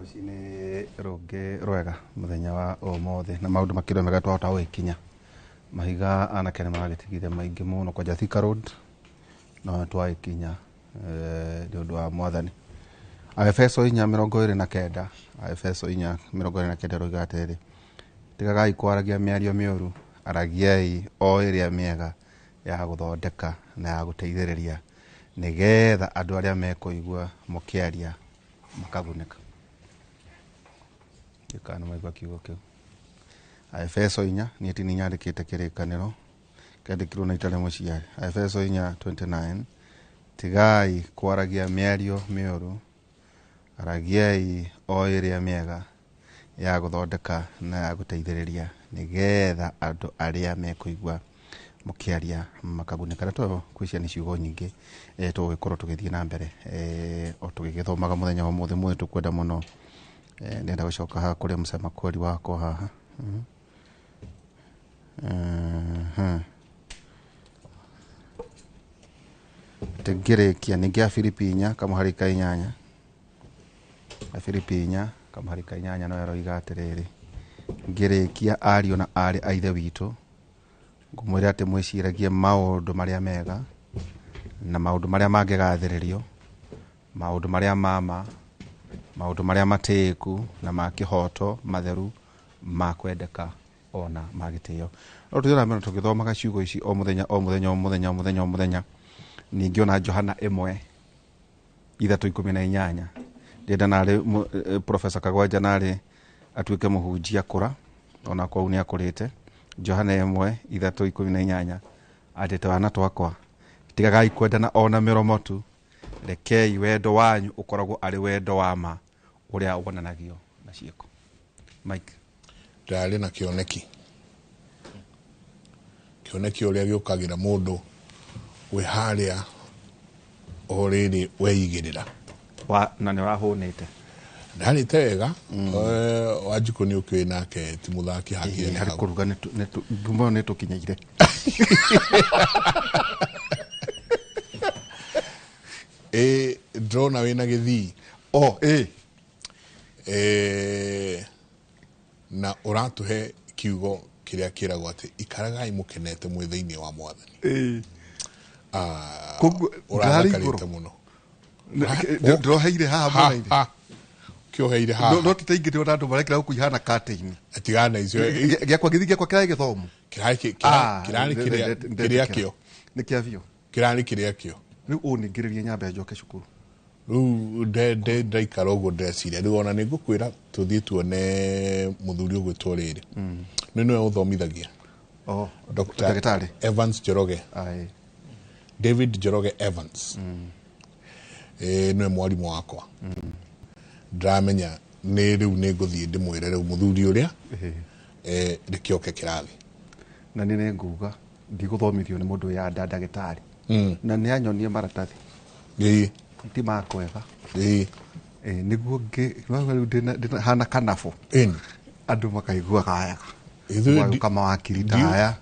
Rũcinĩ rũngĩ rwega mũthenya wa ũmũthĩ na maũndũ makĩria mega twahota gũgĩkinya. Mahiga anake nĩ maragĩtigire maingĩ mũno kwanja Thika Road no twagĩkinya nĩ ũndũ wa mwathani. Aefeso 4:29, Aefeso 4:29 ĩroiga atĩrĩrĩ, tigagai kwaragia mĩario mĩũru, aragiai o ĩrĩa mĩega ya gũthondeka na ya gũteithĩrĩria, nĩgetha andũ arĩa mekũigua mũkĩaria makagunĩka. Ndiũĩ nĩ mwaigua kiugo kĩu. Aefeso inya, niĩ ti niĩ nyandĩkĩte kĩrĩkanĩro, kĩandĩkirwo na itarĩ mũciari. Aefeso 4:29, tigai kwaragia mĩario mĩũru, aragiai o ĩrĩa mĩega ya gũthondeka na ya gũteithĩrĩria, nĩgetha andũ arĩa mekũigua mũkĩaria makagunĩka. Na kwĩcia nĩ ciugo nyingĩ tũgũgĩkorwo tũgĩthiĩ na mbere o tũgĩgĩthomaga mũthenya wa ũmũthĩ. Mũthĩ tũkwenda mũno ndĩrenda gũcoka haha kũrĩ mũcema kweli wakwa haha. Tũngĩrĩkia ningĩ a Filipi 4:8, a Filipi 4:8 no ĩroiga atĩrĩrĩ, ngĩrĩkia ariũ na aarĩ a Ithe witũ, ngũmwĩra atĩ mwĩciragie maũndũ marĩa mega na maũndũ marĩa mangĩgathĩrĩrio, maũndũ marĩa ma ma, maũndũ marĩa matĩĩku na ma kĩhooto, matheru, ma kwendeka ona ma gĩtĩo. No tũthiĩ na mbere tũgĩthomaga ciugo ici o mũthenya o mũthenya o mũthenya o mũthenya o mũthenya. Ningĩ ona Johana 1:3:18, ndĩrenda narĩ Professor Kagwanja narĩ atuĩke mũhunjia kũra, ona kũu nĩ akũrĩte. Johana 1:3:18 atĩ twana twakwa tigagai kwendana ona mĩromo tu, rekei wendo wanyu ũkoragwo arĩ wendo wa ma ũrĩa wonanagio na ciĩko. Mike. Ndarĩ na kĩoneki, kĩoneki ũrĩa gĩũkagĩra mũndũ wĩ harĩa o rĩrĩ weigĩrĩra. Na nĩ ũrahũnĩte. Ndarĩte wega. Wanjikũ nĩ ũkĩũĩ nake ti mũthaki hakire nĩ harĩ kũruga ngumo nĩ tũkinyaire. Ndĩrona wĩna gĩthii. Oh, ĩ. Na ũratũhe kiugo kĩrĩa kĩragwo atĩ ikaragai mũkenete mwĩ thĩinĩ wa mwathani. Koguo ũrathakarĩte mũno. Ndĩroheire haha mwena-inĩ. Kĩoheire haha. No ti taingĩ ndĩrona andũ marekĩra gũkũ ihana curtain. Tigana icio. Gĩakwa gĩthii gĩakwa kĩrarĩ gĩthomo. Kĩrarĩ kĩrĩa kĩo. Nĩ kĩa biũ. Kĩrarĩ kĩrĩa kĩo. Rĩu ũningĩrĩrie nyambe njoke cukuru. Rĩu ndaikara ũguo ndĩreciria rĩu ona nĩ ngũkwĩra tũthiĩ tuone mũthuri ũgwĩtwo rĩrĩ. Nĩ nĩwe ũthomithagia. Oh, Dr. Evans Njoroge. David Njoroge Evans. Nĩwe mwarimũ wakwa. Ndĩramenya nĩ rĩu nĩ ngũthiĩ ndĩmwĩre rĩu mũthuri ũrĩa reke oke kĩrathi. Na nĩ nĩnguga ndigũthomithio nĩ mũndũ ya nda ndagĩtarĩ. Na nĩ anyonie maratathi. Ti makwega. Nĩguo rĩu ndĩna hana kanabũ. Andũ makaiguaga wega. Magĩũka mawakiri ta aya,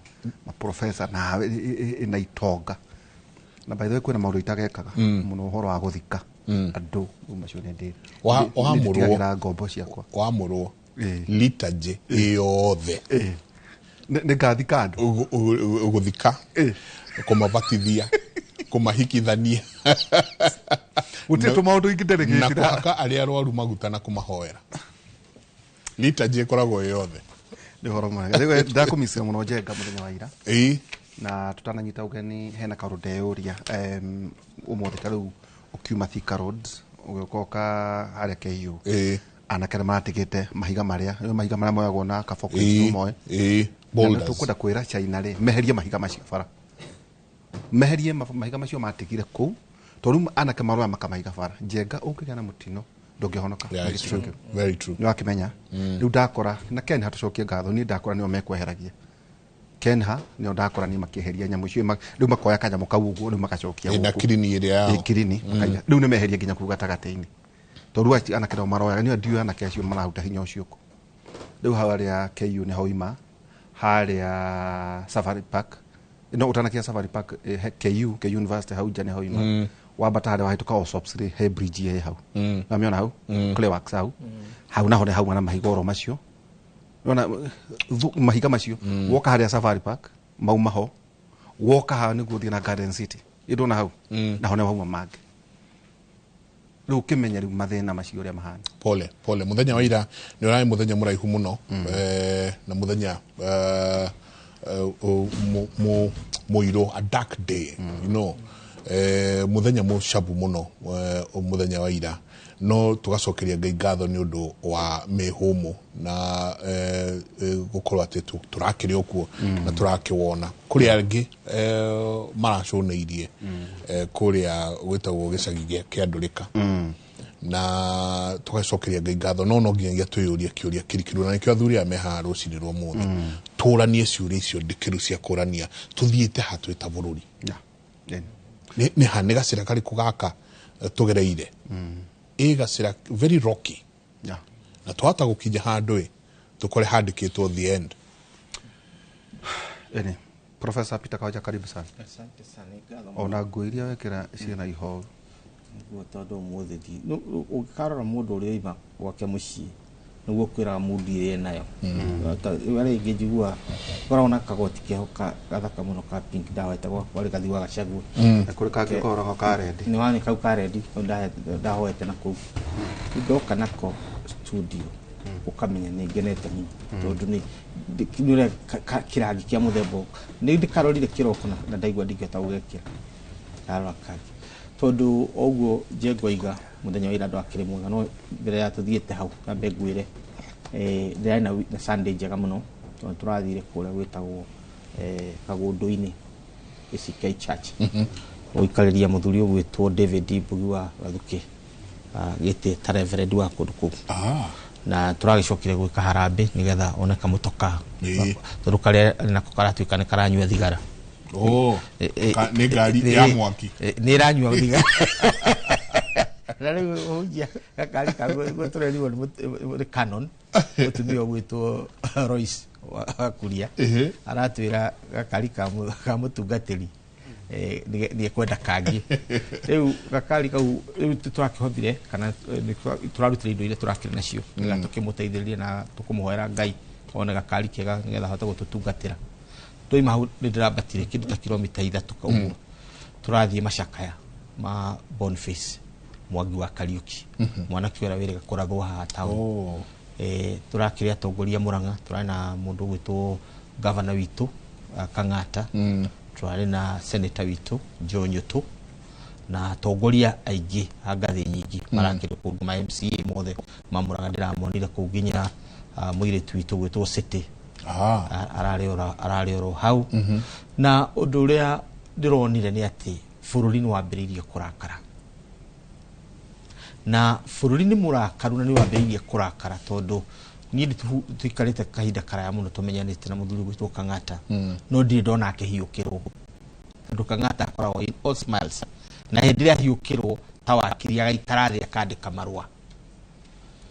maprofesa nawe ĩna itonga. Na by the way kwĩna maũndũ itagekaga mũno ũhoro wa gũthika andũ macio nĩ ndĩ. Wamũrwo ngombo ciakwa. Wamũrwo liturgy yothe. Nĩ ngathika andũ. Ũgũthika, kũmabatithia, kũmahikithania. Gũtirĩ tũmaũndũ ingĩ nderegĩtire. Na kũhaka arĩa arwaru maguta na kũmahoera. Liturgy ĩkoragwo yothe. Nĩ ũhoro mwega. Rĩu ndakũmicira mũno Njenga mũthenya wa ira. Na tũtananyita ũgeni hena kaũndũ ndeyũria ũmũthĩ ta rĩu ũkiuma Thika Road ũgĩũka ũka harĩa KU. Anake nĩ matigĩte mahiga marĩa, nĩ mahiga marĩa moyagwo na kabokisi moe. Boulders. Tũkwenda kwĩra China rĩ, meherie mahiga macio bara. Meherie mahiga macio matigire kũu, tondũ rĩu anake maroya makamaiga bara. Njenga ũngĩgĩa na mũtino ndũngĩhonoka. Yeah, it's true. Very true. Nĩ wakĩmenya. Rĩu ndakora na Ken hatũcokie ngatho, niĩ ndakora nĩo mekweheragia. Kenha nĩo ndakora niĩ makĩeheria nyamũ icio, rĩu makoya kanyamũ kau ũguo rĩu magacokia gũkũ. Na kirini ĩrĩa yao. Kirini, makaiga. Rĩu nĩ meheria nginya kũu gatagatĩ-inĩ. Tondũ rĩu anake nao maroyaga, niĩ ndiũĩ anake acio mararuta hinya ũcio kũ. Rĩu harĩa KU nĩho ima, harĩa Safari Park, no ũtanakinya Safari Park, KU, KU University hau nja nĩho ima. Wambata harĩa wahĩtũka Osops rĩ, he bridge ĩ hau. Wamĩona hau? Clayworks hau. Hau naho nĩ hauma na mahiga oro macio. Nĩwona mahiga macio. Woka harĩa Safari Park, mauma ho. Woka haha nĩguo ũthiĩ na Garden City. Ĩndona hau. Naho nĩ hauma mangĩ. Rĩu ũkĩmenya rĩu mathĩna macio ũrĩa mahana. Pole pole. Muthenya wa ira nĩ ũrarĩ mũthenya mũraihu mũno, na mũthenya mũirũ, a dark day, mũthenya mũcabu mũno, mũthenya wa ira, no tũgacokeria Ngai ngatho nĩ ũndũ wa mĩhũmũ na gũkorwo atĩ tũrakĩrĩ o kuo na tũrakĩwona. Kũrĩ angĩ maracũnĩirie kũrĩa gwĩtagwo gĩcagi kĩa Ndũrĩka, na tũgacokeria Ngai ngatho, no nginyagia twĩyũrie kĩũria kĩrikĩru, na nĩkĩo athuri aya me haha rũcinĩ rwa ũmũthĩ, tũranie ciũria icio ndikĩru cia kũrania tũthiĩte ha twĩ ta bũrũri. Yeah. Then, Nĩ ha nĩ gacĩra karĩkũ gaka tũgereire, ĩ gacĩra very rocky, na twahota gũkinya handũ ĩ tũkore handĩkĩtwo the end. Eni, Professor Peter Kawaja, karibu sana. Asante sana, nĩ ngatho. Ona nguo iria wekĩra ciĩna ihoru. Nĩguo, tondũ ũmũthĩ ũngĩkarora mũndũ ũrĩa oima gwake mũciĩ nĩguo kwĩraga mũndũ ĩrĩa enayo. Arĩa aingĩ njiguaga koragwo na kagoti keho gathaka mũno ka pink ndahoete gwakwa rĩ gathi wa Gachagua. Na kũrĩ kangĩ koragwo ka red. Nĩ wani kau ka red kau ndahoete na kũu. Rĩu ndoka nako studio ũkamenya nĩ ngenete mũno tondũ nĩ ũrĩa kĩrangi kĩa mũthemba ũyũ. Nĩ ndĩkarorire kĩroko na ndaigua ndingĩhota gũgekĩra, ndarora kangĩ tondũ oguo Njengo aiga mũthenya wa ira ndwakĩrĩ mwega. No mbere ya tũthiĩte hau nyambe ngwĩre, ndĩrarĩ na Sunday njega mũno tondũ tũrathire kũrĩa gwĩtagwo Kagũndũ-inĩ ACK Church gũikarĩria mũthuri ũgwĩtwo David Mbugi wa Gathukĩ gĩtĩ ta reverend wa kũndũ kũu. Na tũragĩcokire gwĩka harambĩ nĩgetha one kamũtoka tondũ karĩa arĩ nako karatuĩka nĩ karanyua thigara. Oh, nĩ ngari ya mwaki. Nĩ ĩranyua thigara na rĩu ũhunjia gakari kau guo tũrerirwo nĩ Canon mũtumia ũgwĩtwo Royce wa Kuria. Aratwĩra gakari ka mũtungatĩri nĩ ekwenda kangĩ. Rĩu gakari kau rĩu tũrakĩhotire kana nĩ tũrarutire indo iria tũrakĩrĩ nacio nĩgetha tũkĩmũteithĩrĩrie na tũkũmũhoera Ngai one gakari kega nĩgetha ahote gũtũtungatĩra. Twaima hau nĩ ndĩrambatire kĩndũ ta kilomita 3 ũguo tũrathiĩ macakaya ma Boniface Mwangi wa Kariuki, mwanake ũrĩa wĩrĩga kũrathwo haha taũni. Tũrakĩrĩ atongoria Murang'a, tũrarĩ na mũndũ ũgwĩtwo gavana witũ Kang'ata, tũrarĩ na senator witũ Joe Nyutu na atongoria aingĩ a ngathĩ nyingĩ marakĩrĩ kũu, ma MCA mothe ma Murang'a ndĩramonire kũu, nginya mũirĩtu witũ ũgwĩtwo City ararĩ oro hau. Na ũndũ ũrĩa ndĩronire nĩ atĩ bũrũri nĩ wambĩrĩirie kũrakara, na bũrũri nĩ mũrakaru na nĩ wambĩrĩirie kũrakara tondũ niĩ tũikarĩte kahinda karaya mũno tũmenyanĩte na mũthuri gwĩtwo Kang'ata, no ndirĩ ndona akĩhiũkĩrwo tondũ Kang'ata akoragwo in all smiles, na hĩndĩ ĩrĩa ahiũkĩrwo ta wakiri agaikara thĩ akandĩka marũa.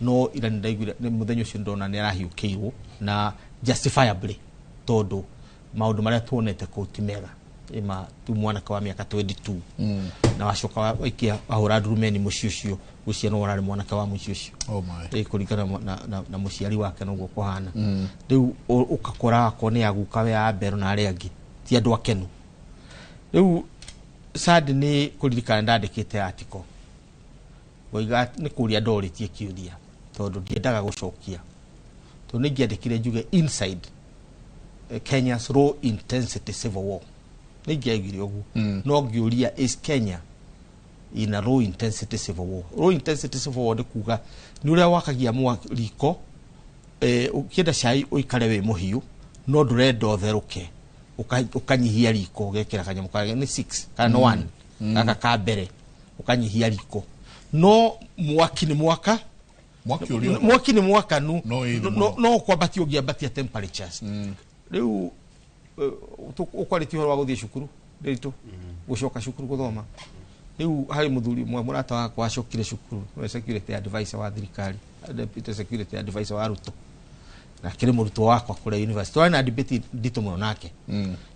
No ira nĩ ndaiguire nĩ mũthenya ũcio ndona nĩ arahiũkĩirwo na justifiably tondũ maũndũ marĩa tuonete kũu ti mega. Ĩma tu mwanake wa mĩaka 22 na wacoka waikia wahũra ndurumeni mũciĩ ũcio, gwĩciria no ũrarĩ mwanake wa mũciĩ ũcio. Oh my. Ĩ kũringana na mũciari wake noguo kũhana. Rĩu ũgakora akorwo nĩ aguka we a mbero na arĩa angĩ ti andũ akenu. Rĩu sad nĩ kũririkana ndandĩkĩte article ngoiga nĩ kũria ndorĩtie kĩũria tondũ ndiendaga gũcokia tondũ nĩ ingĩandĩkire njuge inside Kenya's low intensity civil war, nĩ ingĩaugire ũguo, no ngĩũria, is Kenya in a low intensity civil war? Low intensity civil war nĩ kuga nĩ ũrĩa wakagia mwaki riko, ũkĩenda cai ũikare wĩ mũhiũ no ndũrenda ũtherũke, ũkanyihia riko ũgekĩra kanyamũ karĩa nĩ 6 kana nĩ 1 gaka ka mbere, ũkanyihia riko no mwaki nĩ mwaka. Mwaki ũrĩa Mwaki nĩ mwakanu. No ĩ thĩ No, mũno. no kwambatia ũngĩambatia temperatures. Rĩu ũkwarĩtie ũhoro wa gũthiĩ cukuru ndĩritũ gũcoka cukuru gũthoma. Rĩu harĩ mũthuri ũmwe mũrata wakwa acokire cukuru, nĩwe security advisor wa thirikari, deputy security advisor wa Ruto, na akĩrĩ mũrutwo wakwa kũrĩa university. Twarĩ na debate nditũ mũno nake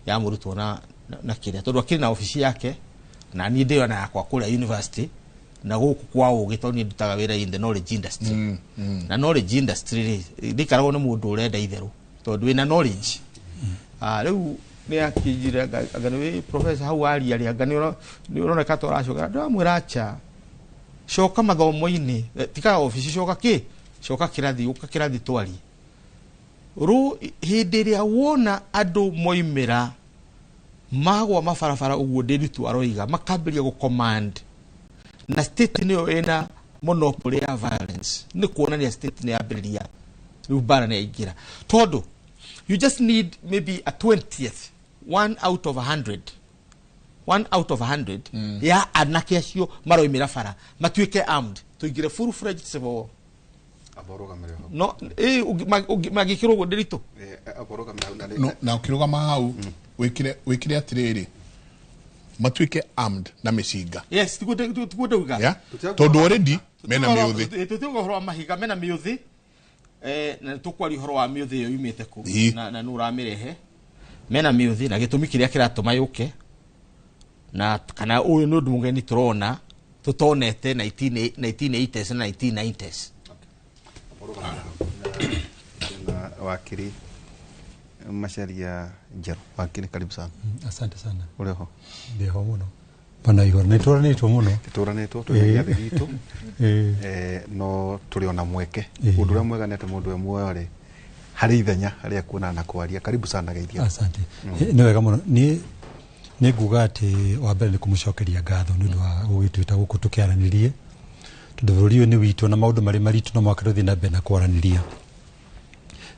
ya mũrutwo na kĩrĩa tondũ akĩrĩ na obici yake. Na niĩ ndĩyo na yakwa kũrĩa university na gũkũ kwa ũgĩ, tondũ niĩ ndutaga wĩra in the knowledge industry. Na knowledge industry rĩ, ndĩkaragwo nĩ mũndũ ũrenda itherũ, tondũ wĩna knowledge. Rĩu nĩ akĩnjire anga nĩ wĩ professor hau aria rĩ, anga nĩ ũroneka ta ũracoka. Ndĩramwĩra acha, coka mathomo-inĩ, tiga obici, coka kĩ, coka kĩrathi, ũka kĩrathi twarie. Rũ hĩndĩ ĩrĩa wona andũ moimĩra magwa mabarabara ũguo Ndiritu aroiga, makambĩrĩria gũ command, na state nĩyo ĩna monopoly ya violence, nĩ kuonania state nĩ yambĩrĩria rĩu mbara nĩ yaingĩra, tondũ you just need maybe a 20th, one out of 100, one out of 100 ya anake acio maroimĩra bara matuĩke armed, tũingĩre full fledged civil war. No magĩkĩrwo ũguo Ndiritu. No, na ũkĩrũgama hau wĩkĩre atĩrĩrĩ, matuĩke armed na mĩcinga. Yes, tiguo ndauga. Yeah? Tondũ already mena mĩũthĩ. Tũtiuga ũhoro wa mahiga, mena mĩũthĩ, na tũkwaria ũhoro wa mĩũthĩ ĩyo yumĩte kũ na nũ ũramĩrehe. Mena mĩũthĩ na gĩtũmi kĩrĩa kĩratũma yũke, na kana ũyũ nĩ ũndũ mũgeni tũrona tũtonete 1980s na 1990s. Na wakiri Macharia Njeru, wakiri, karibu sana. Asante sana. Ũrĩ ho? Ndĩho mũno. Bana igũrũ nĩ tũranĩtwo mũno. Tũranĩtwo twĩ gĩathĩ gitũ, no tũrĩ ona mweke. Ũndũ ũrĩa mwega nĩ atĩ mũndũ e muoyo rĩ, harĩ ithenya harĩa kuonana na kwaria. Karibu sana geithia. Asante. Nĩ wega mũno. Niĩ nĩ nguga atĩ wa mbere nĩ kũmũcokeria ngatho nĩ ũndũ wa gũgĩtwĩta gũkũ tũkĩaranĩrie, tondũ bũrũri ũyũ nĩ witũ na maũndũ marĩ maritũ no mũhaka tũthiĩ na mbere na kwaranĩria.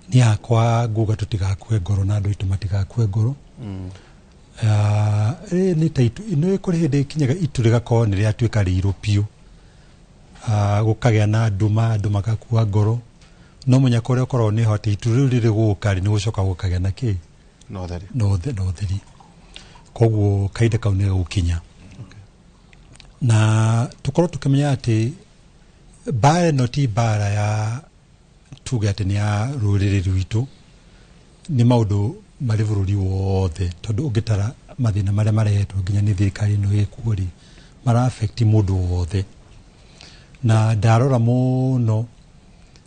Niĩ hakwa nguga tũtigakue ngoro na andũ aitũ matigakue ngoro. Nĩ ta itu, nĩ kũrĩ hĩndĩ ĩkinyaga itu rĩgakorwo nĩ rĩatuĩka rĩirũ biũ, gũkagĩa na nduma, andũ magakua ngoro, no mũnyaka ũrĩa ũkoragwo nĩ ho atĩ itu rĩu rĩrĩ gũka rĩ, nĩ gũcoka gũkagĩa na kĩ? Na ũtheri. Na ũtheri. Koguo kahinda kau nĩ gagũkinya. Na tũkorwo tũkĩmenya atĩ mbara ĩno ti mbara ya tuge atĩ nĩ ya rũrĩrĩ rwitũ, nĩ maũndũ marĩ bũrũri wothe, tondũ ũngĩtara mathĩna marĩa marehetwo nginya nĩ thirikari ĩno ĩkuo rĩ, mara affect mũndũ wothe. Na ndarora mũno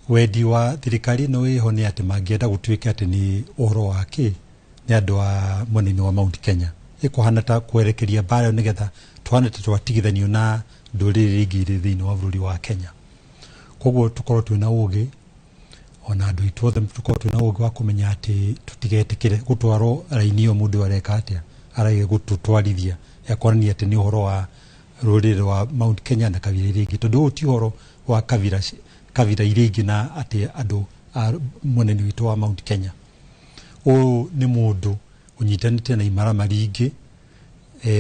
wendi wa thirikari ĩno ĩho nĩ atĩ mangĩenda gũtuĩke atĩ nĩ ũhoro wa kĩ, nĩ andũ a mwena-inĩ wa Mount Kenya, ĩkũhana ta kwerekeria mbara ĩyo nĩgetha tũhane ta twatigithanio na ndũrĩrĩ ingĩ irĩ thĩinĩ wa bũrũri wa Kenya. Koguo tũkorwo twĩna ũgĩ, ona andũ aitũ othe tũkorwo twĩna ũgĩ wa kũmenya atĩ tũtigetĩkĩre gũtwarwo raini ĩyo mũndũ areka atĩa, araige gũtũtwarithia ya kuonania atĩ nĩ ũhoro wa rũrĩrĩ rwa Mount Kenya na kabira iria ingĩ, tondũ ũyũ ti ũhoro wa kabira iria ingĩ na atĩ andũ a mwena-inĩ witũ wa Mount Kenya. Ũyũ nĩ mũndũ ũnyitanĩte na imaramari ingĩ,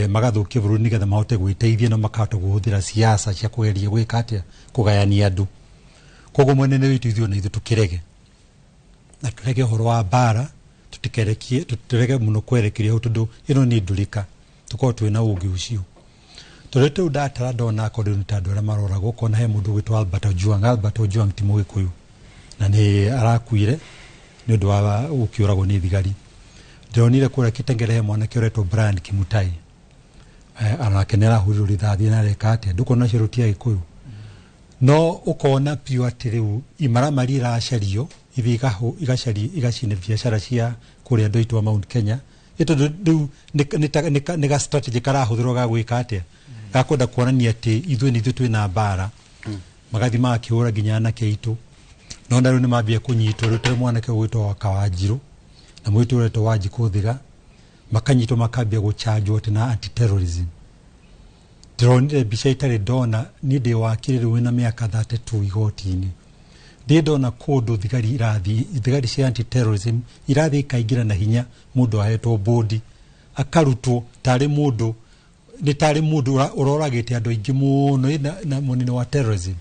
magathũkia bũrũri nĩgetha mahote gwĩteithia na makahota kũhũthĩra siasa cia kũgeria gwĩka atĩa, kũgayania andũ. Koguo mwena-inĩ witũ ithuĩ ona ithuĩ tũkĩrege, na tũrege ũhoro wa mbara, tũtikerekie, tũrege mũno kwerekeria hau, tondũ ĩno nĩ ndũrĩka, tũkorwo twĩna ũgĩ ũcio. Tondũ rĩu ndatara ndona akorwo nĩ ta andũ arĩa maroragwo, ũkona he mũndũ ũgwĩtwo Albert Ojwang. Albert Ojwang ti Mũgĩkũyũ na nĩ arakuire nĩ ũndũ wa gũkĩũragwo nĩ thigari. Ndĩronire kũrĩa Kitengela he mwanake ũretwo Brian Kimutai, anake nĩ arahũrirwo rithathi na areka atĩa, ndũkona acio rĩu ti Agĩkũyũ. No ũkona biũ atĩ rĩu imaramari iracario, ithiĩ igacaria, igacina biacara cia kũrĩa andũ aitũ a Mount Kenya, ĩ tondũ rĩu nĩ ga strategy karahũthĩrwo ga gwĩka atĩa, ga kwenda kuonania atĩ ithuĩ nĩ ithuĩ twĩna mbara. Magathiĩ magakĩhũra nginya anake aitũ. No na rĩu nĩ mambia kũnyitwo, rĩu tarĩ mwanake ũgwĩtwo wa Kawanjirũ na mũirĩtu ũretwo Wanjikũ Thiga, makanyitwo makambia gũchanjwo atĩ na anti-terrorism. Ndĩronire mbica itarĩ ndona, niĩ ndĩ wakiri rĩu wĩna mĩaka 32 igoti-inĩ, ndĩ ndona kũndũ thigari irathiĩ, thigari cia anti-terrorism irathiĩ ikaingĩra na hinya mũndũ ahetwo bodi akarutwo tarĩ mũndũ, nĩ tarĩ mũndũ ũroragĩte andũ aingĩ mũno na mũnene wa terrorism.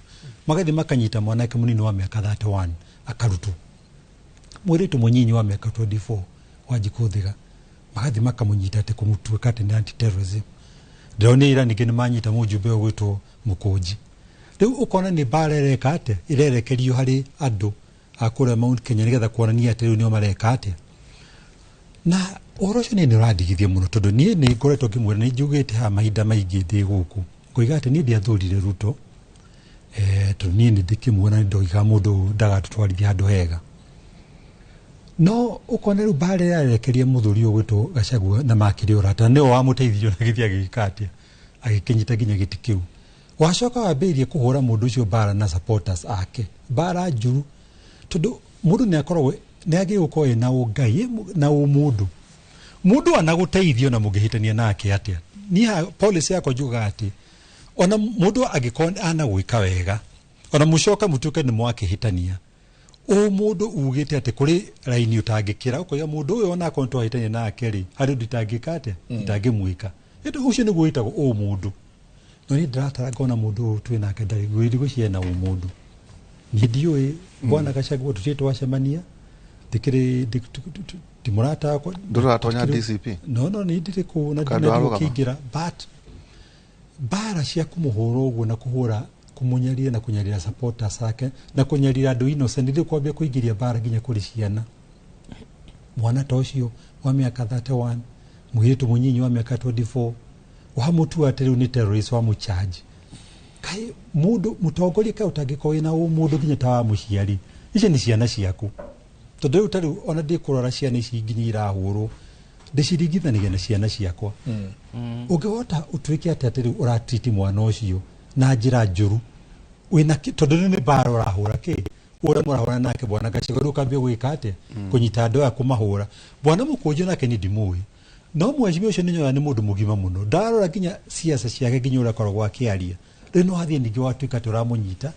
Magathiĩ makanyita mwanake mũnini wa mĩaka 31 akarutwo, mũirĩtu mũnyinyi wa mĩaka 24 Wanjikũ Thiga, magathiĩ makamũnyita atĩ kũmũtuĩka atĩ nĩ anti-terrorism. Ndĩronire ira ningĩ nĩ manyita mũjumbe ũgwĩtwo Mũkũnji. Rĩu ũkona nĩ mbara ĩreka atĩa, ĩrerekerio harĩ andũ a kũrĩa Mount Kenya nĩgetha kuonania atĩ rĩu nĩo mareka atĩa. Na ũhoro ũcio niĩ nĩ ũrandigithia mũno tondũ niĩ nĩ ngoretwo ngĩmwĩra, nĩ njugĩte haha mahinda maingĩ ndĩ gũkũ ngoiga atĩ niĩ ndiathurire Ruto, tondũ niĩ nĩ ndĩkĩmuona, nĩ ndoiga mũndũ ũyũ ndagatũtwarithia handũ hega. No ũkona rĩu mbara ĩrĩa arekeria mũthuri ũyũ gwĩtwo Gachagua na makĩrĩ ũrata, nĩwe wamũteithirie na gĩthiĩ agĩka atĩa, agĩkĩnyita nginya gĩtĩ kĩu. Wacoka wambĩrĩria kũhũra mũndũ ũcio mbara na supporters ake, mbara njũru, tondũ mũndũ nĩ akoragwo nĩ agĩrĩirwo gũkorwo ena ũngai na ũmũndũ. Mũndũ anagũteithio na mũngĩhĩtania nake atĩa? Niĩ policy yakwa njugaga atĩ ona mũndũ angĩkorwo anagwĩka wega, ona mũcoke mũtuĩke nĩ mwakĩhĩtania, ũmũndũ ugĩte atĩ kũrĩ raini ũtangĩkĩra, ũkoiga mũndũ ũyũ onakorwo nĩ twahĩtania nake rĩ, harĩ ũndũ itangĩka atĩa, itangĩmwĩka. Ĩndĩ ũcio nĩguo wĩtagwo ũmũndũ. No niĩ ndĩratara ngona mũndũ ũyũ twĩ nake ndarĩ ngwĩciria ena ũmũndũ. Niĩ ndiũĩ bwana Gachagua, tũtirĩ twacemania, ndikĩrĩ ti mũrata wakwa. Ndũratonya DCP? No, niĩ ndirĩ kũu na Kando na arũgama? ndikũingĩra, but mbara cia kũmũhũra ũguo na kũhũra, kũmũnyarira na kũnyarira supporters ake na kũnyarira andũ innocent, rĩu kwambia kũingĩria mbara nginya kũrĩ ciana, mwana ta ũcio wa mĩaka 31, mũirĩtu mũnyinyi wa mĩaka 24, wamũtua atĩ rĩu nĩ terrorist, wamũcharge. Kaĩ mũndũ mũtongoria kaĩ ũtangĩkorwo wĩna ũmũndũ nginya ta wa mũciari? Ici nĩ ciana ciaku, tondũ rĩu ta rĩu ona ndĩkũrora ciana ici nginya irahũrwo, ndĩciringithanagia na ciana ciakwa. Ũngĩhota ũtuĩke atĩ rĩu ũratriti mwana ũcio na njĩra njũru wĩna tondũ rĩu nĩ mbara ũrahũra kĩ ũrĩa mũrahũra nake bwana Gachagua, rĩu ũkambia gwĩka atĩa, kũnyita andũ aya kũmahũra. Bwana Mũkũnjũ nake niĩ ndimũĩ, no mheshimiwa ũcio nĩ nyonaga nĩ mũndũ mũgima mũno, ndarora nginya siasa ciake, nginya ũrĩa akoragwo akĩaria. Rĩu no hathiĩ ningĩ watuĩka atĩ ũramũnyita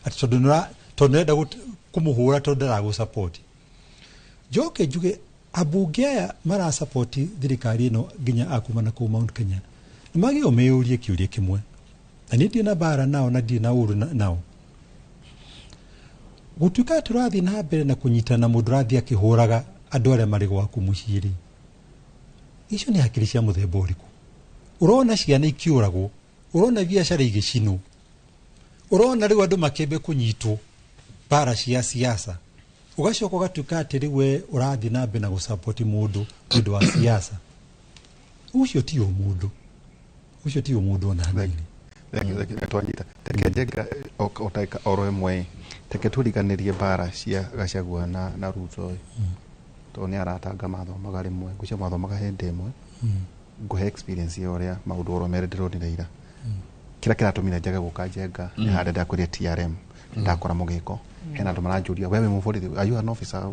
atĩ tondũ tondũ nĩũrenda kũmũhũra tondũ ndaragũ-support. Njoke njuge ambunge aya marasapoti thirikari ĩno nginya akuma na kũu Mount Kenya nĩ magĩrĩirwo meyũrie kĩũria kĩmwe, na niĩ ndirĩ na mbara nao na ndirĩ na ũru nao. Gũtuĩka atĩ ũrathiĩ na mbere na kũnyitana mũndũ ũrathiĩ akĩhũraga andũ arĩa marĩ gwaku mũciĩ rĩ, icio nĩ hakiri cia mũthemba ũrĩkũ? Ũrona ciana ikĩũragwo, ũrona biacara igĩcinwo, ũrona rĩu andũ makĩambe kũnyitwo mbara cia siasa, ũgacoka ũgatuĩka atĩ rĩu we ũrathiĩ na mbere na gũsapoti mũndũ nĩ ũndũ wa siasa. Ũcio ti ũmũndũ, ũcio ti ũmũndũ ona hanini. Thank you, thank you. Twanyita teke njenga o ndagĩka oro ĩmwe, teke tũriganĩrie mbara cia Gachagua na Ruto ĩ, tondũ nĩ aratanga mathomaga rĩmwe, ngwĩciria mathomaga hĩndĩ ĩmwe. Ngũhe experience ya ũrĩa maũndũ oro merĩ ndĩronire ira. Kĩrĩa kĩratũmire njage gũka njenga nĩ harĩa ndakwĩrire TRM ndakora mũgĩko, hena andũ maranjũria, "We wĩ mũborithi? Are you an officer?"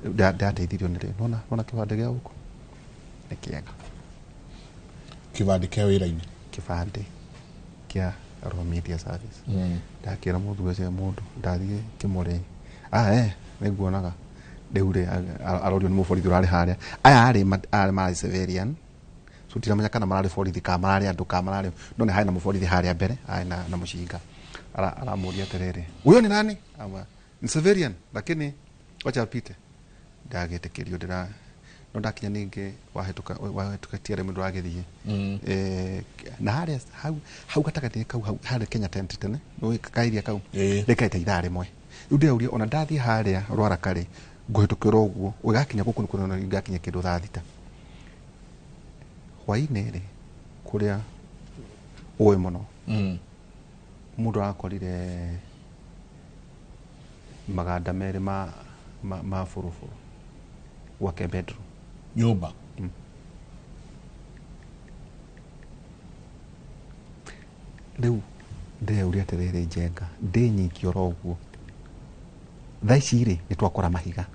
Ndateithirio nĩ rĩ nona kĩbandĩ gĩa gũkũ nĩ kĩega. Kĩbandĩ kĩa wĩra-inĩ? Kĩbandĩ kĩa Royal Media Service. Ndakĩra mũthuri ũcio, mũndũ ndathiĩ kĩmũrĩ, nĩ nguonaga rĩu rĩ arorio nĩ mũborithi ũrarĩ harĩa, aya arĩ mararĩ civilian, so ndiramenya kana mararĩ borithi kana mararĩ andũ kana mararĩ, no nĩ harĩ na mũborithi harĩa mbere arĩ na mũcinga. Aramũria atĩrĩrĩ, "Huyo ni nani?" Ama, "Ni civilian, lakini wacha apite." Ndagĩtĩkĩrio ndĩra no ndakinya ningĩ wahĩtũka TRM ndũragĩthiĩ. Na harĩa hau gatagatĩ kau, hau harĩa Kenya Tent tene nĩ kairia kau rĩkaita ithaa rĩmwe. Rĩu ndĩrauria ona ndathiĩ harĩa Rwaraka rĩ, ngũhĩtũkĩra ũguo ũgakinya gũkũ nĩ kũrĩa ngakinya kĩndũ thaa 6 hwainĩ rĩ, kũrĩa ũĩ mũno. Mũndũ arakorire maganda merĩ ma bũrũbũrũ gwake bedroom. Nyũmba? Rĩu ndĩreuria atĩrĩrĩ, njenga ndĩ nyiki oro ũguo thaa ici rĩ, nĩ twakora mahiga,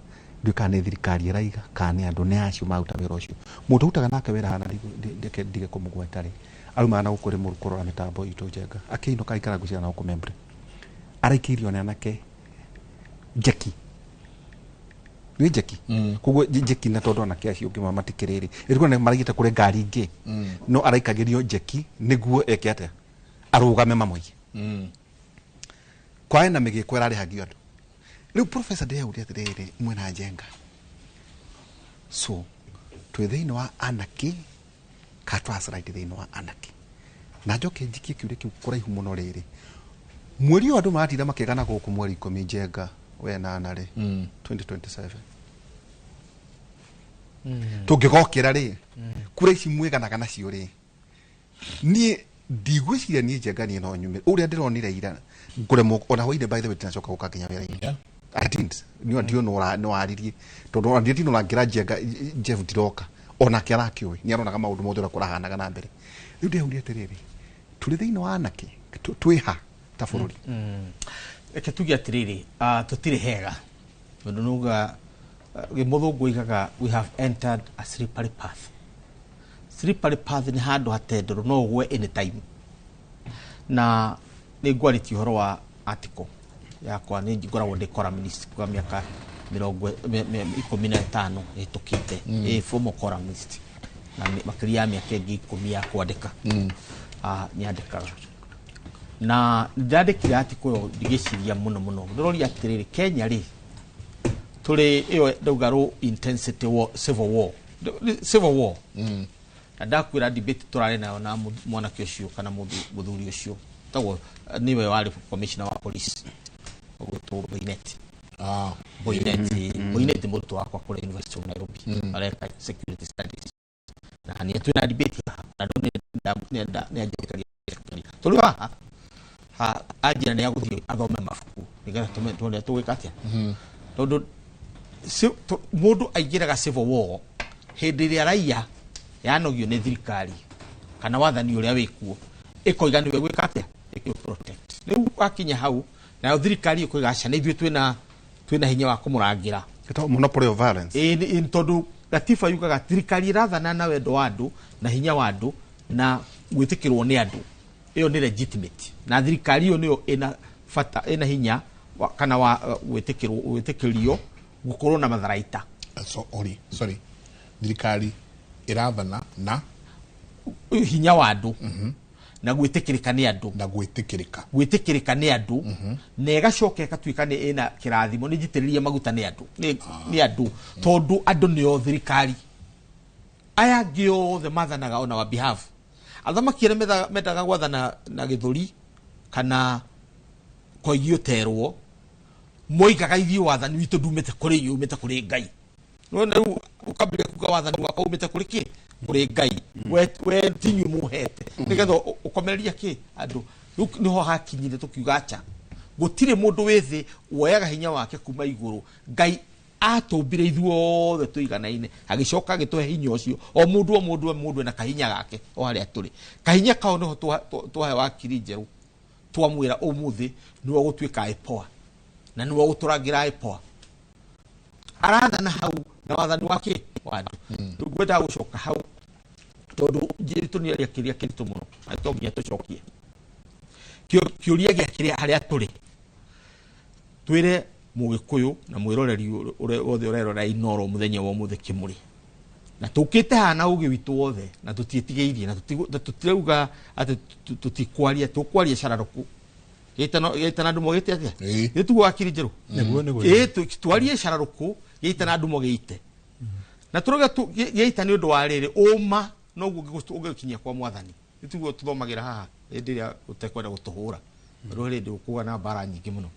ndiũĩ kana nĩ thirikari ĩraiga kana nĩ andũ nĩ acio maruta wĩra ũcio. Mũndũ ũrutaga nake wĩra hana, ndige kũmũgweta rĩ, arumaga na gũkũ rĩmwe kũrora mĩtambo itũ, njenga akĩinũka aikara ngwĩciria na gũkũ Membre, araikĩirio nĩ anake njeki nĩ njeki koguo njeki, na tondũ anake acio ũngĩ matikĩrĩrĩ ĩrĩkuo nĩ maraigĩte kũrĩ ngari ingĩ, no araikagĩrio njeki nĩguo eke atĩa, arũgame mamũiye kwae na mĩgĩko ĩrarĩhagio andũ. Rĩu professor, ndĩreuria atĩrĩrĩ, mwena njenga, so twĩ thĩinĩ wa anarchy ka tũraslide thĩinĩ wa anarchy? Na njoke njikie kĩũria kĩu kũraihu mũno rĩrĩ, mweri ũyũ andũ maratinda makĩgana gũkũ mweri 10 njenga we nana rĩ, 2027. Tũngĩgokĩra rĩ, kura ici mwĩganaga nacio rĩ, niĩ ndigwĩciria niĩ Njenga niĩ no nyume ũrĩa ndĩronire ira ngũremwo ona hwainĩ. By the way, ndinacoka gũka nginya wĩra-inĩ. I didn't. Niĩ ndio no aririe tondũ ona ndiĩ ndinora Njenga Jeff ndiroka onake arakĩũĩ nĩ aronaga maũndũ mothe ũrĩa kũrahanaga na mbere. Rĩu ndĩrauria atĩrĩrĩ, tũrĩ thĩinĩ wa anake twĩha ta bũrũri. Reke tuge atĩrĩrĩ, tũtirĩ hega tondũ nuga mũthũngũ oigaga we have entered a slippery path. Slippery path nĩ handũ hatenderũ no ũgwe anytime. Na nĩ ngwarĩtie ũhoro wa article yakwa, nĩ ngoragwo ndĩ columnist kwa mĩaka mĩrongo 15 ĩhĩtũkĩte, ĩ formal columnist, na makĩria ya mĩaka ĩngĩ 10 ya kwandĩka. Nyandĩkaga na ndandĩkire article ĩyo ngĩciria mũno mũno, ndĩroria atĩrĩrĩ, Kenya rĩ tũrĩ ĩyo ndauga low intensity war, civil war. Civil war na ndakwĩra debate tũrarĩ nayo na mwanake ũcio kana mũthuri ũcio tagwo nĩwe warĩ commissioner wa police ũgwĩtwo Boinnet. Boinnet, Boinnet mũrutwo wakwa kũrĩa University of Nairobi, areka security studies, na nĩ twĩna debate haha na nĩ anjokeria tũrĩ haha ha anjĩra nĩ agũthiĩ athome mabuku nĩgetha tuone tũgwĩka atĩa, tondũ mũndũ aingĩraga civil war hĩndĩ ĩrĩa raia yanogio nĩ thirikari kana wathani ũrĩa wĩkuo, ĩkoiga nĩwe gwĩka atĩa, ĩkĩ protect. Rĩu wakinya hau nayo thirikari ĩkoiga aca, nĩ ithuĩ twĩna hinya wa kũmũrangĩra. Ĩtagwo monopoly of violence. Ĩĩ, tondũ gatiba yugaga thirikari ĩrathana na wendo wa andũ na hinya wa andũ na gwĩtĩkĩrwo nĩ andũ, ĩyo nĩ legitimate, na thirikari ĩyo nĩyo ĩna bata, ĩna hinya kana wa gwĩtĩkĩrwo, gwĩtĩkĩrio gũkorwo na matharaita. So, ori, sorry, thirikari ĩrathana na hinya wa andũ na gwĩtĩkĩrĩka nĩ andũ. Na gwĩtĩkĩrĩka. Gwĩtĩkĩrĩka nĩ andũ, na ĩgacoka ĩgatuĩka nĩ ĩna kĩrathimo, nĩ njitĩrĩrie maguta nĩ andũ, nĩ andũ, tondũ andũ nĩo thirikari. Aya angĩ othe mathanaga on our behalf. Athamaki arĩa mendaga gwathana na gĩthũri kana koigi ũterwo moigaga ithuĩ wathani witũ ndumĩte kũrĩ inyuĩ, umĩte kũrĩ Ngai. Nĩwona rĩu ũkambĩrĩria kuga wathani wakwa umĩte kũrĩ kĩ? Kũrĩ Ngai. We ti inyuĩ mũhete nĩgetha ũkomereria kĩ andũ. Rĩu nĩho hakinyire tũkiuga aca, gũtirĩ mũndũ wĩ thĩ woyaga hinya wake kuma igũrũ. Ngai atũmbire ithuothe tũiganaine, agĩcoka agĩtũhe hinya ũcio, o mũndũ o mũndũ o mũndũ ena kahinya gake o harĩa tũrĩ. Kahinya kau nĩho twahe wakiri njerũ, twamwĩra ũmũthĩ nĩwe ũgũtuĩka IPOA na nĩwe ũgũtũrangĩra IPOA, arathana hau na wathani wake wa andũ. Rĩu ngwendaga gũcoka hau tondũ njĩritũ nĩ aria kĩrĩa kĩritũ mũno, na to nginya tũcokie kĩũria gĩa kĩrĩa harĩa tũrĩ, twĩre mũgĩkũyũ na mwĩroreri ũrĩa wothe ũrerora Inoro mũthenya wa ũmũthĩ kĩmũrĩ na tũkĩte haha na ũgĩ witũ wothe na tũtiĩtigĩirie na tũtirauga atĩ tũtikwaria, tũkwaria cararũkũ gĩtana ndumo gĩte atĩa. Ĩĩ. Gĩtugo wakiri njerũ. Nĩguo, nĩguo. Ĩĩ, twarie cararũkũ gĩita ndumo gĩite na tũrauga gĩita nĩ ũndũ wa rĩrĩ ũma noguo ũngĩgũkinyia kwa mwathani. Nĩtiguo tũthomagĩra haha hĩndĩ ĩrĩa ũtekwenda gũtũhũra, tondũ hĩndĩ ũkũgĩa na mbara nyingĩ mũno.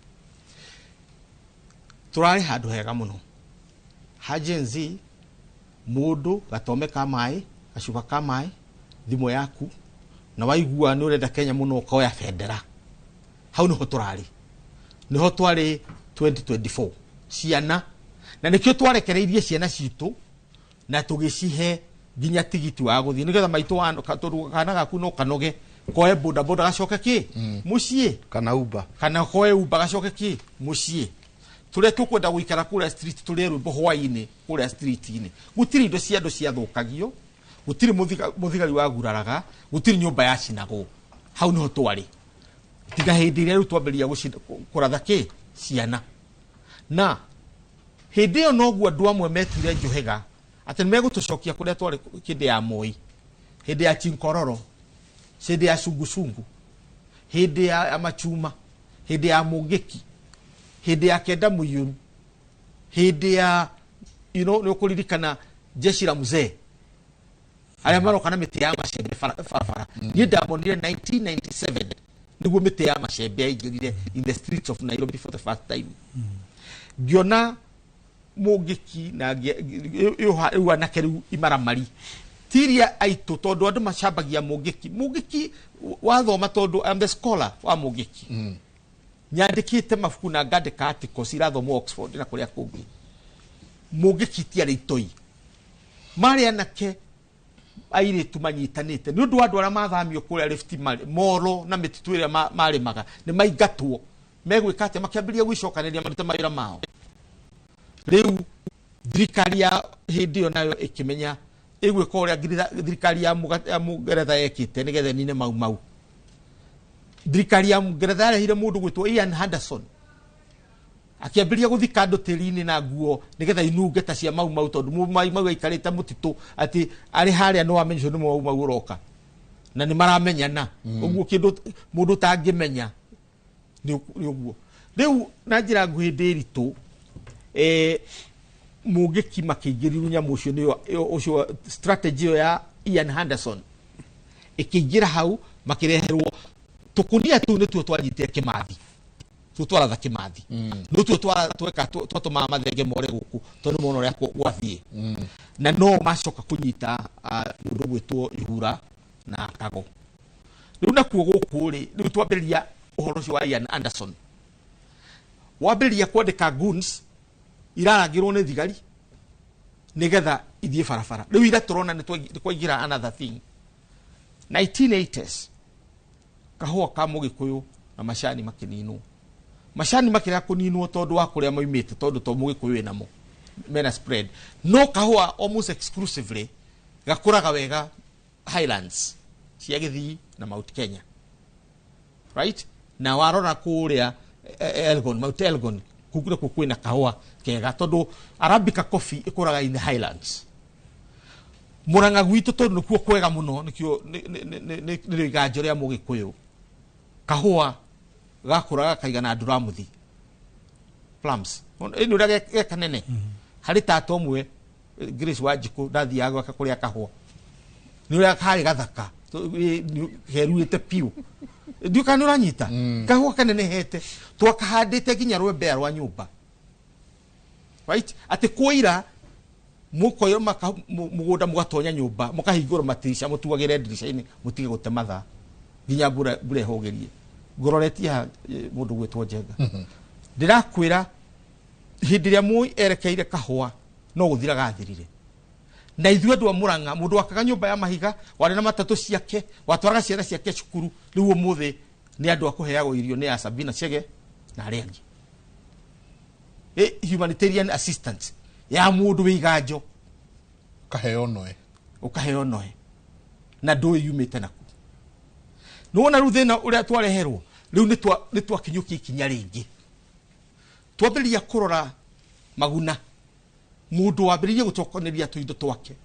Tũrarĩ handũ hega mũno ha Gen Z, mũndũ gatome ka maĩ, gacuba ka maĩ, thimũ yaku, na waigua nĩ ũrenda Kenya mũno ũkoya bendera. Hau nĩho tũrarĩ, nĩho twarĩ 2024 ciana, na nĩkĩo twarekereirie ciana citũ na tũgĩcihe nginya tigiti wa gũthiĩ nĩgetha maitũ wa tondũ kana gaku no kanoge koe bodaboda gacoke kĩ mũciĩ kana Uber. Kana koe Uber gacoke kĩ mũciĩ. Tũrĩa tũkwenda gũikara kũrĩa street, tũrĩe rwĩmbo hwainĩ kũrĩa street-inĩ, gũtirĩ indo cia andũ ciathũkagio, gũtirĩ mũthigari waguraraga, gũtirĩ nyũmba yacinagwo. Hau nĩho twarĩ tiga hĩndĩ ĩrĩa rĩu twambĩrĩria kũratha kĩ ciana. Na hĩndĩ ĩyo noguo andũ amwe metuire njohega atĩ nĩmegũtũcokia kũrĩa twarĩ hĩndĩ ya Moi, hĩndĩ ya Chinkororo, hĩndĩ ya sungusungu, hĩndĩ ya machuma, hĩndĩ ya Mũngĩki, hĩndĩ ya kenda mũiyũru, hĩndĩ ya nĩ ũkũririkana jeshi la mzee arĩa maroka na mĩtĩ ya macembe barabara. Niĩ ndamonire 1997 nĩguo mĩtĩ ya macembe yaingĩrire in the streets of Nairobi for the first time. Ngĩona Mũngĩki na rĩu anake rĩu imaramari tiria aitũ tondũ andũ macambagia Mũngĩki. Mũngĩki wathoma tondũ I'm the scholar wa Mũngĩki. Nyandĩkĩte mabuku na ngandĩka articles irathomwo Oxford na kũrĩa kũngĩ. Mũngĩki ti arĩ itoi, marĩ anake airĩtu manyitanĩte nĩ ũndũ wa andũ arĩa mathamio kũrĩa Rift Molo na mĩtitũ ĩrĩa marĩmaga nĩ maingatwo megwĩka atĩa makĩambĩrĩria gwĩcokanĩrĩria marute mawĩra mao. Rĩu thirikari ya hĩndĩ ĩyo nayo ĩkĩmenya ĩgwĩka ũrĩa thirikari ya Mũngeretha yekĩte nĩgetha ĩnine Mau Mau. Thirikari ya Mũngeretha yarehire mũndũ gwĩtwo Ian Henderson akĩambĩrĩria gũthika andũ tĩri-inĩ na nguo nĩgetha inunge ta cia Mau Mau tondũ Mau Mau aikarĩte mũtitũ atĩ arĩ harĩa no amenye ũcio nĩ Mau Mau ũroka na nĩ maramenyana ũguo kĩndũ mũndũ ũtangĩmenya nĩ ũguo. Rĩu na njĩra nguhĩ ndĩritũ Mũngĩki makĩingĩrirwo nyamũ ũcio nĩyo ũcio strategy ĩyo ya Ian Henderson ĩkĩingĩra hau makĩreherwo tũkunia tũu nĩtuo twanyitire Kĩmathi, tuo twaratha Kĩmathi nĩtuo tweka twatũmaga mathenge more gũkũ tondũ nĩmona ũrĩa gwathiĩ na no macoka kũnyita mũndũ gwĩtwo Ihura na Kago. Rĩu nakuo gũkũ rĩ rĩu twambĩrĩria ũhoro ũcio wa Ian Anderson wambĩrĩria kwandĩka goons irarangĩrwo nĩ thigari nĩgetha ithiĩ barabara. Rĩu ira tũrona nĩ kwaingĩra another thing. 1980s kahũa ka Mũgĩkũyũ na macani makĩninwo. Macani makĩrega kũninwo tondũ wa kũrĩa maumĩte tondũ to Mũgĩkũyũ wĩnamo mena spread, no kahũa almost exclusively gakũraga wega highlands cia Gĩthii na Mount Kenya, right? Na warora kũrĩa Elgon, Mount Elgon kũu nĩkuo kwĩna kahũa kega tondũ Arabica coffee ĩkũraga in the highlands. Mũrang'a gwitũ tondũ nĩkuo kwega mũno nĩkĩo nĩrĩo iganjo rĩa Mũgĩkũyũ. Kahũa gakũraga kaigana nduramuthi plums ĩno ũrĩa ge kanene. Harĩ tata ũmwe Grace Wanjikũ ndathiaga gwake kũrĩa kahũa nĩ ũrĩa karĩ gathaka keruĩte piũ ndiũ kana nĩ ũranyita kahũa kanenehete twakahandĩte nginya rwembea rwa nyũmba, right? Atĩ kũira mũkoyo mũgũnda mũgatonya nyũmba mũkahingũra matirisha mũtuagĩre ndirica-inĩ mũtige gũte mathaa nginya mbura ĩhũgĩrie. Ngũroretie haha mũndũ gwĩtwo Njenga ndĩrakwĩra hĩndĩ ĩrĩa Moi erekeire kahũa no gũthira gathirire na ithuĩ andũ a Mũrang'a mũndũ wakaga nyũmba ya mahiga warĩ na matatũ ciake watwaraga ciana ciake cukuru rĩu ũmũthĩ nĩ andũ a kũheagwo irio nĩ a Sabina Chege na arĩa angĩ. Humanitarian assistance ya mũndũ wĩ iganjo Ũkaheo noe ũkaheo noe na ndũĩ yumĩte naku. Nĩwona rĩu thĩna ũrĩa twareherwo rĩu nĩ twakinyũkia ikinya rĩngĩ twambĩrĩria kũrora maguna mũndũ wambĩrĩirie gũcokanĩrĩria tũindo twake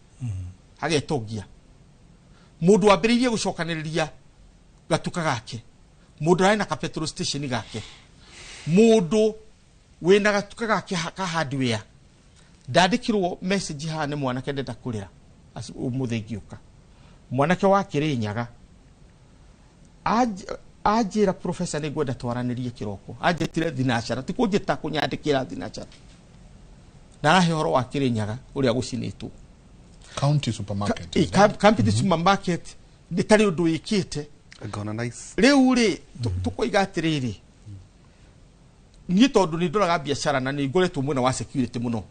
agetongia mũndũ wambĩrĩirie gũcokanĩrĩria gatuka gake mũndũ arĩ na ka petrol station gake mũndũ wĩna gatuka gake ka hardware. Ndandĩkirwo message haha nĩ mwanake ndenda kũrĩra ũmũthĩ ngĩũka mwanake wa Kĩrĩnyaga anjĩra professor nĩ ngwenda twaranĩrie kĩroko anjĩtire thinacara ti kũnjĩta kũnyandĩkĩra thinacara na arahe ũhoro wa Kĩrĩnyaga ũrĩa gũcinĩtwo County supermarket. County supermarket nĩ tarĩ ũndũ wĩkĩte. Ngona nice. Rĩu rĩ tũkoiga atĩrĩrĩ niĩ tondũ nĩ ndoraga biacara na nĩ ngoretwo mwena wa security mũno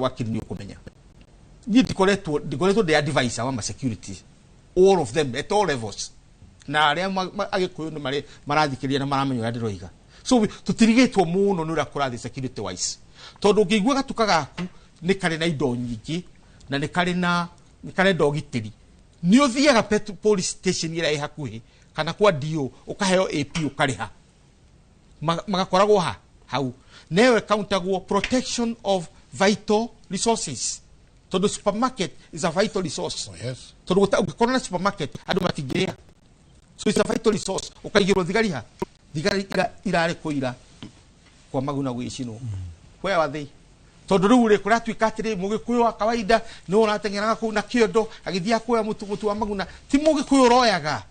wakiri nĩ ũkũmenya niĩ ndikoretwo ndĩ advisor wa ma security all of them at all levels na arĩa agĩkũyũ nĩ marathikĩrĩria na maramenya ũrĩa ndĩroiga so tũtirigĩtwo mũno nĩ ũrĩa kũrathiĩ security wise tondũ ũngĩigua gatuka gaku nĩ karĩ na indo nyingĩ na nĩ karĩ na nĩ karenda ũgitĩri nĩ ũthiaga police station ĩrĩa ĩ hakuhĩ kana kwa DO ũkaheo AP ũkarĩha magakoragwo ha hau neyo ĩkauntagwo protection of vital resources tondũ supermarket is a vital resource. Oh, yes. Tondũ ũngĩkorwo na supermarket andũ matingĩrĩa so it's a vital resource ũkaigĩrwo thigari ha thigari irarĩ kũira kwa maguna gwĩcinwo where are they tondũ rĩu rĩ kũratuĩka atĩrĩ mũgĩkũyũ wa kawaida nĩ ũrateng'eraga kũu na kĩondo agĩthiĩ kuoya mũtu wa maguna ti mũgĩkũyũ ũroyaga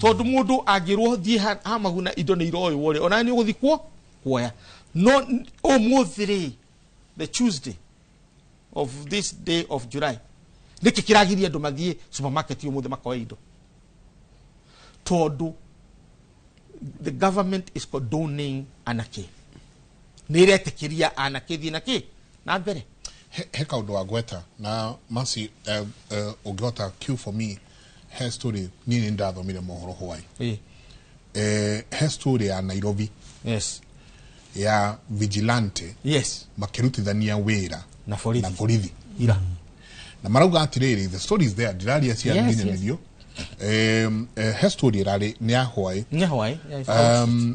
tondũ mũndũ angĩrwo thiĩ ha maguna indo nĩ iroywo rĩ ona nĩ ũgũthiĩ kuoya No ũmũthĩ rĩ, the Tuesday of this day of July, nĩkĩ kĩragiria andũ mathiĩ supermarket ũmũthĩ makoe indo? Tondũ the government is condoning anarchy, nĩ ĩretĩkĩria anarchy thiĩ na kĩ na mbere. He kaũndũ wa gweta na masi, ũngĩhota cue for me he story. Niĩ nĩ ndathomire mohoro hwaĩ. He story ya Nairobi ya vigilante makĩrutithania wĩra na borithi. Na borithi. Ira. Na marauga atĩrĩrĩ, the story is there, ndiraria cia nginyanĩrio. He story ĩrarĩ nĩ ya hwaĩ. Nĩ hwaĩ, yes.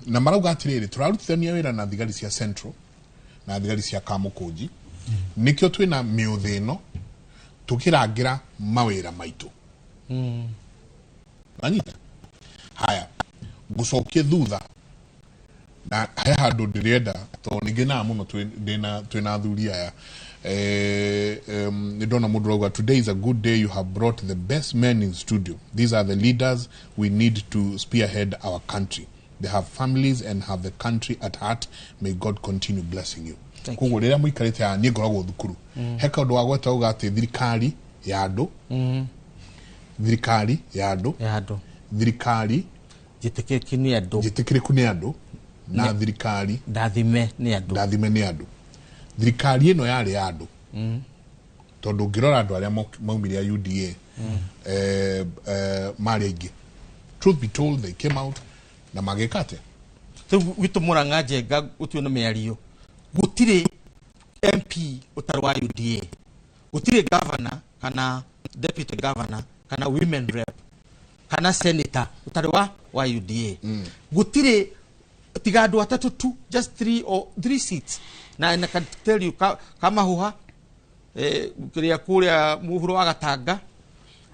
Na marauga atĩrĩrĩ, tũrarutithania wĩra na thigari cia Central na thigari cia Kamũkũnji, nĩkĩo twĩna mĩũthĩ ĩno tũkĩrangĩra mawĩra maitũ. Wanyita haya, ngũcokie thutha na he handũ ndĩrenda, tondũ nĩ ngenaga mũno twĩna athuri aya. Nĩ ndona mũndũ ũrauga, "Today is a good day. You have brought the best men in studio. These are the leaders we need to spearhead our country. They have families and have the country at heart. May God continue blessing you." Thank. Koguo rĩrĩa mũikarĩte haha, niĩ ngoragwo thukuru, he kaũndũ wa gweta uga atĩ thirikari ya andũ, thirikari ya andũ, ya andũ, thirikari njĩtĩkĩrĩki nĩ andũ, njĩtĩkĩrĩku nĩ andũ, na thirikari ndathime nĩ andũ. Ndathime nĩ andũ. Thirikari ĩno yarĩ ya andũ, tondũ ũngĩrora andũ arĩa maumire a UDA, marĩ aingĩ. Truth be told, they came out na magĩka atĩa? Rĩu gwitũ Mũrang'a, Njenga, gũtirĩ na mĩario, gũtirĩ MP ũtarĩ wa UDA, gũtirĩ governor kana deputy governor kana women rep kana senator ũtarĩ wa UDA. Gũtirĩ tiga andũ atatũ tu, just three or three seats, na I can tell you Kamahuha, kĩrĩa kũrĩa mũhuro wa Gatanga,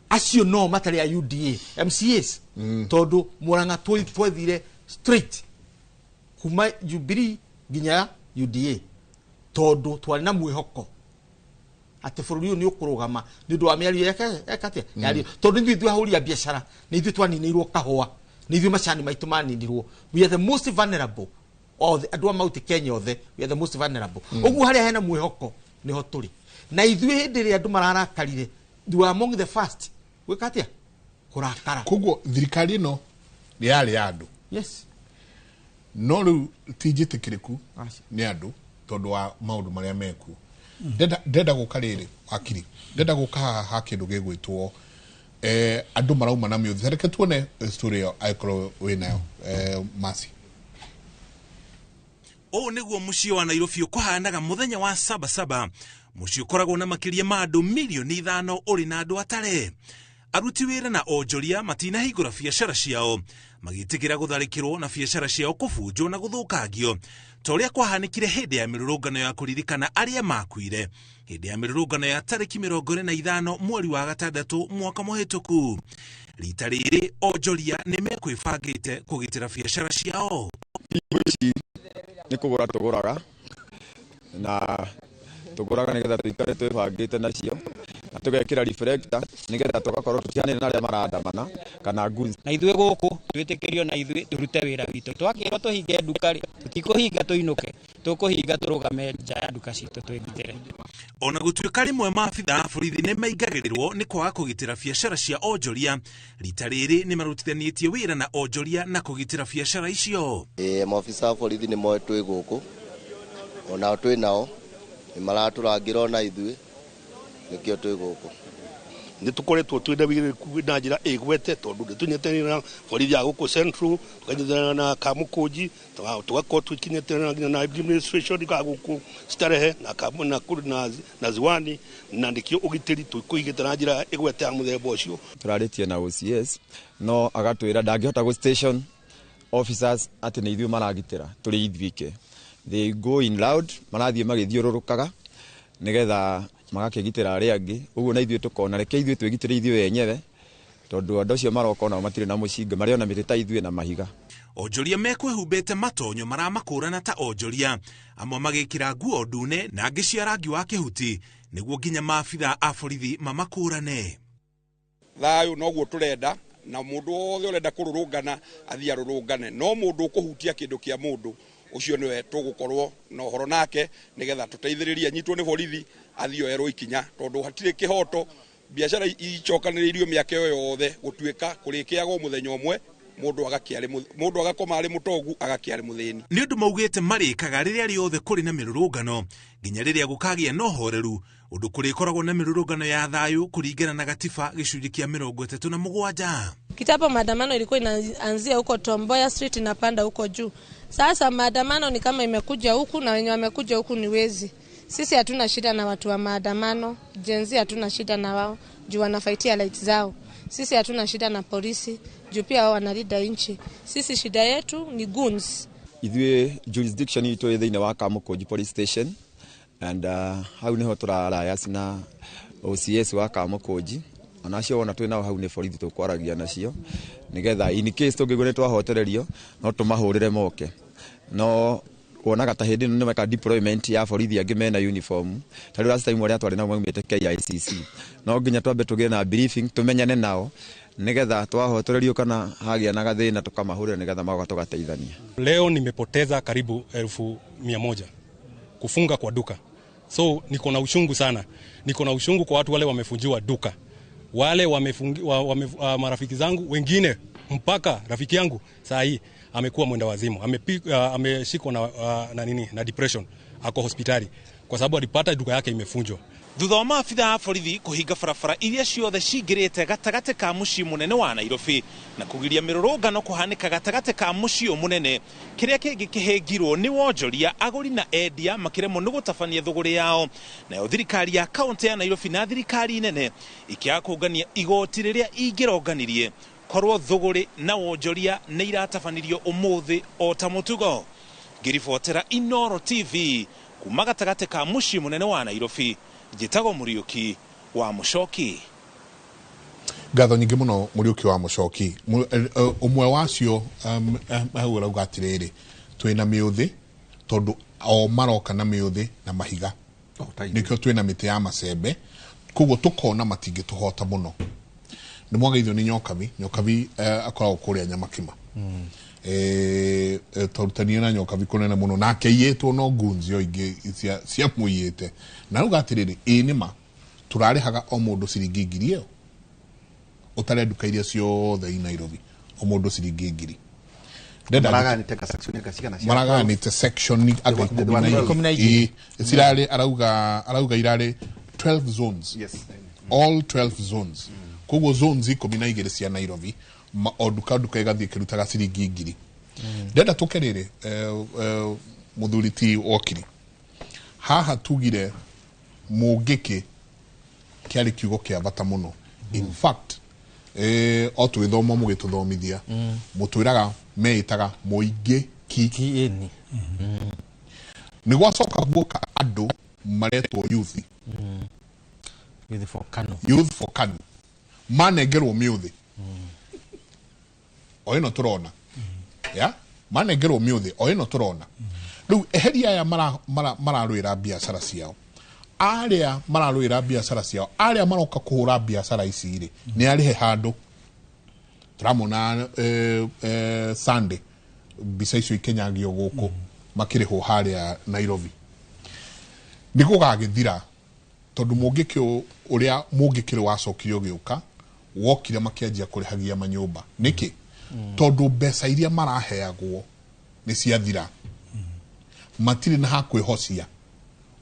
acio no matarĩ a UDA MCAs, tondũ Mũrang'a twethire straight kuma Jubilee nginya UDA, tondũ twarĩ na mwĩhoko atĩ bũrũri ũyũ nĩ ũkũrũgama nĩ ũndũ wa mĩario eka atĩa yario, tondũ ithuĩ ithuĩ ahũri a biacara nĩ ithuĩ twaninĩirwo kahũa, nĩ ithuĩ macani maitũ maninirwo. We are the most vulnerable othe, andũ a Mount Kenya othe, we are the most vulnerable. Ũguo harĩa hena mwĩhoko nĩho tũrĩ na ithuĩ. Hĩndĩ ĩrĩa andũ mararakarire, we were among the first gwĩka atĩa? Kũrakara. Koguo thirikari ĩno yarĩ ya andũ. Yes. No rĩu ti njĩtĩkĩrĩku Aca. nĩ andũ tondũ wa maũndũ marĩa mekuo. Ndenda gũka rĩrĩ, wakiri, ndenda gũka haha ha kĩndũ gĩgwĩtwo andũ marauma na mĩũthĩ. Reke tuone story ĩyo angĩkorwo wĩnayo, masi. Ũũ nĩguo mũciĩ wa Nairobi ũkũhanaga mũthenya wa Sabasaba, mũciĩ ũkoragwo na makĩria ma andũ 5 milioni ũrĩ na andũ atare. Aruti wĩra na onjoria matinahingũra biacara ciao, magĩtĩkĩra gũtharĩkĩrwo na biacara ciao kũbunjwo na gũthũkangio ta ũrĩa kwahanĩkire hĩndĩ ya mĩrũrũngano ya kũririkana arĩa makuire hĩndĩ ya mĩrũrũngano ya tarĩki 25 mweri wa gatandatũ mwaka mũhĩtũku. Rita rĩrĩ onjoria nĩ mekwĩbangĩte kũgitĩra biacara ciao. Nĩ kũgũra tũgũraga, na tũgũraga nĩgetha tũikare twĩbangĩte nacio, na tũgekĩra reflector nĩgetha tũgakorwo tũtihanĩte na arĩa marandamana kana goons. Na ithuĩ gũkũ twĩtĩkĩrio na ithuĩ tũrute wĩra witũ. Twakĩrwo tũhinge nduka rĩ, tũtikũhinga tũinũke, tũkũhinga tũrũgame nja ya nduka citũ twĩgitĩre. Ona gũtuĩka rĩmwe maabitha a borithi nĩ maingagĩrĩrwo nĩ kwaga kũgitĩra biacara cia onjoria, rita rĩrĩ nĩ marutithanĩtie wĩra na onjoria na kũgitĩra biacara icio. Ĩĩ, maobitha a borithi nĩ moĩ twĩ gũkũ, onao twĩ nao, nĩ maratũrangĩra ona ithuĩ, nĩkĩo twĩ gũkũ. Nĩ tũkoretwo twĩna wĩigĩrĩrĩku na njĩra ĩgwete, tondũ nĩ tũnyitanĩire na borithi ya gũkũ Central, tũkanyitanĩra na Kamũkũnji, tũgakorwo tũkinyitanĩra nginya na administration ya gũkũ Starehe na na Ziwani, na nĩkĩo ũgitĩri tũkũigĩte na njĩra ĩgwete ya mũthemba ũcio. Tũrarĩtie na OCS, no agatwĩra ndangĩhota gũ station officers atĩ nĩ ithuĩ maragitĩra tũrĩ ithuike. They go in loud, marathiĩ magĩthiũrũrũkaga nĩgetha magakĩgitĩra arĩa angĩ. Ũguo na ithuĩ tũkona reke ithuĩ twĩgitĩre ithuĩ enyewe, tondũ andũ acio maroka onao matirĩ na mũcinga, marĩ ona mĩtĩ ta ithuĩ na mahiga. Onjoria mekwĩhumbĩte matonyo maramakũrana ta onjoria, amwe magĩkĩra nguo ndune na angĩ cia rangi wa kĩhuti, nĩguo nginya maabitha a borithi mamakũrane. Thayũ noguo tũrenda, na mũndũ wothe ũrenda kũrũrũngana athiĩ arũrũngane, no mũndũ ũkũhutia kĩndũ kĩa mũndũ Ucio niwe tugukorwo na uhoro nake nigetha tuteithiririe anyitwo ni borithi athio erwo ikinya tondu hatire kihoto. Biacara icokaniriirio miaka iyo yothe gutuika kurikiagwo muthenya umwe mundu agakiari mundu agakoma ari mutongu agakiari muthini. Ni undu maugite marikaga riria riothe kuri na mirurungano nginya riria gukagia na uhoreru undu kurikoragwo na mirurungano ya thayu kuringana na gatiba gicunji kia 37. Kitambo maandamano ilikuwa inaanzia huko Tomboya Street inapanda huko juu. Sasa maandamano ni kama imekuja huku na wenye wamekuja huku ni wezi. Sisi hatuna shida na watu wa maandamano, Gen Z hatuna shida na wao, juu wanafaitia lights zao. Sisi hatuna shida na polisi, juu pia wao wanalinda nchi. Sisi shida yetu ni goons. Ithuĩ jurisdiction itũ ĩ thĩinĩ wa Kamukunji Police Station and hau niho tũrarayas na OCS wa Kamukunji onacio wona twĩ nao hau nĩ borithi tũkwaragia nacio nĩgetha in case tũngĩigua nĩ twahotererio no tũmahũrĩre moke. No wonaga ta hĩndĩ ĩno nĩ meka deployment ya borithi angĩ mena uniform ta rĩu last time arĩa twarĩ nao maumĩte KICC no nginya twambe tũgĩe na briefing tũmenyane nao nĩgetha twahotererio kana hagĩa na gathĩna tũkamahũrĩra nĩgetha magoka tũgateithania. Leo nimepoteza karibu 100,000 kufunga kwa duka, so niko na uchungu sana. Niko na uchungu kwa watu wale wamefungiwa duka, wale wamefungiwa marafiki zangu wengine, mpaka rafiki yangu saa hii amekuwa mwenda wazimu, ameshikwa na nini na depression, ako hospitali kwa sababu alipata duka yake imefunjwa. Thutha wa maabitha a borithi kuhinga barabara iria ciothe cingirite gatagati ka mucii munene wa Nairobi na kugiria mirurungano kuhanika gatagati ka mucii uyu munene, kiria kingi kihingirwo ni wonjoria aguri na endia makiremwo ni gutabania thuguri yao. Nayo thirikari ya kaunti ya Nairobi na thirikari nene ikiaga kungania igoti riria ingironganirie korwo thuguri na wonjoria ni iratabanirio umuthi o ta mutugo. Ngiribotera Inoro TV kuma gatagati ka mucii munene wa Nairobi, njĩtagwo Mũriũki wa Mũcoki. Ngatho nyingĩ mũno Mũriũki wa Mũcoki. Ũmwe wacio hau arauga atĩrĩrĩ, twĩna mĩũthĩ tondũ o maroka na mĩũthĩ na mahiga, nĩkĩo twĩna mĩtĩ ya macembe, koguo tũkona matingĩtũhota mũno. Nĩ mwageithio nĩ Nyokabi. Nyokabi akoragwo kũrĩa Nyamakima. Twarutania na Nyokabi kũnene mũno nake aiyĩtwo no ngunzi o ingĩ cia mũiyĩte. Na rauga atĩrĩrĩ, ĩĩ nĩ ma tũrarĩhaga o mũndũ ciringi 1,000 ĩyo ũtare nduka iria ciothe i Nairobi, o mũndũ ciringi 1,000. Maraganĩte section anga 12 cirarĩ, arauga irarĩ 12 zones. Yes. All 12 zones. Koguo zones 12 cia Nairobi, o nduka ĩgathiĩ ĩkĩrutaga ciringi 1,000. Ndenda tũke rĩrĩ mũthuri ti wokiri haha tugire mũngĩkĩ kĩarĩ kiugo kĩa bata mũno. In fact o twĩthoma mũgĩtũthomithia mũtwĩraga meĩtaga mũingĩ ki nĩ gwacoka guoka andũ maretwo youth, youth for KANU, manengerwo mĩũthĩ o ĩno tũrona, ya manengerwo mĩũthĩ o ĩno tũrona. Rĩu eheria aya mararũĩra biacara ciao, arĩa mararũĩra biacara ciao, arĩa maroka kũhũra biacara ici rĩ nĩ arĩhe handũ. Tũramona Sunday mbica icio ikenyagio gũkũ makĩrĩhwo harĩa Nairobi. Nĩ gũgagĩthira tondũ mũngĩkĩ ũrĩa mũngĩkĩrĩ wacokire ũgĩũka wokire makĩanjia kũrĩhagia manyũmba. Nĩkĩ? Tondũ mbeca iria maraheagwo nĩ ciathira, matirĩ na ha kwĩhocia.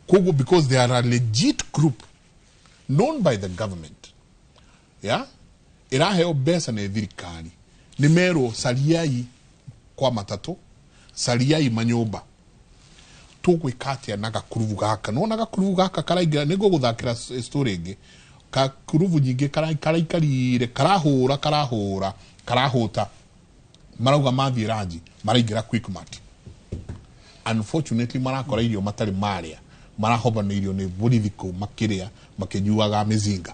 Koguo because they are a legit group known by the government, yeah, ĩraheo mbeca nĩ thirikari, nĩ merwo cariai kwa matatũ, cariai manyũmba. Tũgwĩka atĩa na gakurubu gaka? Nĩwona gakurubu gaka karaingĩra, nĩ ngũgũthakĩra story ĩngĩ. Gakurubu nyingĩ karaikarire, karahũra karahũra karahũta, marauga mathiĩ ranji maraingĩra Quickmart. Unfortunately marakora irio matarĩ marĩa, marahobanĩirio nĩ borithi kũu makĩrĩa makĩnyuaga mĩzinga.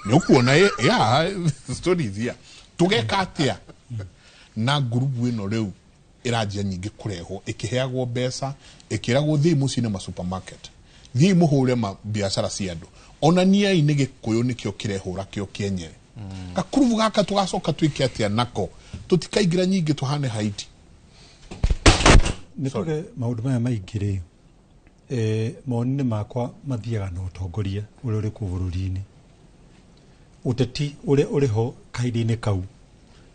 Nĩ ũkuona ya stories ya tũgeka atĩa na ngurubu ĩno rĩu ĩranjia nyingĩ kũrehwo ĩkĩheagwo mbeca ĩkĩragwo thiĩ mũciĩ nĩ ma supermarket, thiĩ mũhũre ma biacara cia andũ, onaniai nĩ Gĩkũyũ nĩkĩo kĩrehũra kĩo kĩenyewe. Gakurubu gaka tũgacoka twĩke atĩa nako? Tũtikaingĩra nyingĩ tũhane Haiti. Nĩ tuge maũndũ maya maingĩ rĩ, mawoni-inĩ makwa mathiaga na ũtongoria ũrĩa ũrĩ kuo bũrũri-inĩ, ũteti ũrĩa ũrĩ ho kahinda-inĩ kau,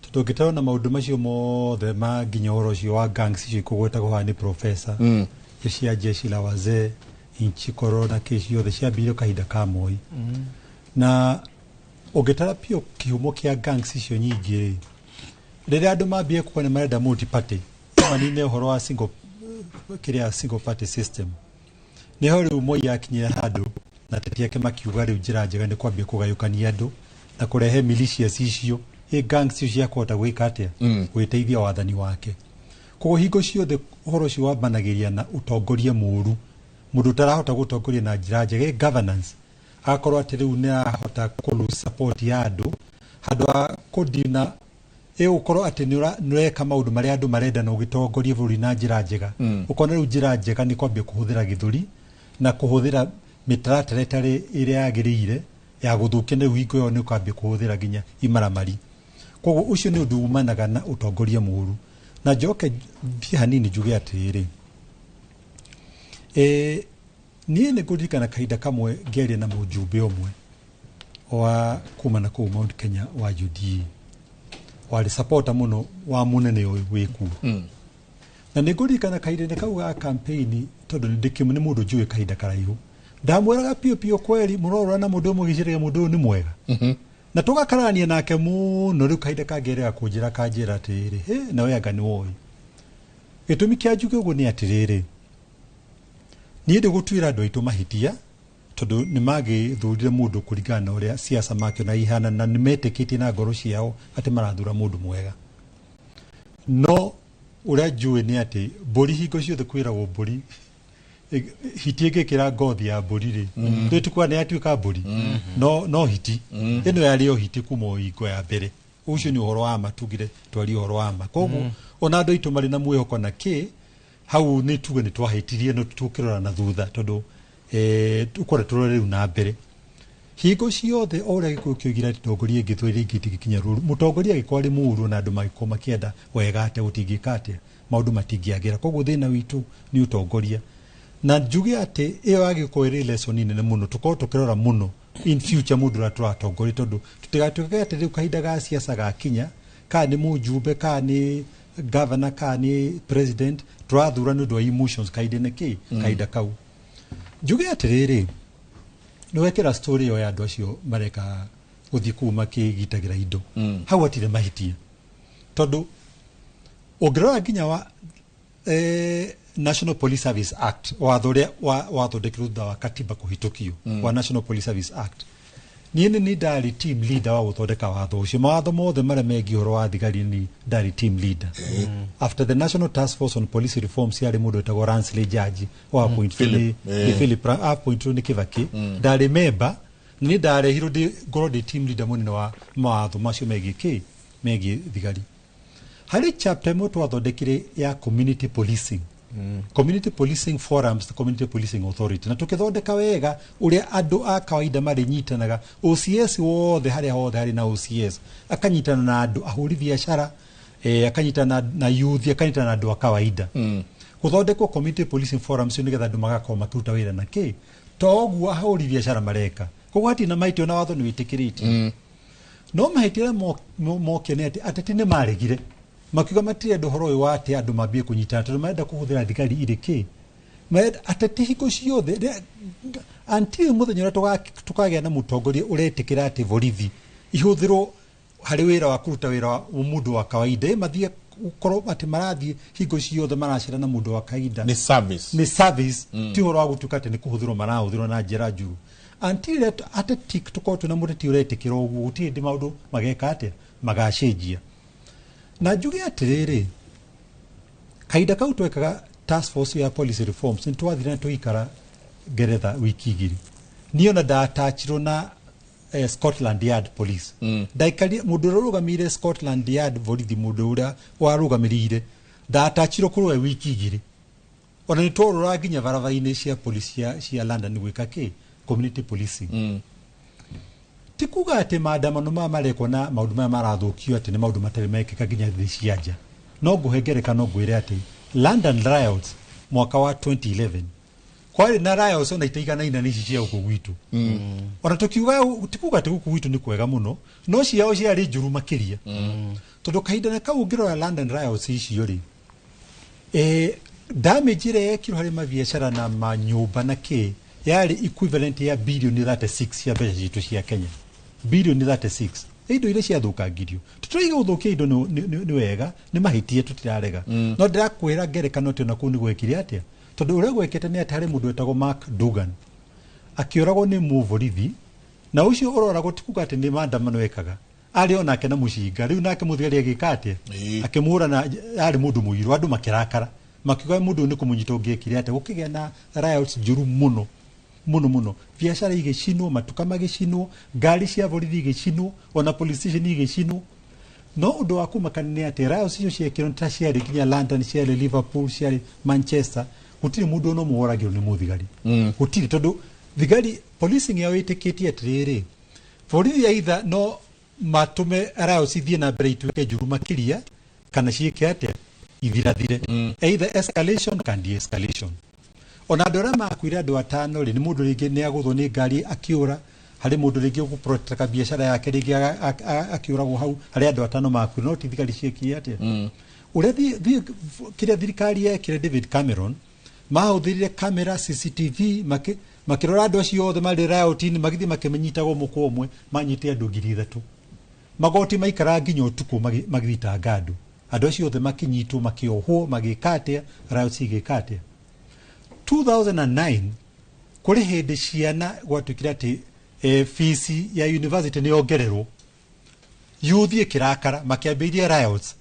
tondũ ũngĩtarona maũndũ macio mothe ma nginya ũhoro ũcio wa gangs icio ikũgwetagwo haha nĩ professor, cia jeshi la wazee inchikoro na kĩ ciothe ciambĩrĩirio kahinda ka Moi. Na ũngĩtara biũ kĩhumo kĩa gangs icio nyingĩ rĩ, rĩrĩa andũ mambie kuga nĩ marenda multi party, manine ũhoro wa single, kĩrĩa single party system, nĩho rĩu Moi akinyire handũ na ateti ake makiuga rĩu njĩra njega nĩ kwambia kũgayũkania andũ na kũrehe militias icio, ĩ gangs icio cia kũhota gwĩka atĩa, gwĩteithia wathani wake. Koguo hingo ciothe ũhoro ũcio wambanagĩria na ũtongoria mũũru, mũndũ ũtarahota gũtongoria na njĩra njega, ĩ governance, agakorwo atĩ rĩu nĩ arahota kũ lose support ya andũ handũ ha kũdina ĩgũkorwo atĩ nĩ ũreka maũndũ marĩa andũ marenda na ũgĩtongoria bũrũri na njĩra njega. Ũkona rĩu njĩra njega nĩ kwambia kũhũthĩra gĩthũri na kũhũthĩra mĩtaratara ĩtarĩ ĩrĩa yagĩrĩire ya gũthũkia, na rĩu hingo ĩyo nĩ ũkambia kũhũthĩra nginya imaramari. Koguo ũcio nĩ ũndũ umanaga na ũtongoria mũũru. Na njoke thiĩ hanini njuge atĩrĩrĩ, niĩ nĩ ngũririkana kahinda kamwe ngĩaria na mũjumbe ũmwe wa kuma na kũu Mount Kenya wa UDA, warĩ supporter mũno wa mũnene ũyũ wĩ kuo. Na nĩ ngũririkana kahinda-inĩ kau ga campaign, tondũ nĩ ndĩkĩmũ nĩ mũndũ njũĩ kahinda karaihu, ndamwĩraga piũ piũ kweri mũrorora na mũndũ ũmwe gĩciragia mũndũ ũyũ nĩ mwega, na tũgakarania nake mũno. Rĩu kahinda kangĩ kũnjĩra kanjĩra atĩrĩrĩ, he nawe anga nĩ woĩ gĩtũmi kĩa njuge ũguo nĩ atĩrĩrĩ, niĩ ndĩgũtuĩra andũ aitũ mahĩtia tondũ nĩ magĩthurire mũndũ kũringana na ũrĩa siasa makĩona ihana, na nĩ metĩkĩtie na ngoro ciao atĩ marathura mũndũ mwega. No ũrĩa njũĩ nĩ atĩ mbũri hingo ciothe kwĩragwo mbũri hiti ĩngĩkĩra ngothi ya mbũri rĩ, twĩtukwa nĩ yatuĩka mbũri. No hiti ĩno yarĩ o hiti kuma o hingo ya mbere. Ũcio nĩ ũhoro wa ma, tugire twarie ũhoro wa ma. Koguo ona andũ aitũ marĩ na mwĩhoko na kĩ hau, nĩ tuge nĩ twahĩtirie, no tũkĩrora na thutha tondũ tũkore tũrore rĩu na mbere. Hingo ciothe o ũrĩa Gĩkũyũ kĩoigire atĩ ndongoria ĩngĩ twĩrĩ ingĩ itingĩkinya rũru, mũtongoria angĩkorwo arĩ mũũru na andũ mangĩkorwo makĩenda wega atĩa, gũtingĩka atĩa, maũndũ matingĩagĩra. Koguo thĩna witũ nĩ ũtongoria, na njuge atĩ ĩyo yagĩkorwo ĩrĩ lesson nene mũno tũkorwo tũkĩrora mũno in future mũndũ ũrĩa tũratongoria, tondũ tũtigatuĩke atĩ rĩu kahinda ga siasa gakinya, kana nĩ mũjumbe, kana nĩ governor, kana nĩ president, tũrathura nĩ ũndũ wa emotions kahinda-inĩ kĩ kahinda kau. Njuge atĩrĩrĩ, nĩ wekĩra story ĩyo ya andũ acio mareka gũthiĩ kũu makĩgitagĩra indo, hau hatirĩ mahĩtia, tondũ ũngĩrora nginya wa National Police Service Act, watho ũrĩa wathondekirwo thutha wa katiba kũhĩtũkio, wa National Police Service Act, niĩ nĩ ndarĩ team leader wa gũthondeka watho ũcio. Mawatho mothe marĩa megiĩ ũhoro wa thigari ni ndarĩ team leader. After the National Task Force on Police Reforms, yarĩ mũndũ wĩtagwo Ransley Jaji wa appointwo Philip, nĩ Philip appointwo nĩ Kibaki. Ndarĩ member na nĩ ndarehirwo ndĩ ngorwo ndĩ team leader mũnene wa mawatho macio megiĩ kĩ megiĩ thigari. Harĩ chapter ĩmwe twathondekire ya community policing, community policing forums, the community policing authority, na tukithondeka wega uria andu a kawaida marinyitanaga, OCS wothe haria hothe hari na OCS akanyitana na andu ahuri biacara, akanyitana na youth, akanyitana na andu a kawaida, guthondekwo community policing forums nigetha andu magakorwo makiruta wira na ki toguo ahuri biacara mareka. Koguo hatirĩ na mahĩtia, na watho nĩ wĩtĩkĩrĩtie. No mahĩtia arĩa mokire nĩ atĩ ateti nĩ maregire, makiuga matirenda ũhoro ũyũ wa atĩ andũ mambie kũnyitana tondũ marenda kũhũthĩra thigari irĩ kĩ. Marenda ateti hingo ciothe until mũthenya ũrĩa tũkagĩa na mũtongoria ũretĩkĩra atĩ borithi ihũthĩrwo harĩ wĩra wa kũruta wĩra wa mũndũ wa kawaida, mathiĩ gũkorwo atĩ marathiĩ hingo ciothe maracera na mũndũ wa kawaida. Nĩ service. Nĩ service, ti ũhoro wa gũtuĩka atĩ nĩ kũhũthĩrwo marahũthĩrwo na njĩra njũru. Until ateti tũkorwo twĩna mũteti ũretĩkĩra ũguo, gũtirĩ hĩndĩ maũndũ mageka atĩa, magacenjia. Na njuge atĩrĩrĩ, kahinda kau twekaga task force ya policy reforms, nĩ twathire na tũgĩikara Ngeretha wiki 2. Niĩ ona ndatachirwo na Scotland Yard Police. Ndaikarire mũndũ ũrĩa ũrũgamĩrĩire Scotland Yard borithi, mũndũ ũrĩa warũgamĩrĩire, ndatachirwo kũrĩ we wiki 2. Ona nĩ twarora nginya barabara-inĩ cia police cia London gwĩka kĩ community policing. Ti kuga atĩ maandamano maya marekwo na maũndũ maya marathũkio atĩ nĩ maũndũ matarĩ mekĩka nginya thĩ cia nja. No ngũhe ngerekano ngwĩre atĩ London riots mwaka wa 2011 kwarĩ na riots ona itaiganaine na ici cia gũkũ gwitũ. Ona tukiuga tikuga atĩ gũkũ gwitũ nĩ kwega mũno, no ciao ciarĩ njũru makĩria, tondũ kahinda na kau ũngĩrora London riots icio rĩ, damage ĩrĩa yekirwo harĩ mabiacara na manyũmba na kĩ yarĩ equivalent ya bilioni 36 cia mbeca citũ cia Kenya, bilioni 36. Indo iria ciathũkangirio, tũtirauga gũthũkia indo nĩ wega, nĩ mahĩtia, tũtirarega, no ndĩrakwĩra ngerekano atĩ ona kũu nĩ gwekire atĩa, tondũ ũrĩa gwekĩte nĩ atĩ harĩ mũndũ wetagwo Mark Dugan akĩũragwo nĩ mũborithi, na ũcio ũroragwo ti kuga atĩ nĩ maandamano ekaga, arĩ onake na mũcinga. Rĩu nake mũthigari agĩka atĩa? Akĩmũra, na arĩ mũndũ mũirũ. Andũ makĩrakara, makiuga mũndũ ũyũ nĩ kũmũnyita ũngĩekire atĩa. Gũkĩgĩa na riots njũru mũno mũno mũno, biacara igĩcinwo, matuka magĩcinwo, ngari cia borithi igĩcinwo, ona police station igĩcinwo. No ũndũ wa kũmakania nĩ atĩ riots icio ciekirwo ta ciarĩ nginya London, ciarĩ Liverpool, ciarĩ Manchester, gũtirĩ mũndũ ona ũmwe woragirwo nĩ mũthigari. Gũtirĩ, tondũ thigari policing yao ĩtĩkĩtie atĩrĩrĩ, borithi aitha no matũme riots ithiĩ na mbere ituĩke njũru makĩria kana ciĩke atĩa, ithirathire, either escalation kana de-escalation. Ona andũ arĩa makuire, andũ atano rĩ, nĩ mũndũ rĩngĩ nĩ agũthwo nĩ ngari akĩũra, harĩ mũndũ rĩngĩ ũgũprotectaga biacara yake, rĩngĩ akĩũragwo hau. Harĩ andũ atano makuire, no ti thigari ciĩkire atĩa. Ũrĩa kĩrĩa thirikari yekire, David Cameron mahũthĩrire kamera CCTV makĩrora andũ acio othe marĩ riot-inĩ, magĩthiĩ makĩmanyitaga ũmwe kwa ũmwe, manyite andũ 3,000. Magoti maikaraga nginya ũtukũ magĩthitanga andũ, andũ acio othe makĩnyitwo, makĩohwo, magĩka atĩa, riots igĩka atĩa. 2009 kũrĩ hĩndĩ ciana gwatuĩkire atĩ fees ya university nĩ yongererwo, youth ĩkĩrakara, makĩambĩrĩria riots.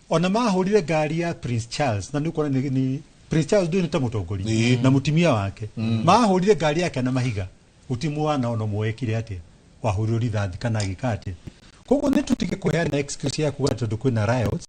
Ona mahũrire ngari ya Prince Charles, na nĩ ũkuona nĩ Prince Charles ndũĩ nĩ ta mũtongoria na mũtumia wake, mahũrire ngari yake na mahiga. Gũtirĩ mwana ona ũmwe wekire atĩa, wahũrirwo rithathi kana agĩka atĩa. Koguo nĩ tũtige kũheana excuse ya kuga tondũ kwĩna riots.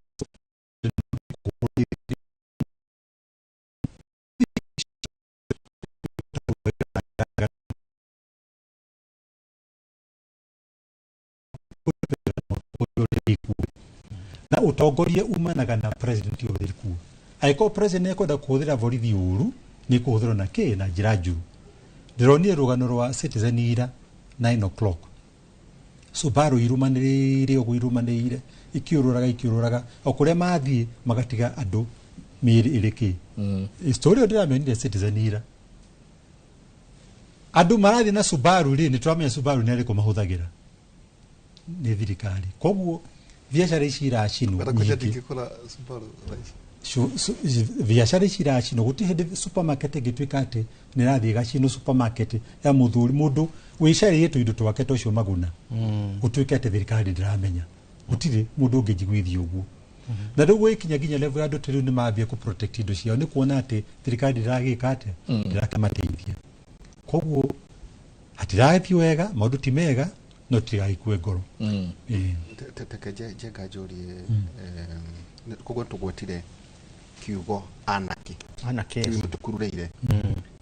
Na ũtongoria umanaga na president ũrĩa kuo. Angĩkorwo president nĩekwenda kũhũthĩra borithi ũru, nĩ kũhũthĩrwo na kĩ na njĩra njũru. Ndĩronire rũgano rwa Citizen ira 9 o'clock, Subaru irumanĩrĩire ũguo, irumanĩrĩire, ikiũrũraga ikiũrũraga, o kũrĩa mathiĩ magatiga andũ mĩĩrĩ ĩrĩ kĩ. Story ĩyo ndĩramĩonire Citizen ira. Andũ marathiĩ na Subaru rĩ, nĩ tũramenya Subaru nĩ arĩkũ mahũthagĩra, nĩ thirikari. Koguo biacara ici iracinwo Barakuja nyingĩ. Ndingĩkora Subaru thaa ici. Biacara ici iracinwo, gũtirĩ hĩndĩ supermarket ĩngĩtuĩka atĩ nĩ ĩrathiĩ ĩgacinwo, supermarket ya mũthuri mũndũ wĩcarĩrie tũindo twake tũcio maguna, gũtuĩke atĩ thirikari ndĩramenya. Gũtirĩ mũndũ ũngĩnjiguithia ũguo. Na rĩu gwĩkinya nginya level ya andũ ta rĩu nĩ mambia kũ protect indo ciao, nĩ kuona atĩ thirikari ndĩragĩka atĩa, ndĩrakĩmateithia. Koguo hatirathiĩ wega, maũndũ ti mega, no tũtigagĩkue ngoro. Ĩĩ. Teke njenga njũrie, koguo tũgwetire kiugo anarchy. Anarchy, Rĩu yes. nĩtũkururĩire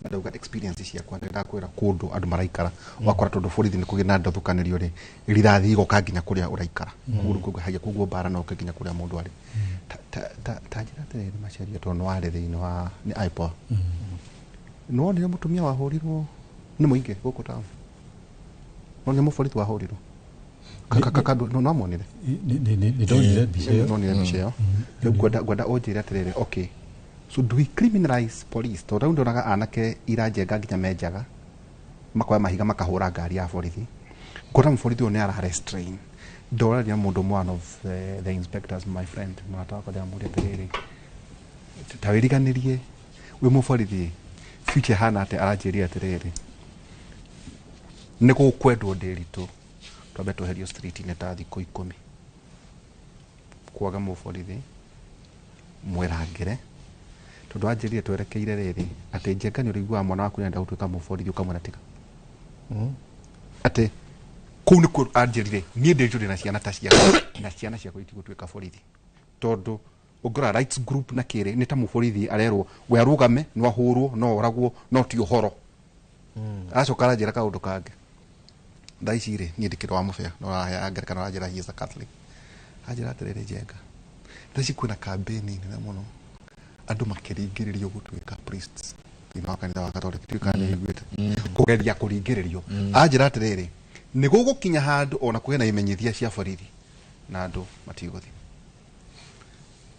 na ndauga experience ciakwa, ndakwĩra kũndũ andũ maraikara, wakora tondũ borithi nĩ kũgĩa na ndathũkanĩrio rĩ, rithathi igoka nginya kũrĩa ũraikara. Koguo hagia, koguo mbara no ũke nginya kũrĩa mũndũ arĩ. Ta njĩra atĩrĩrĩ, Macharia, tondũ nĩ warĩ thĩinĩ wa nĩ IPOA, nĩ wonire mũtumia wahũrirwo nĩ mũingĩ gũkũ taũni? Nonire mũborithi wahũrirwo? No muonire? Nĩ ndonire mbica ĩyo. Nonire mbica ĩyo. Rĩu ngwenda ũnjĩre atĩrĩrĩ, okay, so do we criminalize police? Tondũ rĩu ndonaga anake iranjenga nginya menjaga, makoya mahiga, makahũra ngari ya borithi, ngona mũborithi ũyũ nĩ ara restrain. Ndoraria mũndũ ũmwe, one of the inspectors, my friend, mũrata wakwa, ndĩramũria atĩrĩrĩ, ta wĩriganĩrie wĩ mũborithi, future hana atĩa? Aranjĩria atĩrĩrĩ, nĩ gũkwendwo ndĩritũ twambe tweherio street-inĩ ta thikũ 10, kwaga mũborithi mwĩrangĩre, tondũ anjĩrire twerekeire rĩrĩ atĩ njenga nĩ ũrĩiguaga mwana waku nĩarenda gũtuĩka mũborithi, ũkamwĩra tiga, atĩ kũu nĩkuo anjĩrire niĩ ndĩritũ ndĩna ciana ta ciakwa na ciana ciakwa itigũtuĩka borithi, tondũ ũngĩrora rights group na kĩrĩ nĩ ta mũborithi arerwo we arũgame no ahũrwo, no oragwo, no ti ũhoro. Aracoka aranjĩra kaũndũ kangĩ, thaa ici rĩ, niĩ ndĩkĩrĩ wa mũbĩa, no araheaga ngerekano, aranjĩra he is a Catholic, anjĩra atĩrĩrĩ, Njenga, thaa ici kwĩna kambĩni nene mũno. Andũ makĩringĩrĩrio gũtuĩka priests thĩinĩ wa kanitha wa Catholic, ndiũĩ kana nĩiguĩte kũgeria kũringĩrĩrio. Anjĩra atĩrĩrĩ, nĩ gũgũkinya handũ ona kũgĩe na imenyithia cia borithi na andũ matigũthiĩ.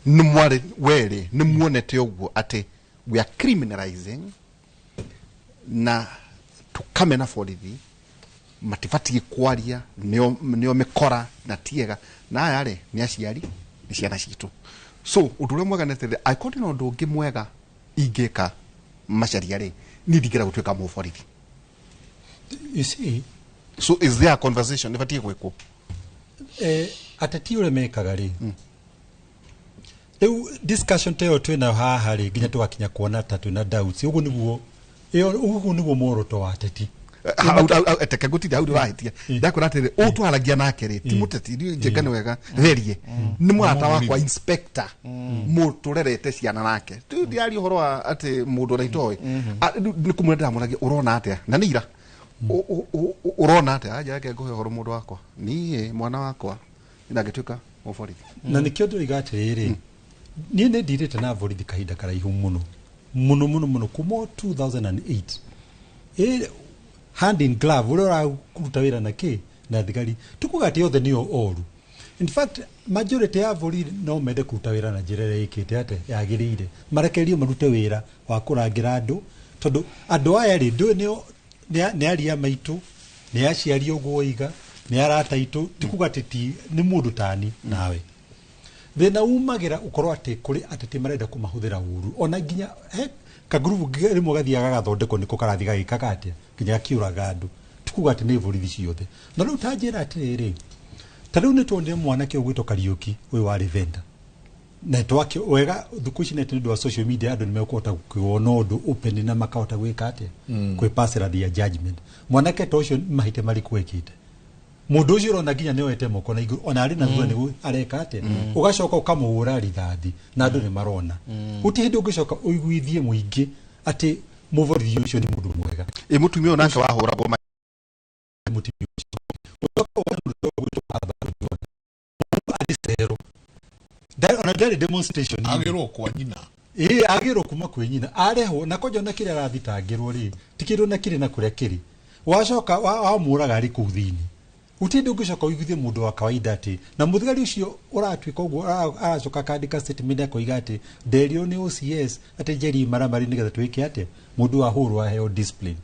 Nĩ mwarĩ werĩ nĩ muonete ũguo atĩ we are criminalizing na tukamena borithi matibatiĩ kwaria, nĩo nĩo mĩkora na tiega na aya rĩ nĩ aciari, nĩ ciana citũ. So ũndũ ũrĩa mwega nĩ atĩrĩrĩ, angĩkorwo ndĩna ũndũ ũngĩ mwega ingĩka Macharia rĩ, niĩ ndingĩenda gũtuĩka mũborithi. You see, so is there a conversation ĩbatiĩ gwĩkwo? Ateti ũrĩa mekaga rĩ, rĩu discussion ta ĩyo twĩnayo haha rĩ, nginya tũgakinya kuona ta twĩna doubts, ũguo nĩguo ĩyo, ũguo nĩguo muoroto wa ateti. Teke ngũtinde hau, ndĩrahĩtia, ndakwĩra atĩrĩrĩ, ũũ twaragia nake rĩ ti mũteti, njĩka nĩ wega therie, nĩ mũrata wakwa inspector mũtũrerete ciana nake. Rĩu ndĩraria ũhoro wa atĩ mũndũ ona itoĩ nĩ kũmwĩra, ndĩramũragia ũrona atĩa, na nĩ ira ũrona atĩa, anja reke ngũhe ũhoro mũndũ wakwa, niĩ mwana wakwa ndangĩtuĩka mũborithi. Na nĩkĩo ndĩroiga atĩrĩrĩ, niĩ nĩ ndirĩte na borithi kahinda karaihu mũno mũno mũno mũno, kuma o 2008, hand in glove, ũrĩa ũraruta wĩra na kĩ na thigari, tukuga atĩ othe nĩo oru. In fact, majority ya borithi no mende kũruta wĩra na njĩra ĩrĩa ĩkĩte atĩ yagĩrĩire, marekererio marute wĩra wa kũrangĩra andũ, tondũ andũ aya rĩ, ndũĩ nĩo nĩ aria maitũ, nĩ aciari ũguo oiga, nĩ arata aitũ, ti kuga atĩ ti nĩ mũndũ tani nawe. Thĩna umagĩra ũkorwo atĩ kũrĩ ateti marenda kũmahũthĩra ũru, ona nginya he kagurubu rĩmwe gathiaga gagathondekwo, nĩko karathiĩ gagĩkaga atĩa nginya gakiũraga andũ, tikuga atĩ nĩ borithi ciothe. Na rĩu ta njĩra atĩrĩrĩ, ta rĩu nĩ tuonire mwanake ũgwĩtwo Kariũki ũyũ warĩ venda na twake wega, thukũ ici nĩ ũndũ wa social media andũ nĩ mekũhota kuona ũndũ open na makahota gwĩka atĩa, kwĩpasĩra their judgment. Mwanake ta ũcio mahĩtia marĩkũ ekĩte? Mũndũ ũcio ũrona nginya nĩ oete moko na igũrũ, ona arĩ na thutha nĩguo areka atĩa, ũgacoka ũkamũhũra rithathi na andũ nĩ marona. Gũtirĩ hĩndĩ ũngĩcoka ũiguithie mũingĩ atĩ mũborithi ũcio nĩ mũndũ mwega. Ĩ mũtumia ũyũ nake wahũragwo? Mũtumia ũcio ũcoka wone mũndũ ũgwĩtwo Arthur Ojwang. Mũndũ arĩ cero, ona ndarĩ demonstration. Agĩrwo kwa nyina. Ĩĩ, agĩrwo kuma kwĩ nyina, arehwo na kwanja ona kĩrĩa arathitangĩrwo rĩ, ti kĩndũ na kĩrĩ na kũrĩa kĩrĩ, wacoka wamũraga arĩ kũu thĩinĩ. Gũtirĩ hĩndĩ ũngĩcoka ũiguithie mũndũ wa kawaida atĩ na mũthigari ũcio ũratuĩka ũguo aracoka akandĩka statement akoiga atĩ nderirwo nĩ OCS atĩ njeri maramari nĩgetha twĩke atĩa, mũndũ ahũrwo aheo discipline.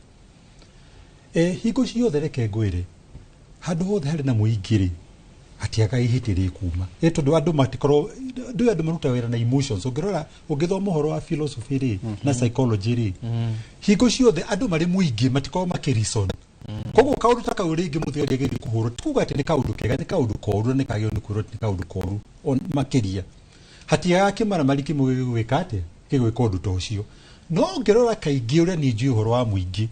Hingo ciothe reke ngwĩre, handũ hothe harĩ na mũingĩ rĩ, hatiaga ihĩtia rĩkuma, ĩ tondũ andũ matikorwo, ndũĩ andũ maruta wĩra na emotions. Ũngĩrora, ũngĩthoma ũhoro wa philosophy rĩ na psychology rĩ, hingo ciothe andũ marĩ mũingĩ matikorwo makĩreason. Koguo kaũndũ ta kau rĩngĩ mũthigari agĩthiĩ kũhũrwo, ti kuga atĩ nĩ kaũndũ kega, nĩ kaũndũ koru, na nĩ kagĩrĩirwo nĩ kwĩrwo atĩ nĩ kaũndũ koru makĩria. Hatiagaga kĩmaramari kĩmwe gĩgwĩka atĩa, gĩgwĩka ũndũ ta ũcio. No ũngĩrora kaingĩ ũrĩa niĩ njũĩ ũhoro wa mũingĩ,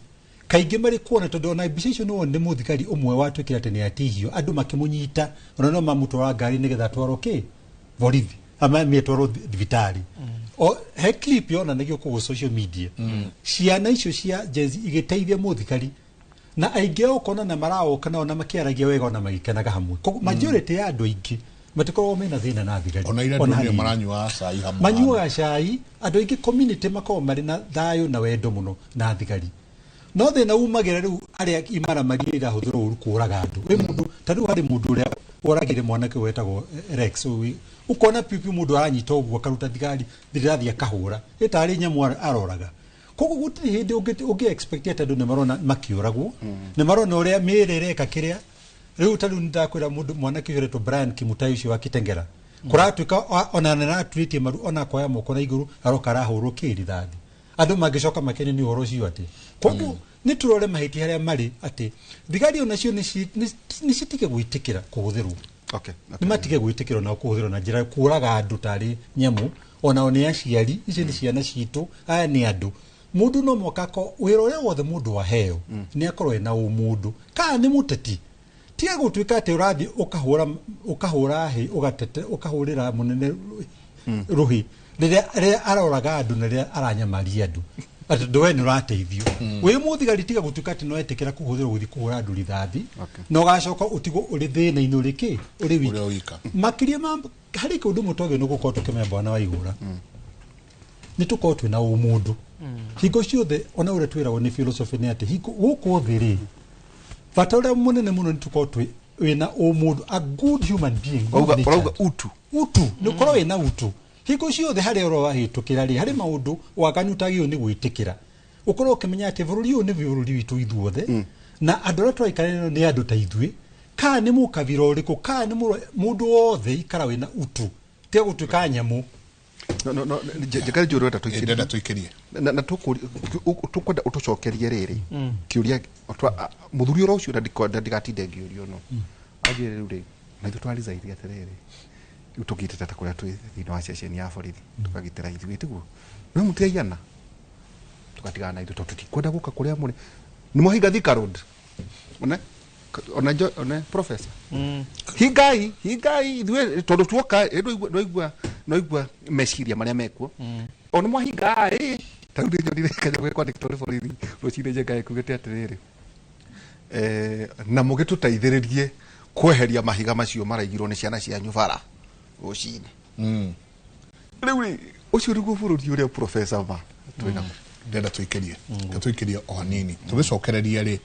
kaingĩ marĩ kuona, tondũ ona mbica icio nĩwona nĩ mũthigari ũmwe watuĩkire atĩ nĩ atihio, andũ makĩmũnyita, ona no mamũtwara ngari nĩgetha atwarwo kĩ borithi ama mĩtwarwo thibitarĩ. O he clip yonanagio kũu social media, ciana icio cia Gen Z igĩteithia mũthigari, na aingĩ ao ũkona na maraoka nao na makĩaragia wega ona magĩkenaga hamwe. Koguo majority ya andũ aingĩ matikoragwo mena thĩna na thigari. Ona ira ona ndonire hanini. Maranyuaga cai hamwe. Manyuaga cai andũ aingĩ, community makoragwo marĩ na thayũ na wendo mũno na thigari. No thĩna umagĩra rĩu arĩa imaramari irahũthĩrwo ũru kũraga andũ. Wĩ mũndũ ta rĩu harĩ mũndũ ũrĩa oragire mwanake wetagwo Rex ũyũ, ũkona piu piu mũndũ aranyita ũguo akaruta thigari rithathi akahũra ĩtarĩ nyamũ aroraga. Koguo gũtirĩ hĩndĩ ũngĩ expect atĩ andũ nĩ marona makĩũragwo, nĩ marona ũrĩa mĩĩrĩ ĩreka kĩrĩa. Rĩu ta rĩu nĩndakwĩra, mũndũ mwanake ũcio ũretwo Brian Kimutai ũcio wa Kitengela, kũratuĩka ona nĩaraturĩtie maru, ona akoya moko na igũrũ, aroka arahũrwo kĩ rithathi. Andũ mangĩcoka makene nĩ ũhoro ũcio atĩ koguo nĩ tũrore mahĩtia harĩa marĩ, atĩ thigari onacio nĩ citige gwĩtĩkĩra kũhũthĩrwo, nĩ matige gwĩtĩkĩrwo na kũhũthĩrwo na njĩra ya kũraga andũ tarĩ nyamũ. Onao nĩ aciari, ici nĩ ciana citũ, aya nĩ andũ. Mũndũ no mũhaka wĩra ũrĩa wothe mũndũ aheo nĩ akorwo ena ũmũndũ. Kana nĩ mũteti, tiga gũtuĩka atĩ ũrathiĩ ũkahũra ũkahũra hĩ ũgatete ũkahũrĩra mũnene rũhĩ rĩrĩa rĩrĩa aroraga andũ na rĩrĩa aranyamaria andũ, atĩ ndũ we nĩ ũrateithio wĩ mũthigari. Tiga gũtuĩka atĩ no etĩkĩra kũhũthĩrwo gũthiĩ kũhũra andũ rithathi na ũgacoka ũtigwo ũrĩ thĩna-inĩ ũrĩ kĩ ũrĩ wiki. Ũrĩ wika. Makĩria ma harĩ kĩũndũ ũmwe twagĩrĩirwo nĩ gũkorwo tũkĩmenya, bwana wa igũra. Nĩ tũkorwo twĩna ũmũndũ. Hingo ciothe ona ũrĩa twĩragwo nĩ philosophy nĩ atĩ hingo gũkũ thĩ rĩ, bata ũrĩa mũnene mũno nĩ tũkorwo twĩ wĩna ũmũndũ, a good human being, good Ũrauga natured. utu. Utu nĩ ũkorwo wĩna utu hingo ciothe harĩa ũrĩa wahĩtũkĩra rĩ, harĩ maũndũ waganu ũtagĩrĩirwo nĩ gwĩtĩkĩra, ũkorwo ũkĩmenya atĩ bũrũri ũyũ nĩ bũrũri witũ ithuothe, na andũ arĩa tũraikarania nĩ andũ ta ithuĩ, kana nĩ mũkabira ũrĩkũ, kana nĩ mũndũ wothe, ikara wĩna utu, tiga gũtuĩka nyamũ. No njekere njũĩ ũrenda tũikĩrie. Ndĩrenda tũikĩrie. Na tũkwenda ũtũcokerie rĩrĩ kĩũria mũthuri ũrĩa ũcio na ndigatinde ngĩũrio no anjĩre rĩu rĩ, na ithuĩ twarizairi atĩrĩrĩ, rĩu tũgitĩte ta kũrĩa twĩ thĩinĩ wa ceceni ya borithi, tũkagitĩra ithuĩ tiguo no mũtiraigana, tũgatigana na ithuĩ tondũ tũtikwenda gũka kũrĩa mũrĩ, nĩ mwahinga Thika Road, one one one professor, hingai hingai ithuĩ tondũ tuoka ndwaigua noigua meciria marĩa mekuo ona mwahinga ĩ ta rĩu nĩnyonire kanyamũ gekwandĩkĩtwo nĩ borithi rũcinĩ njenga ĩkugĩte atĩrĩrĩ, na mũgĩtũteithĩrĩrie kweheria mahiga macio maraigirwo nĩ ciana cianyu bara rũcinĩ. Rĩu rĩ, ũcio nĩguo bũrũri ũrĩa professor ma twĩna. Ndĩrenda tũikĩrie tũikĩrie o hanini tũgĩcokereria rĩ,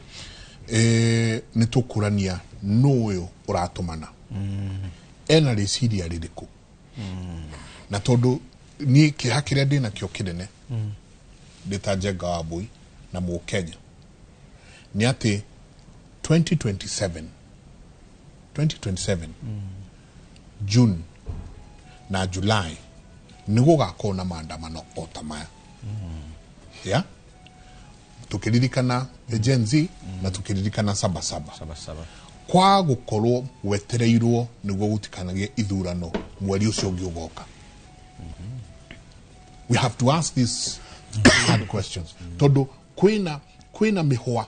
nĩ tũkũrania nũ ũyũ ũratũmana ena rĩciria rĩrĩkũ, na tondũ niĩ kĩeha kĩrĩa ndĩnakĩo kĩnene ndĩ ta Njenga wa Mbui na Mũkenya nĩ atĩ 2027 June na July nĩ gũgakorwo na maandamano o ta maya, ya tukiririkana Gen Z na tukiririkana Sabasaba kwa gukorwo wetereirwo niguo gutikanagĩe ithurano mweri ũcio ũngĩ ũgoka. We have to ask these hard questions tondu kwina mĩhwa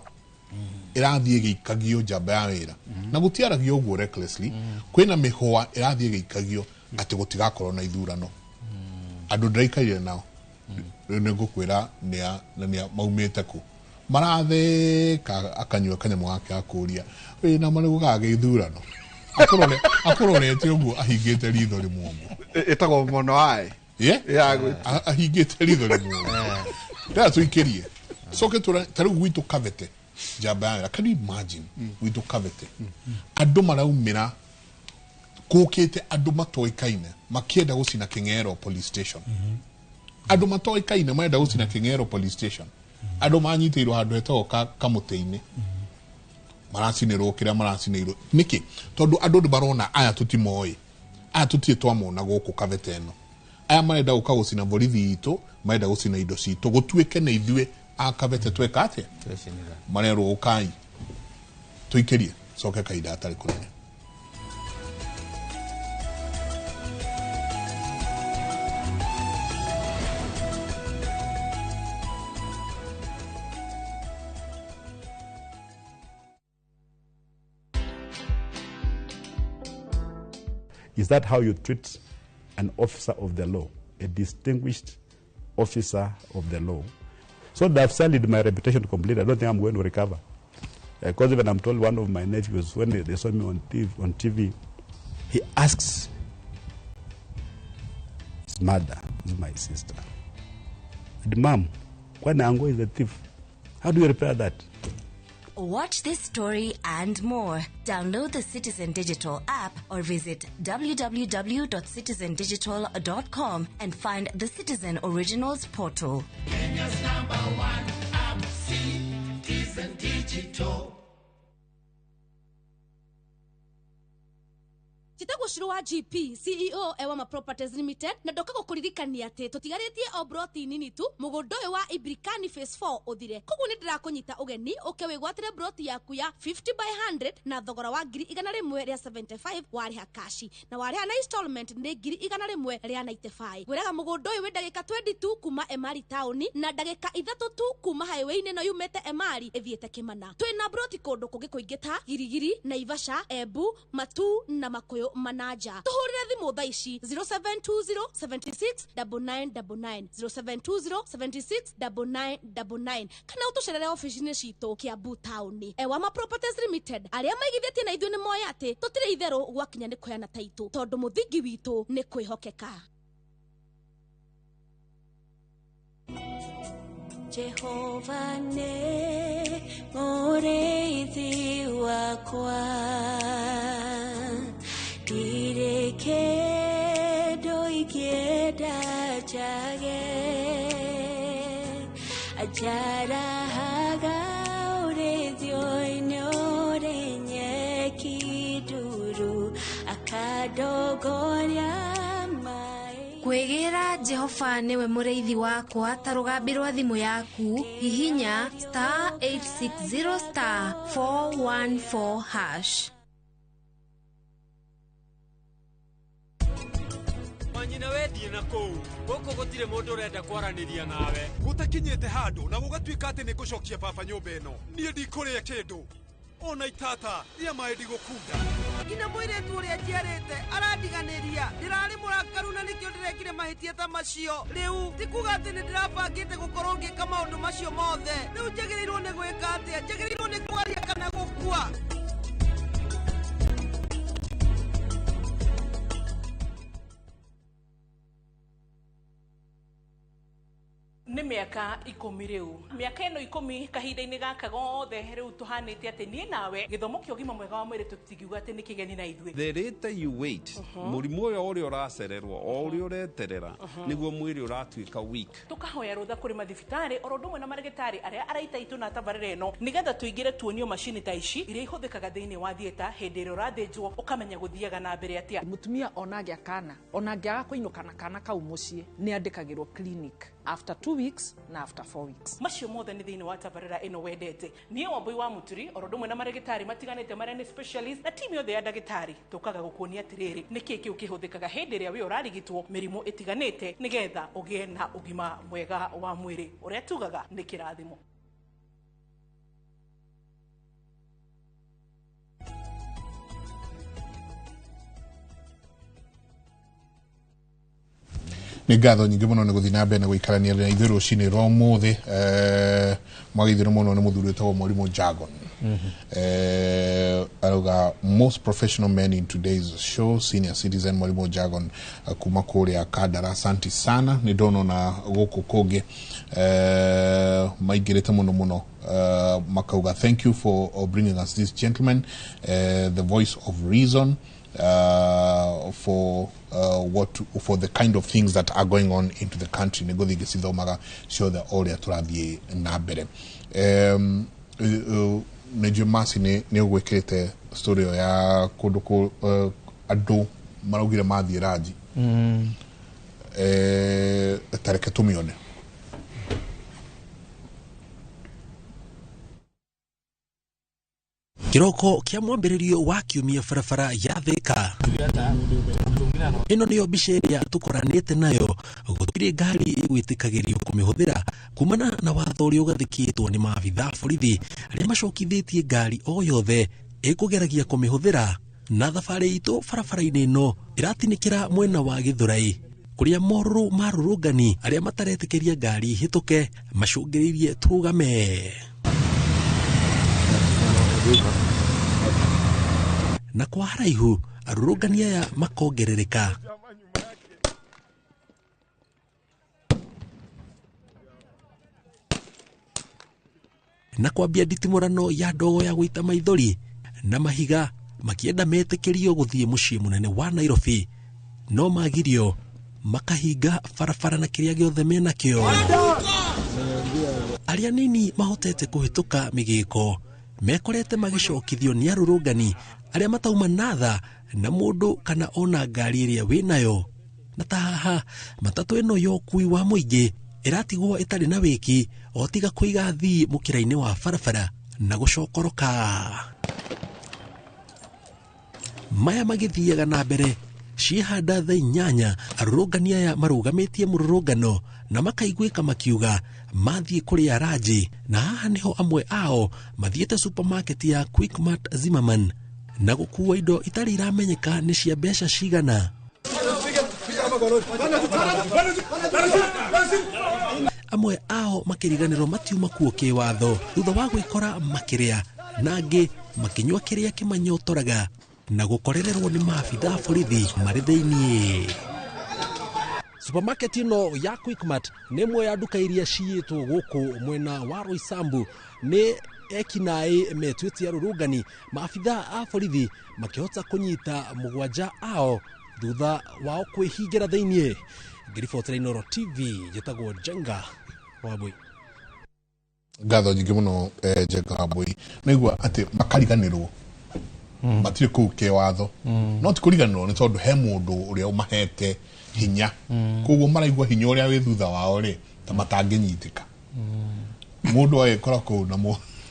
ĩrathiĩ ĩgĩikagio njamba ya wĩra na gũtiaragio ũguo recklessly, kwĩna mĩhwa ĩrathiĩ ĩgĩikagio atĩ gũtigakorwo na ithurano. Andũ ndĩraikarire nao rĩu nĩngũkwĩra nĩa na nĩa maumĩte kũ, maratheka akanyua kanyamũ gake akũria wĩna ma nĩgũkagĩa ithurano, akũrorete ũguo ahingĩte ritho rĩmwe ũguo. Ĩtagwo mono aĩ. Ahingĩte ritho rĩmwe ũguo. Ndĩra tũikĩrie coke ta rĩu gwitũ Kabete njamba ya wĩra, can you imagine gwitũ Kabete andũ maraumĩra kũkĩte andũ matoĩkaine makĩenda gũcina Kĩng'ero police station, andũ matoĩkaine marenda gũcina Kĩng'ero police station, andũ manyitĩirwo handũ hetagwo kamũtĩ-inĩ, maracinĩrwo kĩrĩa maracinĩirwo nĩkĩ? Tondũ andũ nĩ marona aya tũtimoĩ, aya tũtirĩ twamona gũkũ Kabete ĩno, aya marenda gũka gũcina borithi itũ, marenda gũcina indo citũ, gũtuĩke nĩ ithuĩ a Kabete tweka atĩa, marerwo ũkai tũikĩrie coke kahinda gatarĩ kũnene. Is that how you treat an officer of the law, a distinguished officer of the law? So they have sullied my reputation completely. I don't think I'm going to recover. Because even I'm told one of my nephews, when they saw me on TV, he asks his mother, who's my sister, and Mom, Kwani Ango is a thief. How do you repair that? Watch this story and more. Download the Citizen Digital app or visit www.citizendigital.com and find the Citizen Originals portal. Kenya's number one app, Citizen Digital. Njĩtagwo Shiro wa GP CEO Ewama Properties Limited na ndoka gũkũririkania atĩ tũtigarĩtie o broti nini tu mũgũnda ũyũ wa Ibrikani Phase 4 ũthire. Koguo nĩ ndĩrakũnyita ũgeni ũke wĩgwatĩre broti yaku ya 50 by 100 na thogora wa 175 warĩha kashi na warĩha na installment nĩ 195. Ngwĩraga mũgũnda ũyũ wĩ ndagĩka 22 kuma Emari taũni na ndagĩka 3 tu kuma highway-inĩ ĩno yumĩte Emari ĩthiĩte Kĩmana. Twĩna broti kũndũ kũngĩ kũingĩ ta Girigiri, Naivasha, Embu, Matu na Makuyu Manaja. Tuhurire thimu thaa ici 0720 76 9999 0720 76 9999 kana utucerere ofici-inĩ citũ Kiambu taũni. Ewama Properties Limited arĩa maigithĩtie na ithuĩ nĩ moĩ atĩ tũtirĩ itherũ gwakinya nĩ kũheana taitũ tondũ mũthingi witũ nĩ kwĩhokeka. Jehova nĩ mũrĩithi wakwa, ndirĩ kĩndũ ingĩenda njage. Anjarahaga ũrĩithio-inĩ ũrĩ nyeki nduru, akandongoria maĩ. Kwĩgĩra Jehova nĩwe mũrĩithi wakwa ta rũgambi rwa thimũ yaku, hihinya star 860 star 414 hash. Manyina wendie na kũu gũkũ gũtirĩ mũndũ ũrenda kwaranĩria nawe. Gũtakinyĩte handũ na gũgatuĩka atĩ nĩ ngũcokia baba nyũmba ĩno, niĩ ndikũrĩa kĩndũ ona itata rĩa maĩ ndigũkunda. Nginya mũirĩtu ũrĩa njiarĩte arandiganĩria. Ndĩrarĩ mũrakaru na nĩkĩo ndĩrekire mahĩtia ta macio. Rĩu ti kuga atĩ nĩ ndĩrabangĩte gũkorwo ngĩka maũndũ macio mothe. Rĩu njagĩrĩirwo nĩ gwĩka atĩa? Njagĩrĩirwo nĩ kwaria kana gũkua? Nĩ mĩaka 10 rĩu, mĩaka ĩno 10 kahinda-inĩ gaka gothe rĩu tũhanĩte atĩ niĩ nawe gĩthomo kĩa ũgima mwega wa mwĩrĩ tũtingiuga atĩ nĩ kĩgeni na ithuĩ. The later you wait, mũrimũ ũyũ ũrĩa ũracererwo o ũrĩa ũreterera nĩguo mwĩrĩ ũratuĩka weak. Tũkahoya rũtha kũrĩ mathibitarĩ oro ũndũ ũmwe na marĩgĩtarĩ arĩa araita itũ na tabarĩra ĩno nĩgetha tũingĩre tuonio macini ta ici iria ihũthĩkaga thĩinĩ wa theatre hĩndĩ ĩrĩa ũrathĩnjwo ũkamenya gũthiaga na mbere atĩa. Mũtumia ona angĩa kana ona angĩaga kũinũka na kana kau mũciĩ nĩ andĩkagĩrwo clinic after 2 weeks na after 4 weeks. Macio mothe nĩ thĩinĩ wa tabarĩra ĩno wendete. Niĩ Wambui wa Mũturi oro ũndũ ũmwe na marĩgĩtarĩ matiganĩte marĩa nĩ specialist na timu yothe ya ndagĩtarĩ tũkaga gũkuonia atĩrĩrĩ nĩkĩĩ kĩu kĩhũthĩkaga hĩndĩ ĩrĩa wĩ ũrarigitwo mĩrimũ ĩtiganĩte nĩgetha ũgĩe na ũgima mwega wa mwĩrĩ ũrĩa tugaga nĩ kĩrathimo. Nĩ ngatho nyingĩ mũno nĩ gũthiĩ na mbere na gũikarania na ithuĩ rũcinĩ rwa ũmũthĩ. Mwageithĩrwo mũno nĩ mũthuri wĩtagwo Mwarimũ Jargon. Arauga most professional men in today's show, senior citizen Mwarimũ Jargon kuma kũrĩa Kandara. Asante sana, nĩ ndona na gũkũ kũngĩ maingĩrĩte mũno mũno, makauga thank you for bringing us this gentleman, the voice of reason, for for the kind of things that are going on into the country. Nĩngũthiĩ ngĩcithomaga ciothe o ũrĩa tũrathiĩ na mbere. Nĩnjũĩ Mercy nĩ ũgwĩkĩrĩte story ĩyo ya kũndũ andũ maraugire mathiĩ ranji. Ta reke tũmĩone. Kiroko kia mwambĩrĩrio wa kiumia barabara ya Thika. Ĩno nĩyo mbica ĩrĩa tũkoranĩte nayo. Gũtirĩ ngari ĩgwĩtĩkagĩrio kũmĩhũthĩra kumana na watho ũrĩa ũgathĩkĩtwo nĩ maabitha a borithi arĩa macokithĩtie ngari o yothe ĩkũgeragia kũmĩhũthĩra. Na thabarĩ itũ barabara-inĩ ĩno ĩratinĩkĩra mwena wa Gĩthũrai kũrĩa morũrũ ma arũrũngani arĩa mataretĩkĩria ngari ihĩtũke macũngĩrĩirie tũrũgame. Na kwa haraihu arũrũngani aya makongerereka. Na kwambia nditimũrano ya ndogo ya gũita maithori na mahiga makĩenda metĩkĩrio gũthiĩ mũciĩ mũnene wa Nairobi, no magirio makahinga barabara na kĩrĩa gĩothe menakĩo. Arĩa nini mahotete kũhĩtũka mĩgĩko mekorete magĩcokithio nĩ arũrũngani arĩa matauma na tha na mũndũ kana ona ngari ĩrĩa wĩnayo. Na ta haha matatũ ĩno ya ũkui wa mũingĩ ĩratigwo ĩtarĩ na wĩki o tiga kũiga thii mũkĩra-inĩ wa barabara na gũcokoroka. Maya magĩthiaga na mbere ciĩhanda thaa 8 arũrũngani aya marũgamĩtie mũrũrũngano na makaiguĩka makiuga mathiĩ kũrĩa ranji, na haha nĩho amwe ao mathiĩte supermarket ya Quickmart Zimmerman na gũkua indo itarĩ iramenyeka nĩ cia mbeca cigana. Amwe ao makĩriganĩrwo matiuma kuo kĩwatho thutha wa gwĩkora makĩrĩa, na angĩ makĩnyua kĩrĩa kĩmanyotoraga na gũkorererwo nĩ maabitha a borithi marĩ thĩiniĩ. Supermarket ĩno ya Quickmart nĩ ĩmwe ya nduka iria ciyĩtwo gũkũ mwena wa Roysambu nĩ ekinaĩ metuĩte arũrũngani. Maabitha a borithi makĩhota kũnyita 7 ao thutha wao kwĩhingĩra thĩiniĩ. Ngĩribotera Inooro TV, njĩtagwo Njenga Wambui. Ngatho nyingĩ mũno, Njenga Wambui. Naigua atĩ makariganĩrwo matirĩ kũu kĩwatho, no ti kũriganĩrwo nĩ tondũ he mũndũ ũrĩa ũmahete hinya, koguo maraigua hinya ũrĩa wĩ thutha wao rĩ ta matangĩnyitĩka. Mũndũ agĩkora kũu na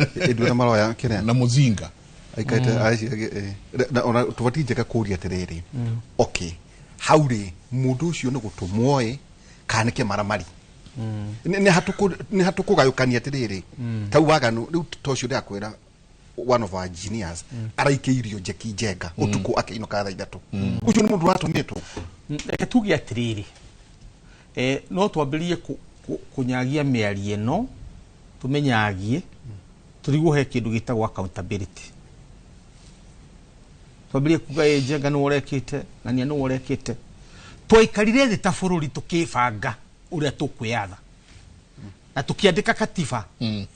Ĩnduĩra maroya kĩrĩa na mũzinga aikaite aci na ona tũbatiĩ njega kũria atĩrĩrĩ, okay, hau rĩ mũndũ ũcio nĩ gũtũmwo ĩ kana nĩ kĩmaramari? Nĩ hatũkũgayũkania atĩrĩrĩ, tau waganu rĩu ta ũcio ndĩrakwĩra, one of our engineers araikĩirio njeki njenga ũtukũ akĩinũka thaa 3. Ũcio nĩ mũndũ ũratũmĩtwo. Reke tuge atĩrĩrĩ, no twambĩrĩrie kũnyagia mĩario ĩno, tũmĩnyagie tũrigwo he kĩndũ gĩtagwo accountability. Twambĩrĩrie kuga ĩ Njenga nĩwe ũrekĩte, ng'ania nĩwe ũrekĩte. Twaikarire thĩ ta bũrũri tũkĩbanga ũrĩa tũkwĩyatha na tũkĩandĩka katiba,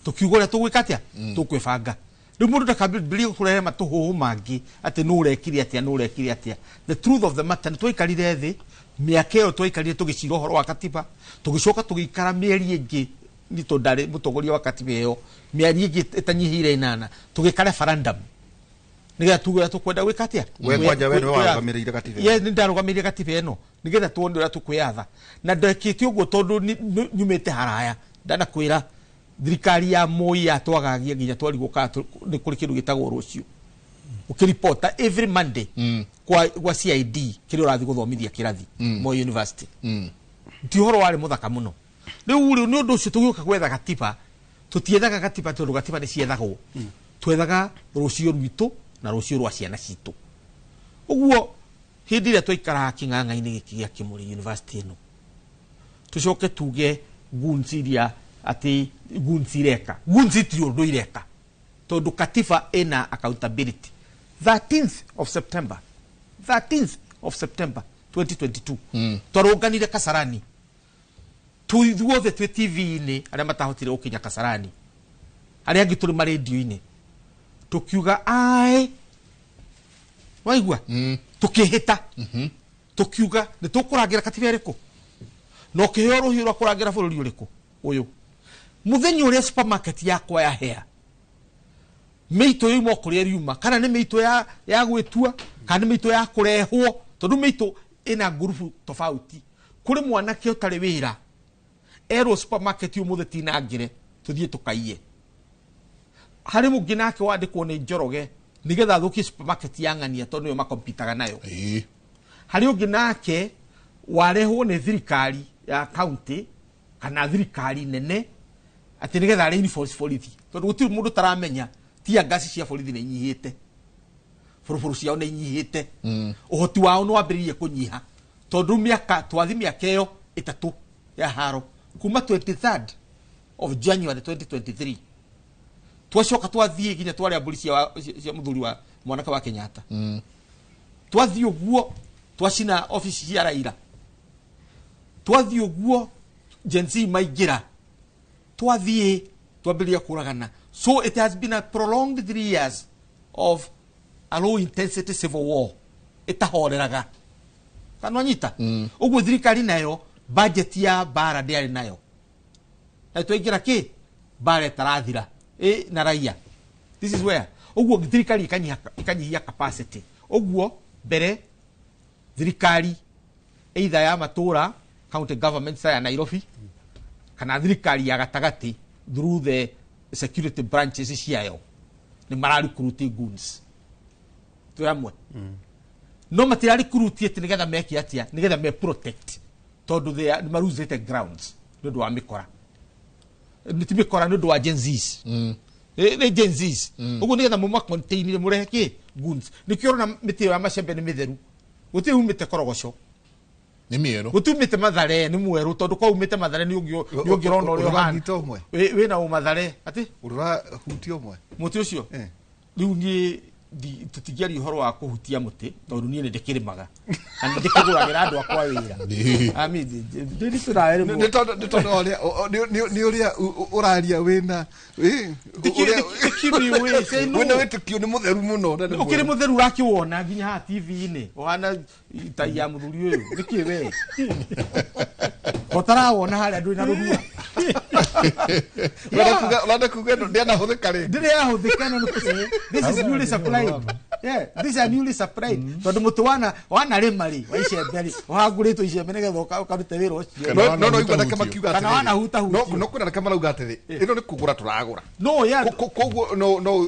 tũkiuga ũrĩa tũgwĩka atĩa, tũkwĩbanga. Rĩu mũndũ ndakambĩrĩrie kũrehe matũhũhũ mangĩ atĩ nũ ũrekire atĩa, nũ ũrekire atĩa. The truth of the matter nĩ twaikarire thĩ mĩaka ĩyo twaikarire tũgĩcira ũhoro wa katiba, tũgĩcoka tũgĩikara mĩeri ĩngĩ nĩ tondũ ndarĩ mũtongoria wa katiba ĩyo, mĩeri ĩngĩ ĩtanyihĩire 8 tũgĩka referendum nĩgetha tuge ũrĩa tũkwenda gwĩka atĩa. We kwanja we nĩwe warũgamĩrĩire katiba ĩno. Yes, nĩ ndarũgamĩrĩire katiba ĩno nĩgetha tuone ũrĩa tũkwĩyatha, na ndekĩte ũguo tondũ nyumĩte haraya. Ndanakwĩra thirikari ya Moi yatwagagia nginya twarigwo kana nĩ kũrĩ kĩndũ gĩtagwo rũciũ, ũkĩripota every Monday kwa CID kĩrĩa ũrathiĩ gũthomithia kĩrathi Moi University. Ti ũhoro warĩ mũthaka mũno. Rĩu rĩ nĩ ũndũ ũcio tũgĩũka gwetha gatiba, tũtiethaga gatiba tondũ gatiba nĩ ciethagwo, twethaga rũciũ rwitũ na rũciũ rwa ciana citũ. Ũguo hĩndĩ ĩrĩa twaikaraga kĩng'ang'a-inĩ gĩkĩ gĩa Kĩmũrĩ University ĩno, tũcoke tuge goons iria atĩ goons ireka, goons itirĩ ũndũ ireka tondũ katiba ĩna accountability. 13th of September, 13th of September 2022 twarũnganire Kasarani ithuothe twĩ TV-inĩ, arĩa matahotire gũkinya Kasarani, arĩa angĩ tũrĩ marendio-inĩ, tũkiuga aĩ waigua, tũkĩhĩta tũkiuga nĩ tũkũrangĩra katiba ĩrĩkũ na ũkĩheo rũhiũ rwa kũrangĩra bũrũri ũrĩkũ ũyũ. Mũthenya ũrĩa supermarket yakwa yahĩa, mĩitũ yoima o kũrĩa riuma, kana nĩ mĩitũ ya gwĩtua kana nĩ mĩitũ ya kũrehwo, tondũ mĩitũ ĩna ngurubu tofauti. Kũrĩ mwanake ũtarĩ wĩra erwo supermarket ũmũthĩ tinangĩre tũthiĩ tũkaiye, harĩ mũngĩ nake wandĩkwo nĩ Njoroge nĩgetha athũkie supermarket ya ng'ania tondũ nĩyo makompitaga nayo. Harĩ ũngĩ nake warehwo nĩ thirikari ya county kana thirikari nene atĩ nĩgetha reinforce borithi, tondũ gũtirĩ mũndũ taramenya tia ngasi cia borithi nĩ inyihĩte, bũrũbũrũ ciao nĩ inyihĩte, ũhoti wao nĩ wambĩrĩirie kũnyiha tondũ mĩaka twathi mĩaka ĩyo 3 ya haro kuma 23rd of January 2023 twacoka twathiĩ nginya twarĩa mbũri cia mũthuri wa mwanake wa Kenyatta. Twathiĩ ũguo twacina ofici cia Raila, twathiĩ ũguo Gen Z maingĩra, twathiĩ twambĩrĩria kũragana. So it has been a prolonged 3 years of a low intensity civil war ĩtahoreraga. Kana wanyita? Ũguo thirikari nayo budget ya bara ndĩarĩ nayo, na twaingĩra kĩ bara ĩtarathira na raia. This is where ũguo thirikari ĩkanyihia capacity. Ũguo mbere thirikari either ya matũra county government ya Nairobi kana thirikari ya gatagatĩ through the security branches ciayo nĩ mararecruit goons twĩ hamwe, no matirarecruit atĩ nĩgetha meke atĩa, nĩgetha me protect tondũ they are nĩ marusĩte grounds nĩ ũndũ wa mĩkora, nĩ ti mĩkora, nĩ ũndũ wa Gen Zs. Nĩ Gen Zs. Ũguo nĩgetha mũma contain mũrehe kĩ goons. Nĩkĩo ũrona mĩtĩ ĩyo ya macembe nĩ mĩtheru, gũtirĩ umĩte korogoco, nĩ mĩerũ, gũtiumĩte Mathare, nĩ mwerũ tondũ kwa umĩte Mathare nĩ ũngĩrona ũrĩa ũhana. Wĩna ũmathare atĩ ũrahutia ũmwe mũtĩ ũcio. Rĩu niĩ Tũtingĩaria ũhoro wa kũhutia mũtĩ tondũ niĩ nĩ ndĩkĩrĩmaga na nĩ ndĩkĩgũragĩra andũ akwa wĩra. I mean, ndĩritũ nawe rĩmwe. Nĩ tondũ nĩ ũrĩa ũraria wĩna wĩna wĩtĩkio nĩ mũtheru mũno. Ũkĩrĩ mũtheru ũrakĩwona nginya haha TV-inĩ ũhana tai ya mũthuri ũyũ nĩkĩ we ũtarawona harĩa ndũrĩ na rũrua. Ũrenda kuga ĩno ndĩanahũthĩka rĩngĩ. Ndĩrĩ yahũthĩka ĩno. This is newly supplied. Yeah, these are newly supplied. Tondũ mũtĩ wana rĩma rĩ wa icembe rĩ ũhangũrĩtwo icembe nĩgetha ũkarute wĩra ũcio. No igua anake makiuga kana wanahutahutio. No kwĩna anake marauga atĩrĩ ĩno nĩ kũgũra tũragũra. No ya koguo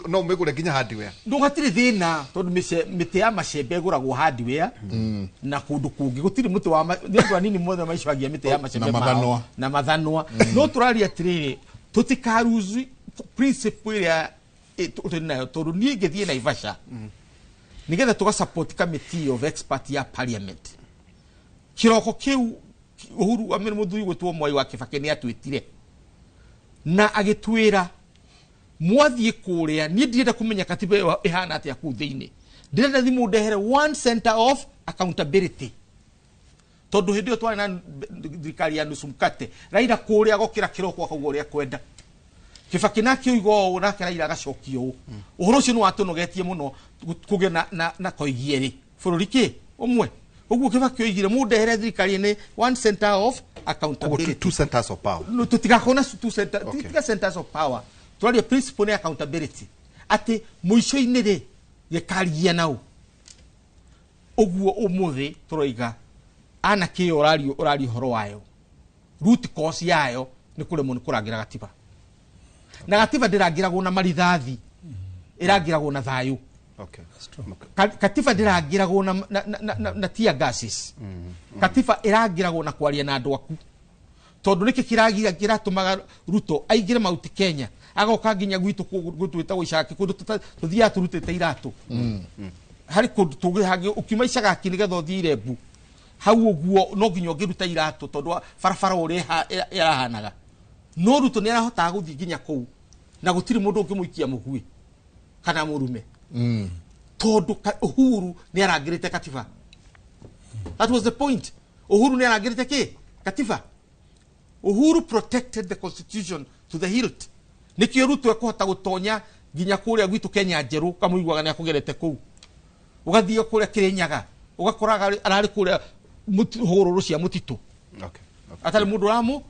no mĩgũre nginya hardware. No hatirĩ thĩna tondũ mĩtĩ ya macembe ĩgũragwo hardware na kũndũ kũngĩ gũtirĩ mũtĩ wa nĩ andũ anini mothe maicwagia mĩtĩ ya macembe mao na mathanwa. No tũraria atĩrĩrĩ tũtikaruzi principle ĩrĩa tũrĩ nayo tondũ niĩ ngĩthiĩ Naivasha nĩgetha tũga support committee of expert ya parliament kĩroko kĩu Uhuru amene mũthuri gwĩtwo Mwai wa Kibaki nĩ atwĩtire na agĩtwĩra mwathiĩ kũrĩa niĩ ndirenda kũmenya katiba ĩyo ĩhana atĩa kũu thĩinĩ, ndĩrenda thimũ ndehere one center of accountability tondũ hĩndĩ ĩyo twarĩ na thirikari ya nusu mkate Raila kũrĩa gokĩra kĩroko akauga ũrĩa kwenda Kibaki nake oiga ũũ nake Raila agacokia ũũ. Ũhoro ũcio nĩ watũnogetie mũno kũgĩa na koigi erĩ bũrũri kĩ ũmwe. Ũguo Kibaki oigire mũndehere thirikari-inĩ one center of accountability. Two centers of power. No, tũtigakorwo na two center, tiga centers of power. Twaria principle nĩ accountability atĩ mũico-inĩ rĩ gĩkaria nao. Ũguo ũmũthĩ tũroiga anake ĩyo ũraria ũhoro wayo root cause yayo nĩ kũremwo nĩ kũrangĩra gatiba. Na gatiba ndĩrangĩragwo na marithathi, ĩrangĩragwo na thayũ. Okay. Katiba ndĩrangĩragwo na tear gases. Katiba ĩrangĩragwo na kwaria na andũ aku. Tondũ nĩkĩ kĩragira kĩratũmaga Ruto aingĩre Mount Kenya agoka nginya gwitũ gwĩtagwo Icagaki kũndũ tũthiaga tũrutĩte iratũ. Harĩ kũndũ tũngĩ ũkiuma Icagaki nĩgetha ũthiĩ Irembu hau ũguo no nginya ũngĩruta iratũ tondũ barabara ũrĩa ĩrahanaga. No Ruto nĩ arahotaga gũthiĩ nginya kũu na gũtirĩ mũndũ ũngĩmũikia mũguĩ kana mũrume. Tondũ Uhuru nĩ arangĩrĩte katiba. That was the point. Uhuru nĩ arangĩrĩte kĩ? Katiba. Uhuru protected the constitution to the hilt. Nĩkĩo Ruto ekũhota gũtonya nginya kũrĩa gwitũ Kenya njerũ kamũiguaga nĩ akũgerete kũu. Ũgathiĩ kũrĩa Kĩrĩnyaga ũgakoraga ararĩ kũrĩa hũrũrũ cia mũtitũ. Okay. Atarĩ mũndũ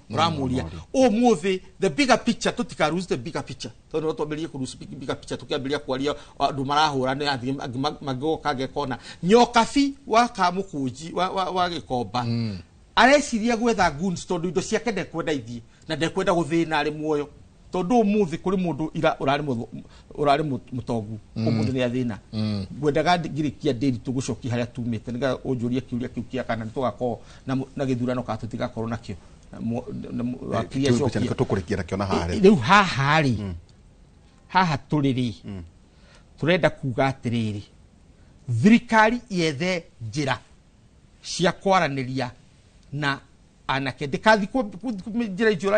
ũramũria. Ũmũthĩ the bigger picture tũtikaruse the bigger picture tondũ no twambĩrĩrie kũruse bigger picture tũkĩambĩrĩria kwaria andũ marahũra nĩ angĩ mangĩgoka ngekona Nyokabi wa Kamũkũnji wa Gĩkomba areciria gwetha goons tondũ indo ciake ndekwenda ithiĩ na ndekwenda gũthĩna arĩ muoyo tondũ ũmũthĩ kũrĩ mũndũ ira ũrarĩ mũtongu ũmũthĩ nĩ athĩna. Ngwendaga ngĩrĩkia ndĩri tũgũcokia harĩa tumĩte nĩgetha ũnjũrie kĩũria kĩu kĩa kana nĩtũgakorwo na gĩthurano kana tũtigakorwo nakĩo. Tũkũrĩkia nakĩo na haha rĩu haha rĩ haha tũrĩ rĩ tũrenda kuga atĩrĩrĩ thirikari yethe njĩra cia kwaranĩria na anake ndĩkathi njĩra icio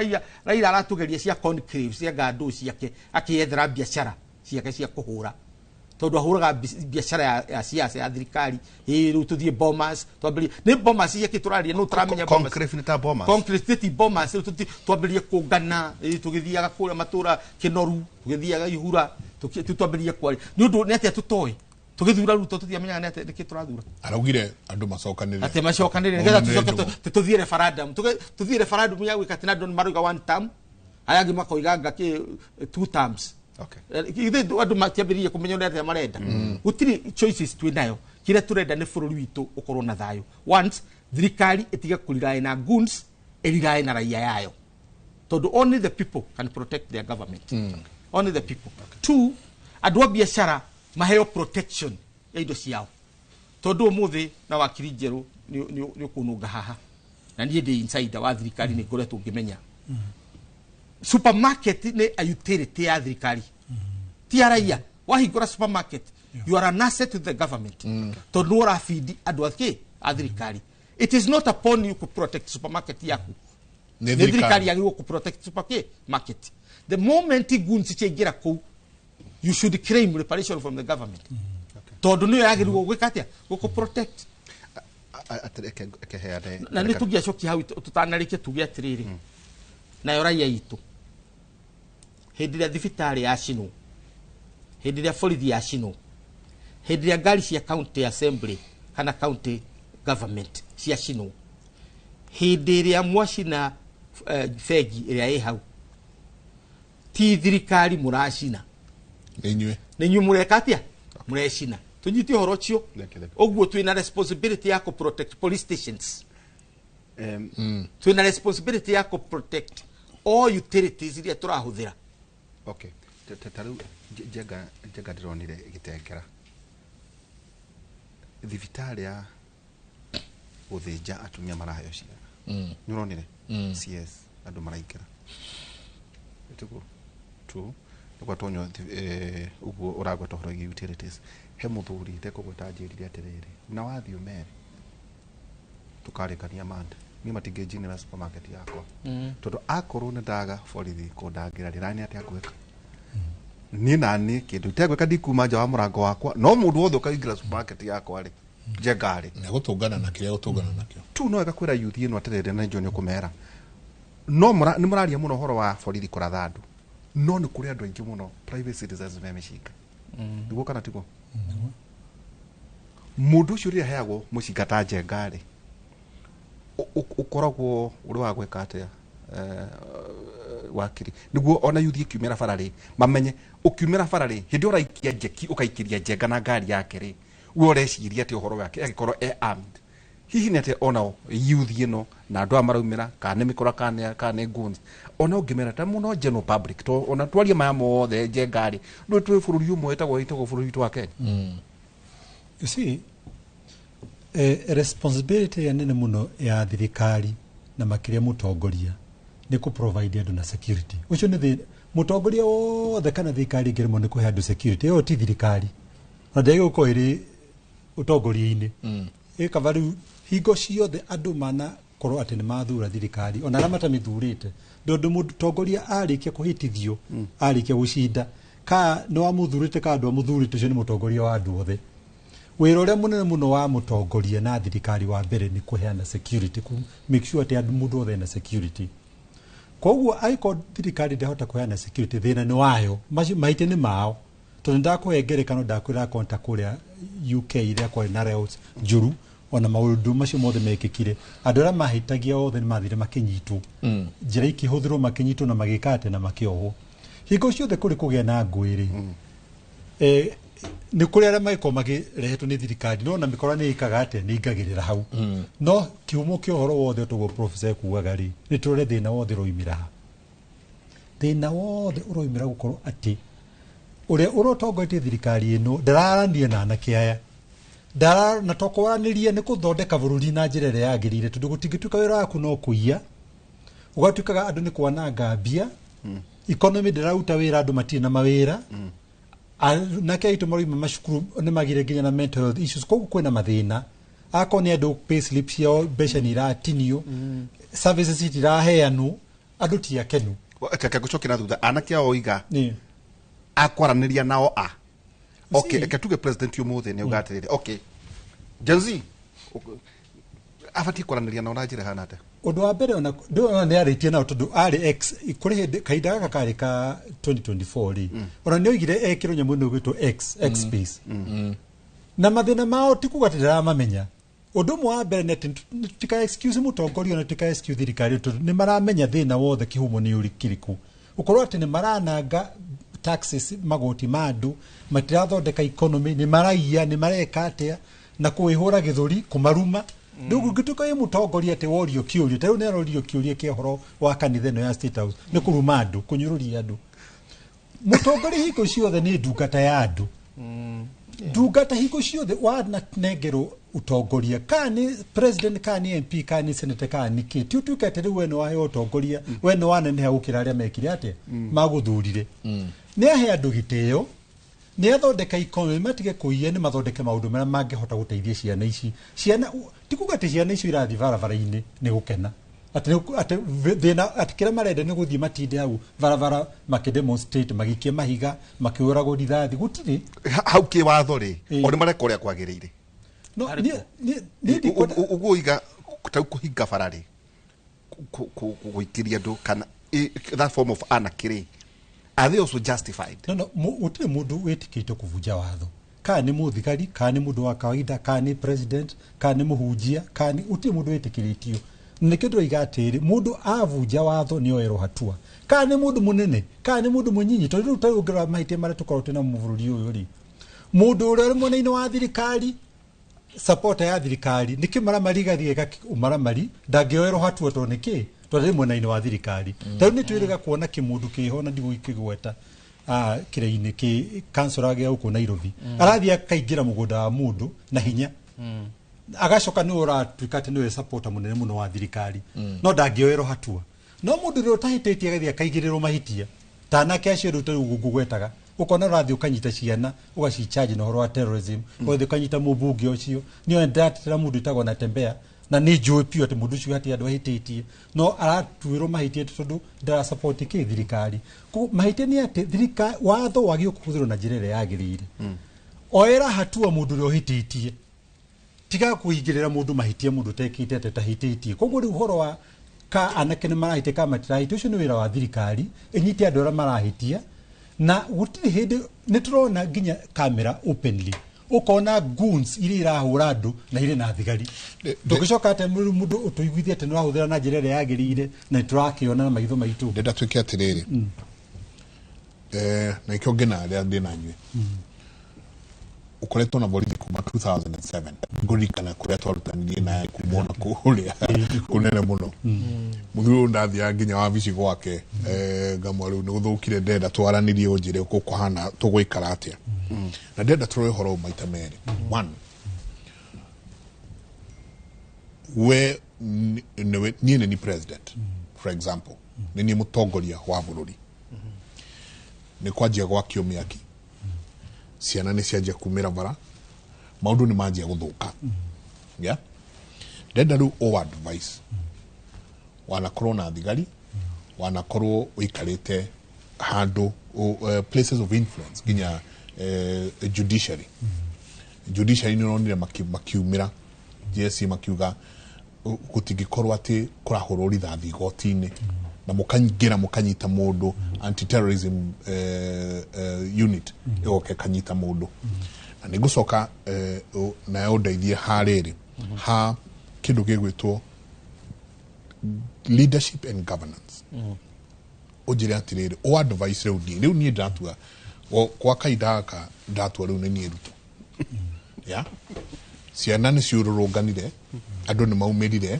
Raila aratũgeria cia conclave cia ngandũ ciake akĩyethera biacara ciake cia kũhũra tondũ ahũraga biacara ya siasa ya thirikari. Ĩ rĩu tũthiĩ Bomas twambĩrĩrie nĩ Bomas ciake tũraria no tũramenya Bomas conclave nĩ ta Bomas conclave ti Bomas rĩu twambĩrĩrie kũngana tũgĩthiaga kũrĩa matũra Kĩnoru tũgĩthiaga Ihura twambĩrĩrie kwaria nĩ ũndũ nĩ atĩa tũtoĩ tũgĩthura Ruto tũtiamenyaga nĩ atĩa nĩkĩ tũrathura. Araugire andũ macokanĩrĩre atĩ macokanĩrĩre nĩgetha tũcoke tũthiĩ referendum tũthiĩ referendum ya gwĩka atĩ na andũ marauga one term aya angĩ makoiga anga kĩ two terms. Okay. Ithuĩ andũ matiambĩrĩrie kũmenya ũrĩa atĩa marenda. Gũtirĩ choices twĩ nayo. Kĩrĩa tũrenda nĩ bũrũri witũ ũkorwo na thayũ. Once thirikari ĩtige kũrirae na goons ĩrirae na raia yayo tondũ only the people can protect their government. Only the people. Two, andũ a biacara maheo protection ya indo ciao tondũ ũmũthĩ na wakiri njerũ nĩ ũkũnũnga haha na niĩ ndĩ insider wa thirikari nĩ ngoretwo ngĩmenya supermarket nĩ a utility ya thirikari ti ya raia. Wahingũra supermarket you are an asset to the government tondũ nĩ ũrabidi andũ akĩ a thirikari. It is not upon you to protect supermarket yaku Nĩ thirikari yagĩrĩirwo kũ protect supermarket. The moment goons ciaingĩra kũu You should claim reparation from the government, tondũ nĩyo yagĩrĩirwo gwĩka atĩa? Gũkũ protect. Ekeheane. Na nĩ tũngĩacokia hau tũtanarĩkia, tuge atĩrĩrĩ, nayo raia itũ, hĩndĩ ĩrĩa thibitarĩ yacinwo, hĩndĩ ĩrĩa borithi yacinwo, hĩndĩ ĩrĩa ngari cia county assembly kana county government ciacinwo, hĩndĩ ĩrĩa mwacina bengi ĩrĩa ĩ hau, ti thirikari mũracina. Nĩ inyuĩ. Nĩ inyuĩ mũreka atĩa? Mũrecina. Tũnyite ũhoro ũcio ũguo. Twĩna responsibility ya kũ protect police stations, twĩna responsibility ya kũ protect all utilities iria tũrahũthĩra. Okay, ta rĩu Njenga ndĩronire gĩtengera thibitarĩ ya gũthĩnja atumia maraheo ciana. Nĩ ũronire? CS andũ maraingĩra ĩtiguo tu nĩgwatonywo ũguo ũragweta ũhoro wĩgiĩ utilities. He mũthuri itekũgweta anjĩrire atĩrĩrĩ, na wathiĩ ũmere tũkarĩkania mande niĩ matingĩnjinĩra supermarket yakwa, tondũ akorwo nĩ ndaga borithi kũndangĩra rĩ, nani atĩa ngwĩka niĩ? Na niĩ kĩndũ itegwĩka, ndikuma nja wa mũrango wakwa, no mũndũ wothe ũkaingĩra supermarket yakwa rĩ, Njenga rĩ, na gũtũngana na kĩrĩa gũtũngana nakĩo. Tu no wega kwĩra youth ĩno atĩrĩrĩ, na nĩnjũĩ nĩ ũkũmera, no nĩ mũraria mũno ũhoro wa borithi kũratha andũ, no nĩ kũrĩ andũ aingĩ mũno private citizens me mĩcinga. Nĩguo kana tiguo? Mũndũ ũcio rĩrĩa aheagwo mũcinga ta Njenga rĩ, ũkoragwo ũrĩ wa gwĩka atĩa, wakiri, nĩguo ona yuthi ĩkiumĩra bara rĩ, mamenye ũkiumĩra bara rĩ, hĩndĩ ĩyo ũraikia njeki ũkaikĩria Njenga na ngari yake rĩ, we ũreciria atĩ ũhoro wake agĩkorwo e armed hihi nĩ atĩa? Onao youth ĩno na andũ aya maraumĩra, kana nĩ mĩkora, kana nĩ goons, ona ũngĩmera ta mũno general public to ona twarie maya mothe, Njenga rĩ, ndũĩ twĩ bũrũri ũmwe wĩtagwo bũrũri witũ wa Kenya. You see, responsibility ĩrĩa nene mũno ya thirikari na makĩria mũtongoria nĩ kũ provide andũ na security. Ũcio nĩ mũtongoria wothe kana thirikari ĩngĩremwo nĩ kũhe andũ security, ĩyo ti thirikari na ndĩagĩrĩirwo gũkorwo ĩrĩ ũtongoria-inĩ. Ĩkaba rĩu hingo ciothe andũ manakorwo atĩ nĩ mathura thirikari, ona arĩa matamĩthurĩte, tondũ mũtongoria arĩkia kũhĩtithio, arĩkia gũcinda, ka nĩ wamũthurĩte ka ndwamũthurĩte, ũcio nĩ mũtongoria wa andũ othe. Wĩra ũrĩa mũnene mũno wa mũtongoria na thirikari wa mbere nĩ kũheana security, ku make sure atĩ andũ, mũndũ othe ena security. Koguo angĩkorwo thirikari ndĩhota kũheana security, thĩna nĩ wayo, macio mahĩtia nĩ mao. Tondũ ndakũhe ngerekano, ndakwĩra konta kũrĩa UK rĩrĩa kwarĩ na riots njũru, ona maũndũ macio mothe mekĩkire, andũ arĩa mahĩtagia othe nĩ mathire makĩnyitwo, njĩra ikĩhũthĩrwo, makĩnyitwo na magĩka atĩ na makĩohwo. Hingo ciothe kũrĩ kũgĩa na ngũĩ rĩ, nĩ kũrĩ arĩa magĩkorwo makĩrehetwo nĩ thirikari, no na mĩkora nĩ ĩkaga atĩa? Nĩ ingagĩrĩra hau. No kĩhumo kĩa ũhoro wothe, toguo professor ekugaga rĩ, nĩ tũrore thĩna wothe ũroimĩra ha. Thĩna wothe ũroimĩra gũkorwo atĩ ũrĩa ũrotongoretie thirikari ĩno ndararania na anake aya. Na to kwaranĩria, nĩ gũthondeka bũrũri na njĩra ĩrĩa yagĩrĩire, tondũ gũtingĩtuĩka wĩra waku no kũiya, ũgatuĩkaga andũ nĩ kwananga mbia, economy ndĩraruta wĩra, andũ matirĩ na mawĩra, anake aitũ maroima macukuru nĩ magire nginya na mental health issues. Koguo kwĩna mathĩna, akorwo nĩ andũ pay slip ciao mbeca nĩ iratinio, services itiraheanwo, andũ ti akenu. Reke ngũcokie na thutha. Anake ao oiga Nĩ. akwaranĩria nao a okay. See. Reke tuge president ũmũthĩ nĩ auga atĩrĩrĩ, okay, Gen Z abatiĩ kwaranĩria nao na njĩra ĩhana atĩa? Ũndũ wa mbere, ona ndĩrona nĩ arĩtie nao, tondũ arĩ X kũrĩ hĩndĩ kahinda gaka karĩ ka 2024 rĩ, ona nĩ oigire ekĩrwo nyamũ ĩno ĩgwĩtwo X space na mathĩna mao, ti kuga atĩ ndaramamenya. Ũndũ ũmwe wa mbere nĩ atĩ tika excuse mũtongoria na tika excuse thirikari, tondũ nĩ maramenya thĩna wothe kĩhumo nĩ ũrĩkĩrĩkũ, ũkorwo atĩ nĩ marananga taxes, magoti ma andũ, matirathondeka economy, nĩ maraiya, nĩ mareka atĩa na kwĩhũra gĩthũri kũmaruma. Rĩu ũngĩtuĩka wĩ mũtongoria atĩ worio kĩũria ta rĩu nĩ arorio kĩũria kĩa ũhoro wa kanitha ĩno ya State House, nĩ kũruma andũ, kũnyũrũria andũ. Mũtongoria hingo ciothe nĩ ndungata ya andũ. Ndungata hingo ciothe wananengerwo ũtongoria, kana nĩ president, kana nĩ MP, kana nĩ senator, kana nĩ kĩ, ti ũtuĩke atĩ rĩu we nĩ waheo ũtongoria, we nĩ waneneha gũkĩra arĩa mekire atĩa magũthurire. Nĩ ahe andũ gĩtĩo, nĩ athondeka economy, matige kũiya, nĩ mathondeke maũndũ marĩa mangĩhota gũteithia ciana ici. Ciana ti kuga atĩ ciana icio irathiĩ barabara-inĩ nĩ gũkena. Atĩ thĩna atĩ kĩrĩa marenda nĩ gũthiĩ matinde hau barabara makĩdemonstrate magĩikia mahiga makĩũragwo rithathi gũtirĩ hau kĩwatho rĩ o nĩ mareka ũrĩa kwagĩrĩire. No ũguo iga tau kũhinga bara rĩ gũikĩria andũ kana that form of anarchy rĩ, are they also justified? No, gũtirĩ mũndũ wĩtĩkĩte kũbunja watho, kana nĩ mũthigari, kana nĩ mũndũ wa kawaida, kana nĩ president, kana nĩ mũhunjia, kana gũtirĩ mũndũ wĩtĩkĩrĩtio. Nĩkĩo ndĩroiga atĩrĩ, mũndũ avunja watho nĩ oerwo hatua, kana nĩ mũndũ mũnene, kana nĩ mũndũ mũnyinyi. Tondũ rĩu tarĩu ũngĩrora mahĩtia marĩa tũkoragwo twĩna bũrũri ũyũ rĩ, mũndũ ũrĩa ũrĩ mwena-inĩ wa thirikari, supporter ya thirikari, nĩkĩ maramari gathiĩ geka ũmaramari ndangĩoerwo hatua tondũ nĩkĩ? Tondũ arĩ mwena-inĩ wa thirikari. Tarĩu nĩ twĩrĩga kuona kĩmũndũ kĩho na ndigũgĩkĩgweta kĩrĩa-inĩ kĩ councillor gĩa gũkũ Nairobi, arathiĩ akaingĩra mũgũnda wa mũndũ na hinya, agacoka nĩ ũratuĩka atĩ nĩwe supporter mũnene mũno wa thirikari, no ndangĩoerwo hatua. No mũndũ ũrĩa ũtahĩtĩtie agathiĩ akaigĩrĩrwo mahĩtia ta anake acio rĩu tarĩu ngũgwetaga, ũkona ũrathiĩ ũkanyita ciana ũgacicharge na ũhoro wa terrorism, ũgathiĩ ũkanyita mũmbunge ũcio. Nĩo ndatetera mũndũ wĩtagwo Natembeya, na nĩ njũĩ biũ atĩ mũndũ ũcio hatirĩ andũ ahĩtĩtie, no aratuĩrwo mahĩtia tondũ ndarasupport kĩ thirikari. Koguo mahĩtia nĩ atĩ thirikari watho wagĩrĩirwo kũhũthĩrwo na njĩra ĩrĩa yagĩrĩire. Oera hatua mũndũ ũrĩa ũhĩtĩtie, tiga kũigĩrĩra mũndũ mahĩtia mũndũ ũtekĩte atĩ atahĩtĩtie. Koguo rĩu ũhoro wa ka anake nĩ marahĩtia ka matirahĩtia, ũcio nĩ wĩra wa thirikari ĩnyite andũ arĩa marahĩtia. Na gũtirĩ hĩndĩ nĩ tũrona nginya kamera openly, ũkona goons iria irahũra andũ na irĩ na thigari. Ndũngĩcoka atĩ mũndũ ũtũiguithie atĩ nĩũrahũthĩra na njĩra ĩrĩa yagĩrĩire, na nĩtũrakĩona na maitho maitũ. Ndĩrenda tuĩke atĩrĩrĩ, na ikĩo ngĩna arĩa ndĩ na inyuĩ, ũkoretwo na borithi kuma 2007, ngũririkana kũrĩa twarutanirie naye kuma ona kũrĩa kũnene mũno. Mũthuri ũyũ ndathiaga nginya wabici gwake, ngamwa rĩu nĩ gũthũkire, ndĩrenda twaranĩrie ũnjĩre gũkũhana tũgũikara atĩa. Na ndĩrenda tũrore ũhoro ũyũ maita merĩ. One, we niĩ nĩ ni president, for example, nĩ niĩ mũtongoria wa bũrũri, nĩ kwanjia gwakio mĩaki, ciana nĩ cianjia kumĩra bara, maũndũ nĩ manjia gũthũka. Yeah? Ndĩrenda rĩu o advice, wanakorwo na thigari, wanakorwo ũikarĩte handũ places of influence nginya judiciary. Judiciary nĩ ũronire makiumĩra GSC makiuga gũtingĩkorwo atĩ kũrahũrwo rithathi igoti-inĩ, na mũkaingĩra mũkanyita mũndũ, anti-terrorism unit ĩgoka ĩkanyita mũndũ. Na nĩngũcoka nayo ũndeithie ha rĩrĩ, ha kĩndũ gĩgwĩtwo leadership and governance. Ũnjĩre atĩrĩrĩ, o advice rĩu niĩ, rĩu niĩ ndatua kwa kahinda gaka ndatua rĩu nĩ niĩ Ruto. Yeah? Ciana nĩ ciũrũrũnganire, andũ nĩ maumĩrire,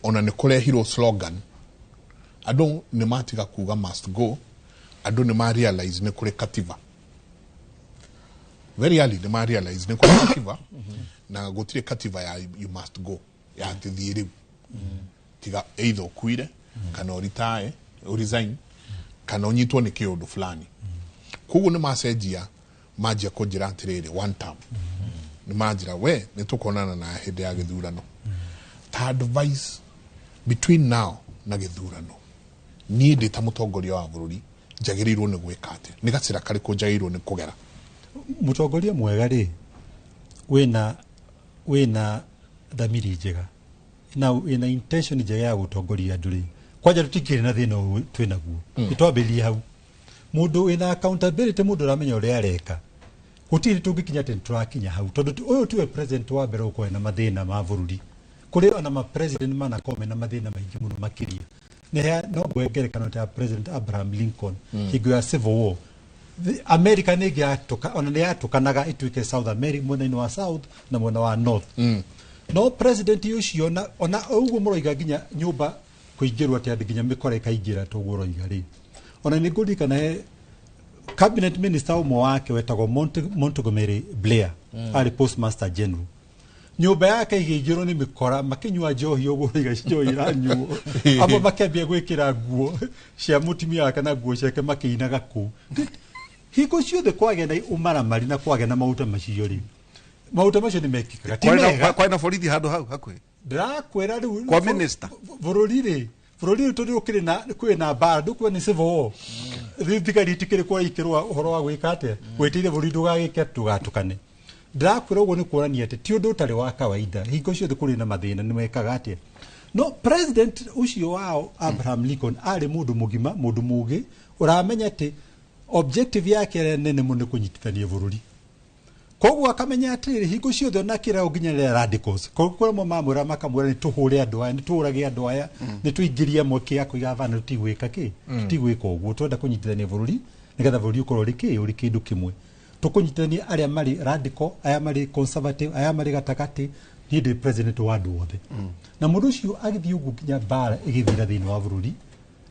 ona nĩ kũrehirwo slogan, andũ nĩ matiga kuga must go, andũ nĩ ma realize nĩ kũrĩ katiba. Very early nĩ ma realize nĩ kũrĩ katiba, na gũtirĩ katiba ya you must go, ya atĩ thiĩ rĩu. Tiga either ũkuire, kana ũritae, ũresign, kana ũnyitwo nĩ kĩũndũ fulani. Koguo nĩ macenjia, manjia kũnjĩra atĩrĩrĩ, one term. Nĩ manjĩra, we nĩ tũkonana na hĩndĩ ya gĩthurano. Ta advice between now na gĩthurano, niĩ ndĩ ta mũtongoria wa bũrũri njagĩrĩirwo nĩ gwĩka atĩa? Nĩ gacĩra karĩkũ njagĩrĩirwo nĩ kũgera? Mũtongoria mwega rĩ, wĩna thamiri njega na wĩna intention njega ya gũtongoria andũ rĩ, kwanja tũtikĩrĩ na thĩna ũyũ twĩnaguo. Nĩtwambĩrĩrie hau. Mũndũ wĩna accountability, mũndũ ũramenya ũrĩa areka, gũtirĩ tũngĩkinya atĩ nĩtũrakinya hau, tondũ ũyũ tiwe president wa mbere gũkorwo na mathĩna ma bũrũri. Kũrĩ ona ma president manakorwo mena mathĩna maingĩ mũno makĩria. No ngũhe ngerekano ta President Abraham Lincoln hingo ya Civil War. America nĩ ĩngĩatũka, ona nĩ yatũkanaga ĩtuĩke South America, mwena-inĩ wa South na mwena wa North. No president ũcio ona ũguo mũroiga nginya nyũmba kũingĩrwo atĩ andũ nginya mĩkora ĩkaingĩra toguo ũroiga rĩ. Ona nĩ ngũririkana he cabinet minister ũmwe wake wetagwo Montgomery Blair, arĩ postmaster general. Nyũmba yake ĩgĩingĩrwo nĩ mĩkora, makĩnyua njohi ũguo ũroiga njohi iranyuo. Amwe makĩambia gwĩkĩra nguo cia mũtumia wake na nguo ciake makĩinaga kũu. Hingo ciothe kwagĩa na ũmaramari na kwagĩa na maũndũ macio rĩ, maũndũ macio nĩ mekĩkaga. Ti mega. Kwarĩ na borithi handũ hau hakuhĩ? Ndĩrakwĩra rĩu Kwa minister. Bũrũri rĩ, bũrũri ũyũ tondũ ũkĩrĩ na kwĩna mbara, ndũkuona nĩ civil war. Rĩu thigari itikĩrĩ kwa ikĩrũa ũhoro wa gwĩka atĩa, gwĩteithia bũrũri ndũgagĩke ndũgatukane. Ndĩrakwĩra ũguo nĩ kuonania atĩ ti ũndũ ũtarĩ wa kawaida, hingo ciothe kũrĩ na mathĩna nĩ mekaga atĩa. No president ũcio wao Abraham Lincoln arĩ mũndũ mũgima, mũndũ mũgĩ, ũramenya atĩ objective yake ĩrĩa nene mũno nĩ kũnyitithania bũrũri. Koguo akamenya atĩrĩrĩ, hingo ciothe ona kĩrĩa nginya rĩrĩa radicals koguo kũrĩ mamwĩra makamwĩra nĩ tũhũre andũ aya, nĩ tũũrage andũ aya, nĩ tũingĩrie amwe kĩ akũiga bana, tũtigwĩka kĩ, tũtigwĩka ũguo, twenda kũnyitithania bũrũri nĩgetha bũrũri ũkorwo ũrĩ kĩ, ũrĩ kĩndũ kĩmwe. Tũkũnyitithania arĩa marĩ radical, aya marĩ conservative, aya marĩ gatagatĩ, niĩ ndĩ president wa andũ othe. Na mũndũ ũcio agĩthiĩ ũguo nginya mbara ĩgĩthira thĩinĩ wa bũrũri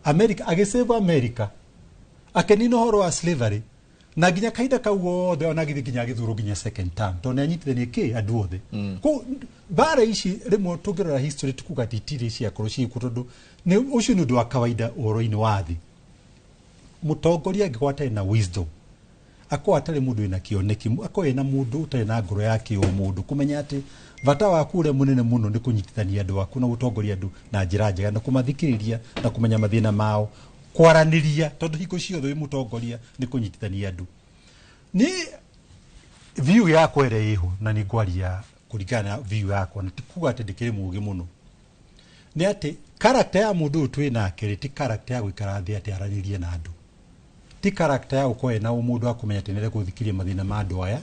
America, agĩsave America, akĩnina ũhoro wa slavery, na nginya kahinda kau gothe ona agĩthiĩ nginya agĩthurwo nginya second term, tondũ nĩanyitithanie kĩ andũ othe. Ko mbara ici rĩmwe tũngĩrora history tukuga atĩ itirĩ ciakorwo ciĩkuo, tondũ nĩ ũcio nĩ ũndũ wa kawaida ũhoro-inĩ wa thĩ. Mũtongoria angĩkorwo atarĩ na wisdom, akorwo atarĩ mũndũ wĩna kĩoneki, akorwo ena mũndũ ũtarĩ na ngoro ya kĩũmũndũ, kũmenya atĩ bata waku ũrĩa mũnene mũno nĩ kũnyitithania andũ aku na gũtongoria andũ na njĩra njega na kũmathikĩrĩria na kũmenya mathĩna mao, kwaranĩria, tondũ hingo ciothe wĩ mũtongoria nĩ kũnyitithania andũ. Nĩ view yakwa ĩrĩa ĩho, na nĩ ngwaria kũringana na view yakwa, na ti kuga atĩ ndĩkĩrĩ mũũgĩ mũno, nĩ atĩ character ya mũndũ ũyũ twĩ nake rĩ, ti character ya gũikara thĩ atĩ aranĩrie na andũ, ti character ya gũkorwo ena ũmũndũ wa kũmenya atĩ nĩarenda gũthikĩrĩria mathĩna ma andũ aya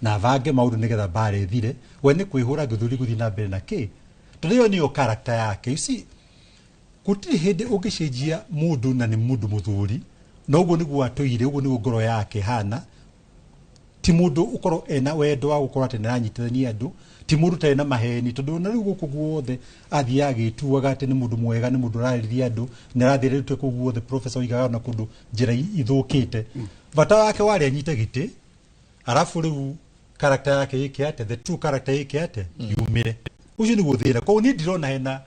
na abange maũndũ nĩgetha mbara ĩthire. We nĩ kwĩhũra gĩthũri gũthiĩ na mbere na kĩ, tondũ ĩyo nĩyo character yake. You see, gũtirĩ hĩndĩ ũngĩcenjia mũndũ na nĩ mũndũ mũthuri, na ũguo nĩguo atũire, ũguo nĩguo ngoro yake hana. Ti mũndũ ũkorwo ena wendo wa gũkorwo atĩ nĩaranyitithania andũ, ti mũndũ ũtarĩ na maheni, tondũ ona rĩu gũkũ guothe athiaga agĩtuaga atĩ nĩ mũndũ mwega, nĩ mũndũ ũrarĩria andũ, nĩ arathiĩ kũu guothe. Professor oigaga ona kũndũ njĩra ithũkĩte. Bata wake warĩ anyite gĩtĩ, arabu rĩu character yake ĩke atĩa, the true character ĩke atĩa, yumĩre. Ũcio nĩguo thĩna. Koguo niĩ ndirona hena,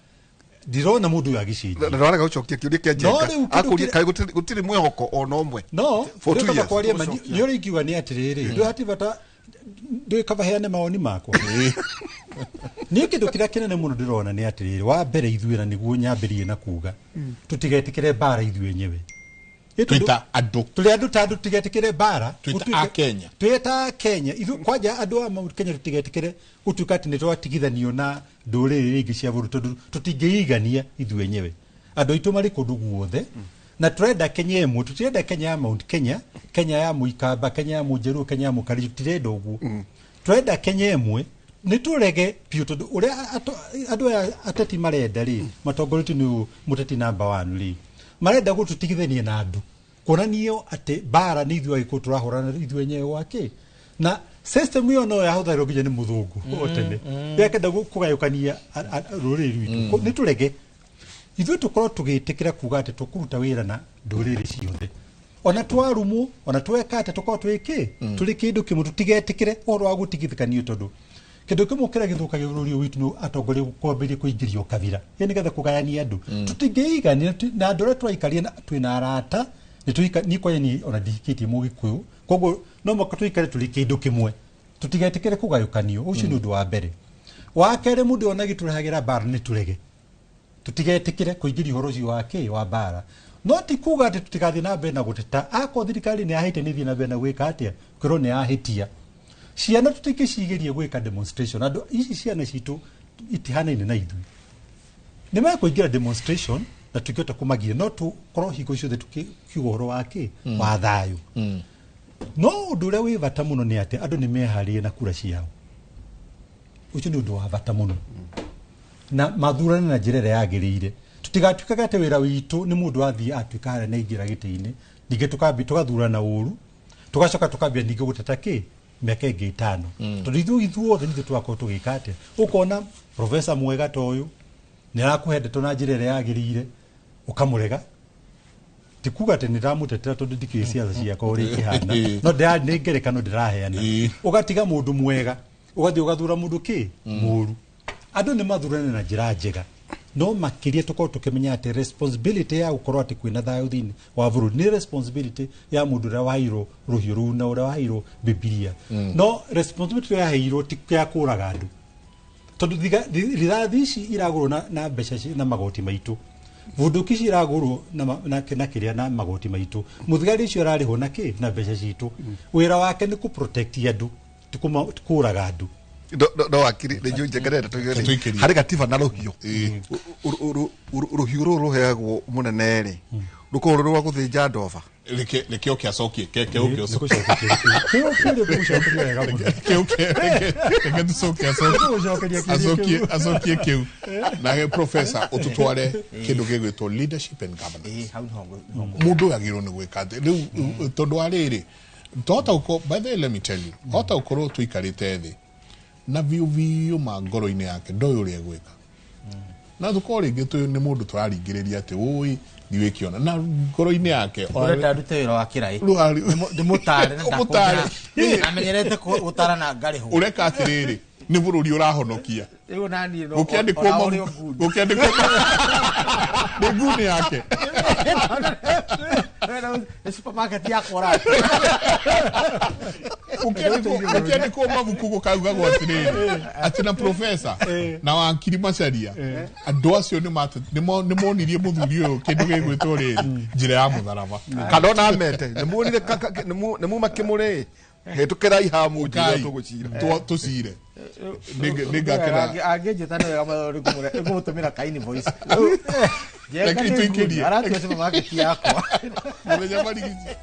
ndirona mũndũ ũyũ agĩcenjia. Ndwarega gũcokia kĩũria kĩa No, Njenga. rĩu kĩndũ Akũria kĩrĩa- kaĩ gũtirĩ mwĩhoko ona ũmwe no for 2 kaba years. kwaria ma nĩ ũrĩa ingiuga nĩ atĩrĩrĩ, ndũ hati bata ndũ kaba heane mawoni makwa. Niĩ kĩndũ kĩrĩa kĩnene mũno ndĩrona nĩ atĩrĩrĩ, wa mbere ithuĩ, na nĩguo nyambĩrĩrie na kuga tũtigetĩkĩre mbara ithuĩ enyewe. Twĩta andũ, tũrĩ andũ ta andũ, tũtigetĩkĩre mbara. Twĩta Gũtuĩke- a Kenya. Twĩta a Kenya ithuĩ kwanja andũ a Mount Kenya tũtigetĩkĩre gũtuĩka atĩ nĩ twatigithanio na ndũrĩrĩ ingĩ cia bũrũri, tondũ tũtingĩigania ithuĩ enyewe. Andũ aitũ marĩ kũndũ guothe, na tũrenda Kenya ĩmwe, tũtirenda Kenya ya Mount Kenya, Kenya ya Mũikamba, Kenya ya Mũnjaruo, Kenya ya Mũkalenjin, tũtirenda ũguo. Tũrenda Kenya ĩmwe, nĩ tũrege biũ, tondũ ũrĩa andũ aya ateti marenda rĩ, matongoretio nĩ mũteti namba 1 rĩ, marenda gũtũtigithania na andũ, kuonanio atĩ mbara nĩ ithuĩ Agĩkũyũ tũrahũrana ithuĩ enyewe gwakĩ. Na system ĩyo no yahũthagĩrwo nginya nĩ mũthũngũ o tene, yakenda kũgayũkania rũrĩrĩ rwitũ. Nĩ tũrege ithuĩ tũkorwo tũgĩtĩkĩra kuga atĩ tũkũruta wĩra na ndũrĩrĩ ciothe, ona twarumwo, ona tweka atĩ, tũkorwo twĩ kĩ, tũrĩ kĩndũ kĩmwe, tũtigetĩkĩre ũhoro wa gũtigithũkanio, tondũ kĩndũ kĩmwe kĩrĩa gĩthũkagia bũrũri ũyũ witũ nĩ atongoria kwambĩrĩria kũingĩrio kabira ĩ nĩgetha kũgayania andũ. Tũtingĩigania na andũ arĩa tũraikaria twĩna arata, nĩ tũika niĩ kwanja niĩ ona ndihikĩtie Mũgĩkũyũ, koguo no mũhaka tũikare tũrĩ kĩndũ kĩmwe, tũtigetĩkĩre kũgayũkanio. Ũcio nĩ ũndũ wa mbere. Wa kerĩ, mũndũ ona agĩtũrehagĩra mbara nĩ tũrege, tũtigetĩkĩre kũingĩria ũhoro ũcio wa kĩ wa mbara. No ti kuga atĩ tũtigathiĩ na mbere na gũteta, akorwo thirikari nĩ yahĩtia, nĩ ĩthiĩ na mbere na gwĩka atĩa, kwĩrwo nĩ yahĩtia. Ciana tũtingĩcigeria gwĩka demonstration, andũ ici ciana citũ itihanaine na ithuĩ, nĩ mekũingĩra demonstration na tũngĩhota kũmagiria, no tũkorwo hingo ciothe tũkiuga ũhoro wa kĩ, wa thayũ. No ũndũ ũrĩa wĩ bata mũno nĩ atĩ andũ nĩ meharĩrie na kura ciao, ũcio nĩ ũndũ wa bata mũno, na mathurane na njĩra ĩrĩa yagĩrĩire. Tũtigatuĩkaga atĩ wĩra witũ nĩ mũndũ athiĩ atuĩka harĩa na aingĩra gĩtĩ-inĩ, ningĩ tũkambi tũgathurana ũru, tũgacoka tũkambia ningĩ gũteta kĩ mĩaka ĩngĩ 5, tondũ ithuĩ ithuothe nithuĩ tũgakorwo tũgĩka atĩa. Ũkona professor mwega ta ũyũ nĩ arakũhe ndeto na njĩra ĩrĩa yagĩrĩire, ũkamũrega. Ti kuga atĩ nĩ ndamũtetera tondũ ndikĩũĩ ciaca ciakwa ũrĩa ikĩhana, no nĩ ngerekano ndĩraheana. Ũgatiga mũndũ mwega, ũgathiĩ ũgathura mũndũ kĩ mũru. Andũ nĩ mathurane na njĩra njega, no makĩria tũkorwo tũkĩmenya atĩ responsibility ya gũkorwo atĩ kwĩna thayũ thĩinĩ wa bũrũri nĩ responsibility ya mũndũ ũrĩa waheirwo rũhiũ rũu na ũrĩa waheirwo Bibilia. No responsibility ĩrĩa yaheirwo ti ya kũraga andũ, Tondũ rithathi ici iragũrwo na mbeca na magoti maitũ. Bunduki ici iragũrwo na kĩrĩa na magoti maitũ. Mũthigari ũcio ararĩhwo na kĩ na mbeca citũ. Wĩra wake nĩ kũ protect andũ, ti kũraga andũ. No wakiri nĩ njũĩ njengerere tũgĩrĩ harĩ gatiba na rũhiũ. Rũhiũ rũrũ rũheagwo mũnene rĩ, rũkorwo rũrĩ rwa gũthĩnja ndoba. Reke oke acokie ke oke reke tucoke acokie kĩu nake professor ũtũtware kĩndũ gĩgwĩtwo leadership and governance. Mũndũ agĩrĩirwo nĩ gwĩka atĩ rĩu tondũ wa rĩrĩ tohota gũkorwo, by the way let me tell you, hota gũkorwo tũikarĩte thĩ na biũ biũ ma ngoro-inĩ yake ndoĩ ũrĩa egwĩka na tũkorwo rĩngĩ nĩ mũndũ tũraringĩrĩria atĩ ũĩ ndiwĩkĩona na ngoro-inĩ yake ũrenda arute wĩra wa kĩraĩ ndĩmũtare na ndakũngĩra amenyerete gũtara na ngarĩhwo ũreka atĩrĩrĩ nĩ bũrũri ũrahonokia rĩu naniĩ no gũkĩandĩkwo nĩ nguni yake nĩ supermarket yakwa ũrate gũkĩandĩkwo mabuku gũkaugagwo atĩrĩrĩ atĩ na professor na wakiri Macharia andũ acio nĩ monirie mũthuri ũyũ kĩndũ gĩgwĩtwo rĩrĩ njĩra ya mũtharaba kana ona mete nĩ muma kĩmũrĩ hĩtũkĩra ihamu njĩra tũgũcira tũcire nĩngakena angĩnjĩta nĩ wega ngũmũtũmĩra ka invoice reke tũikĩrie aratua supermarket yakwa mũthenya marigici.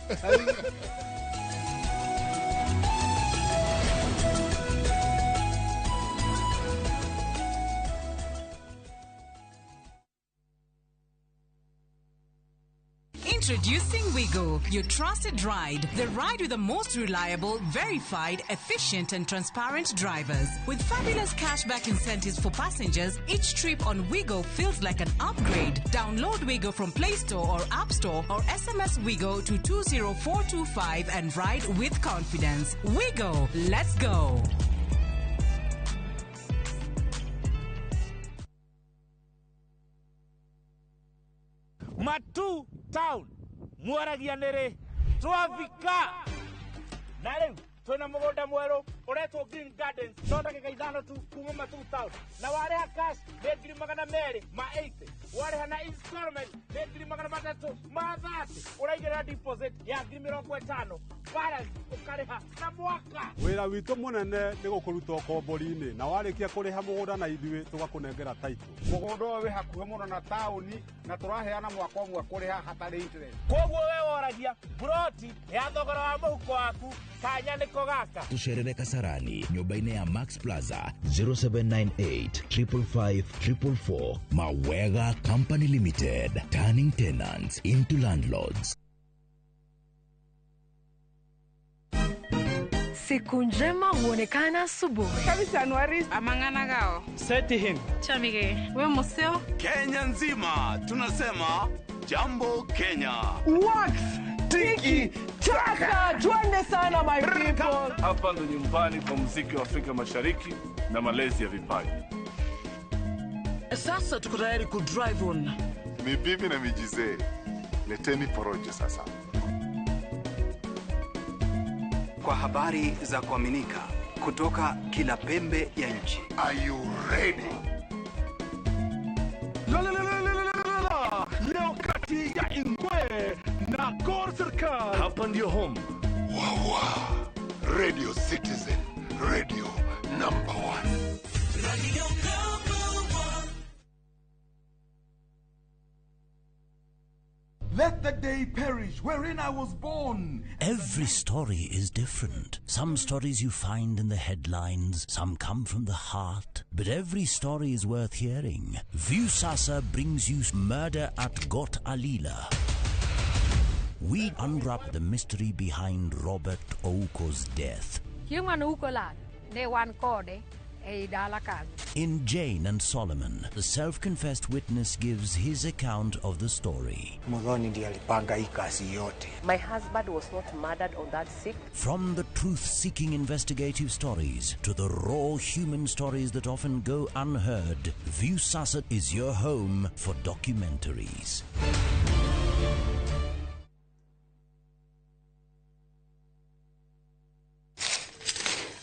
Introducing Wigo, your trusted ride. The ride with the most reliable, verified, efficient and transparent drivers. With fabulous cashback incentives for passengers, each trip on Wigo feels like an upgrade. Download Wigo from Play Store or App Store or SMS Wigo to 20425 and ride with confidence. Wigo, let's go. Matu Town mwaragia nĩrĩ twavika na rĩu twĩna mũgũnda mwerũ ũretwo Green Gardens no ndagĩka 5 tu kuma Matu Town na warĩha cash nĩ 280,000 warĩha na installment nĩ 330,000 ũraigĩrĩra deposit ya 50,000 balance ũkarĩha na mwaka. Wĩra witũ mũnene nĩ gũkũruta ũkombori-inĩ na warĩkia kũrĩha mũgũnda na ithuĩ tũgakũnengera title. Mũgũnda ũyũ wĩ hakuhĩ mũno na taũni na tũraheana mwaka ũmwe kũrĩha hatarĩ interest. Koguo we woragia broti ya thogora wa mũhuko waku kanya nĩko gaka. Tũcerere Kasarani nyũmba-inĩ ya Max Plaza 0798 555 444. Mawega Company Limited, turning tenants into landlords. Siku njema huonekana asubuhi. Kabisa Anuari amangana gao. Seti him. Chamige. We museo. Kenya nzima tunasema jambo Kenya. Wax tiki taka twende sana my people. Hapa ndo nyumbani kwa muziki wa Afrika Mashariki na malezi ya vipaji. Sasa tuko tayari ku drive on. Mibibi na mijizee. Leteni porojo sasa. Kwa habari za kuaminika kutoka kila pembe ya nchi. Are you ready? La la la la la la la. Leo kati ya Ingwe na Gor Serikal. Hapa ndio home. Wawa. Radio Citizen, radio number 1. Radio number 1. Let the day perish wherein I was born. Every story is different. Some stories you find in the headlines, some come from the heart. But every story is worth hearing. Viusasa brings you Murder at Got Alila. We unwrap the mystery behind Robert Ouko's death. In Jane and Solomon, the self-confessed witness gives his account of the story. My husband was not murdered on that sick. From the truth-seeking investigative stories to the raw human stories that often go unheard, Viusasa is your home for documentaries.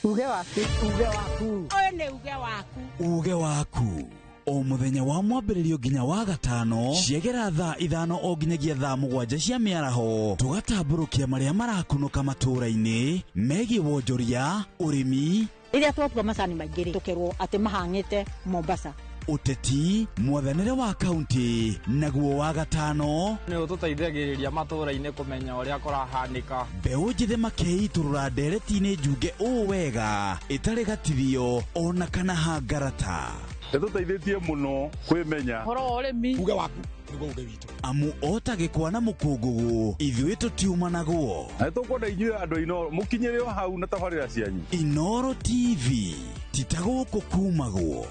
Uge waku. Uge waku. Ũyũ nĩ uge waku. Uge waku. O muthenya wa mwambĩrĩrio nginya wa gatano ciegera thaa 5 o nginyagia thaa 7 cia mĩaraho tũgatambũrũkia marĩa marakunũka matũũra-inĩ megiĩ wonjoria, ũrĩmi, rĩrĩa twatua macani maingĩ rĩ tũkerwo atĩ mahang'ĩte Mombasa, ũteti, mwathanĩre wa kaunti, naguo wa gatano nĩ ũtũteithagĩrĩria matũũra-inĩ kũmenya ũrĩa kũrahanĩka. Mbeũ njĩthĩ makeitũrũra ndereti-inĩ njunge ũũ wega ĩtarĩ gatithio ona kana hangarata. Nĩtũteithĩtie mũno kwĩmenya ũhoro wa ũrĩmi. Uge waku nĩguo uge witũ. Amu ota gĩkwa na mũkũngũgũ ithuĩ tũtiumanagwo. Na nĩtũkwenda inyuĩ andũ a Inooro mũkinyĩre o hau na tabarĩra cianyu. Inooro TV ti ta gũkũ kumagwo.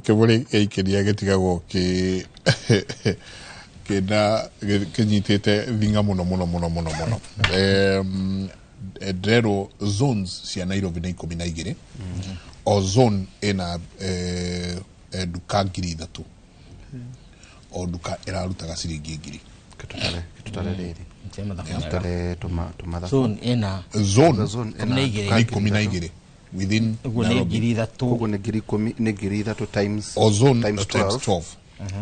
Kĩbũrĩ gĩikĩria gĩtigagwo kĩ kĩna kĩnyitĩte thinga mũno mũno mũno mũno mũno. Ndĩrerwo zones cia Nairobi nĩ 12. O zone ĩna nduka 3,000. O nduka ĩrarutaga ciringi 1,000. Gĩtũtare rĩrĩ. Gĩtũtare tũmathabu. Zone ĩna zone 12 within Nairobi. Koguo nĩ 10,000 nĩ 3,000 times o zone times 12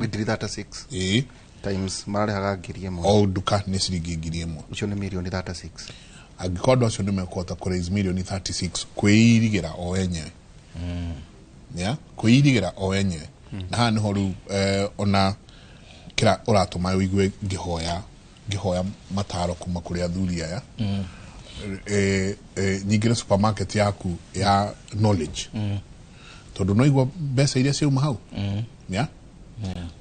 nĩ 36. Ĩĩ. Times mararĩhaga 1,000. O nduka nĩ ciringi 1,000. Icio nĩ mirioni 36. Angĩkorwo andũ acio nĩ mekũhota kũ raise mirioni 36 kwĩirigĩra o enyewe. Yeah, kwĩirigĩra o enyewe. Na haha nĩho rĩu ona kĩra ũratũma ũigue ngĩhoya mataro kuma kũrĩ athuri aya. Nyingĩre supermarket yaku ya knowledge. Tondũ no igua mbeca iria ciauma hau. Yeah?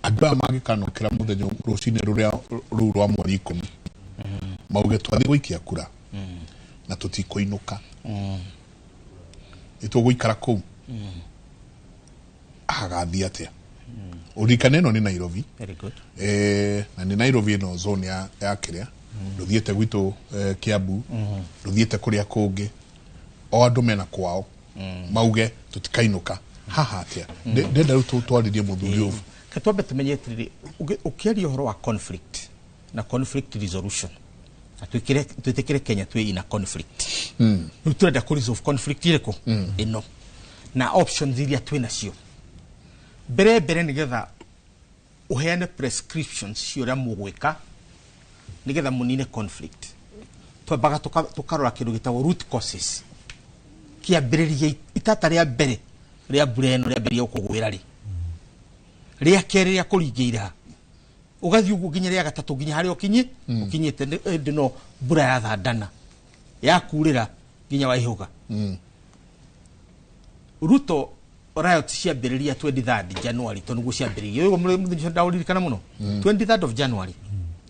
Andũ aya mangĩkanokĩra mũthenya rũcinĩ rũrĩa rũu rwa mweri 10 mauge twathiĩ gũikia kura na tũtikũinũka, nĩtũgũikara kũu, hagathiĩ atĩa? Ũririkane ĩno nĩ Nairobi. Very good. Na nĩ Nairobi ĩno zone ya kĩrĩa ndũthiĩte gwitũ Kiambu, ndũthiĩte kũrĩa kũngĩ, o andũ mena kwao mauge tũtikainũka haha atĩa? Ndenda rĩu twarĩrie mũthuri ũyũ. Twambe tumenye atĩrĩrĩ, ũkĩaria ũhoro wa conflict na conflict resolution, na twĩtĩkĩre Kenya twĩ ina conflict. Rĩu tũrenda kũ resolve conflict ĩrĩkũ? Ĩno na options iria twĩ nacio mbere mbere, nĩgetha ũheane prescriptions cia ũrĩa mũgwĩka nĩgetha mũnine conflict. Twambaga tũkarora kĩndũ gĩtagwo root causes. Kĩambĩrĩria itata rĩa mbere rĩa mbura ĩno rĩambĩrĩria gũkũgwĩra rĩ, rĩa kerĩ rĩa kũringĩira, ũgathiĩ ũguo nginya rĩa gatatũ nginya harĩa ũkinyĩte hĩndĩ no mbura ya thandana yakurĩra nginya waihũga. Ruto riot ciambĩrĩria 23rd January, tondũ nĩguo ciambĩrĩirie. Ũyũ mũthenya ũcio ndaũririkana mũno. 23rd of January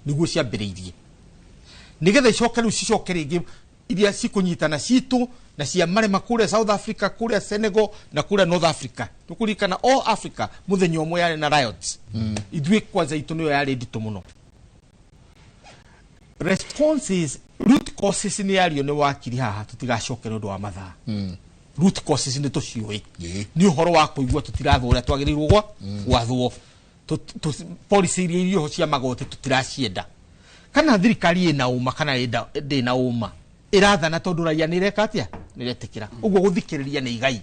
nĩguo ciambĩrĩirie, nĩgetha icoke rĩu cicoke rĩngĩ iria cikũnyitana citũ na cia marema kũrĩa South Africa, kũrĩa Senegal na kũrĩa North Africa. Tũkũririkana all Africa mũthenya ũmwe yarĩ na riots. Ithuĩ kwanza itũ nĩyo yarĩ nditũ mũno. Responses, root causes nĩ yario nĩ wakiri haha, tũtigacoke nĩ ũndũ wa mathaa. Root causes nĩ tũciũĩ, nĩ ũhoro wa kũigua tũtirathwo ũrĩa twagĩrĩirwo gwathwo, policy iria irioho cia magoti tũtiracienda, kana thirikari ĩna ũma kana ndĩna ũma, ĩrathana tondũ raia nĩ ĩreka atĩa, nĩ ĩretĩkĩra. Ũguo gũthikĩrĩria nĩ igai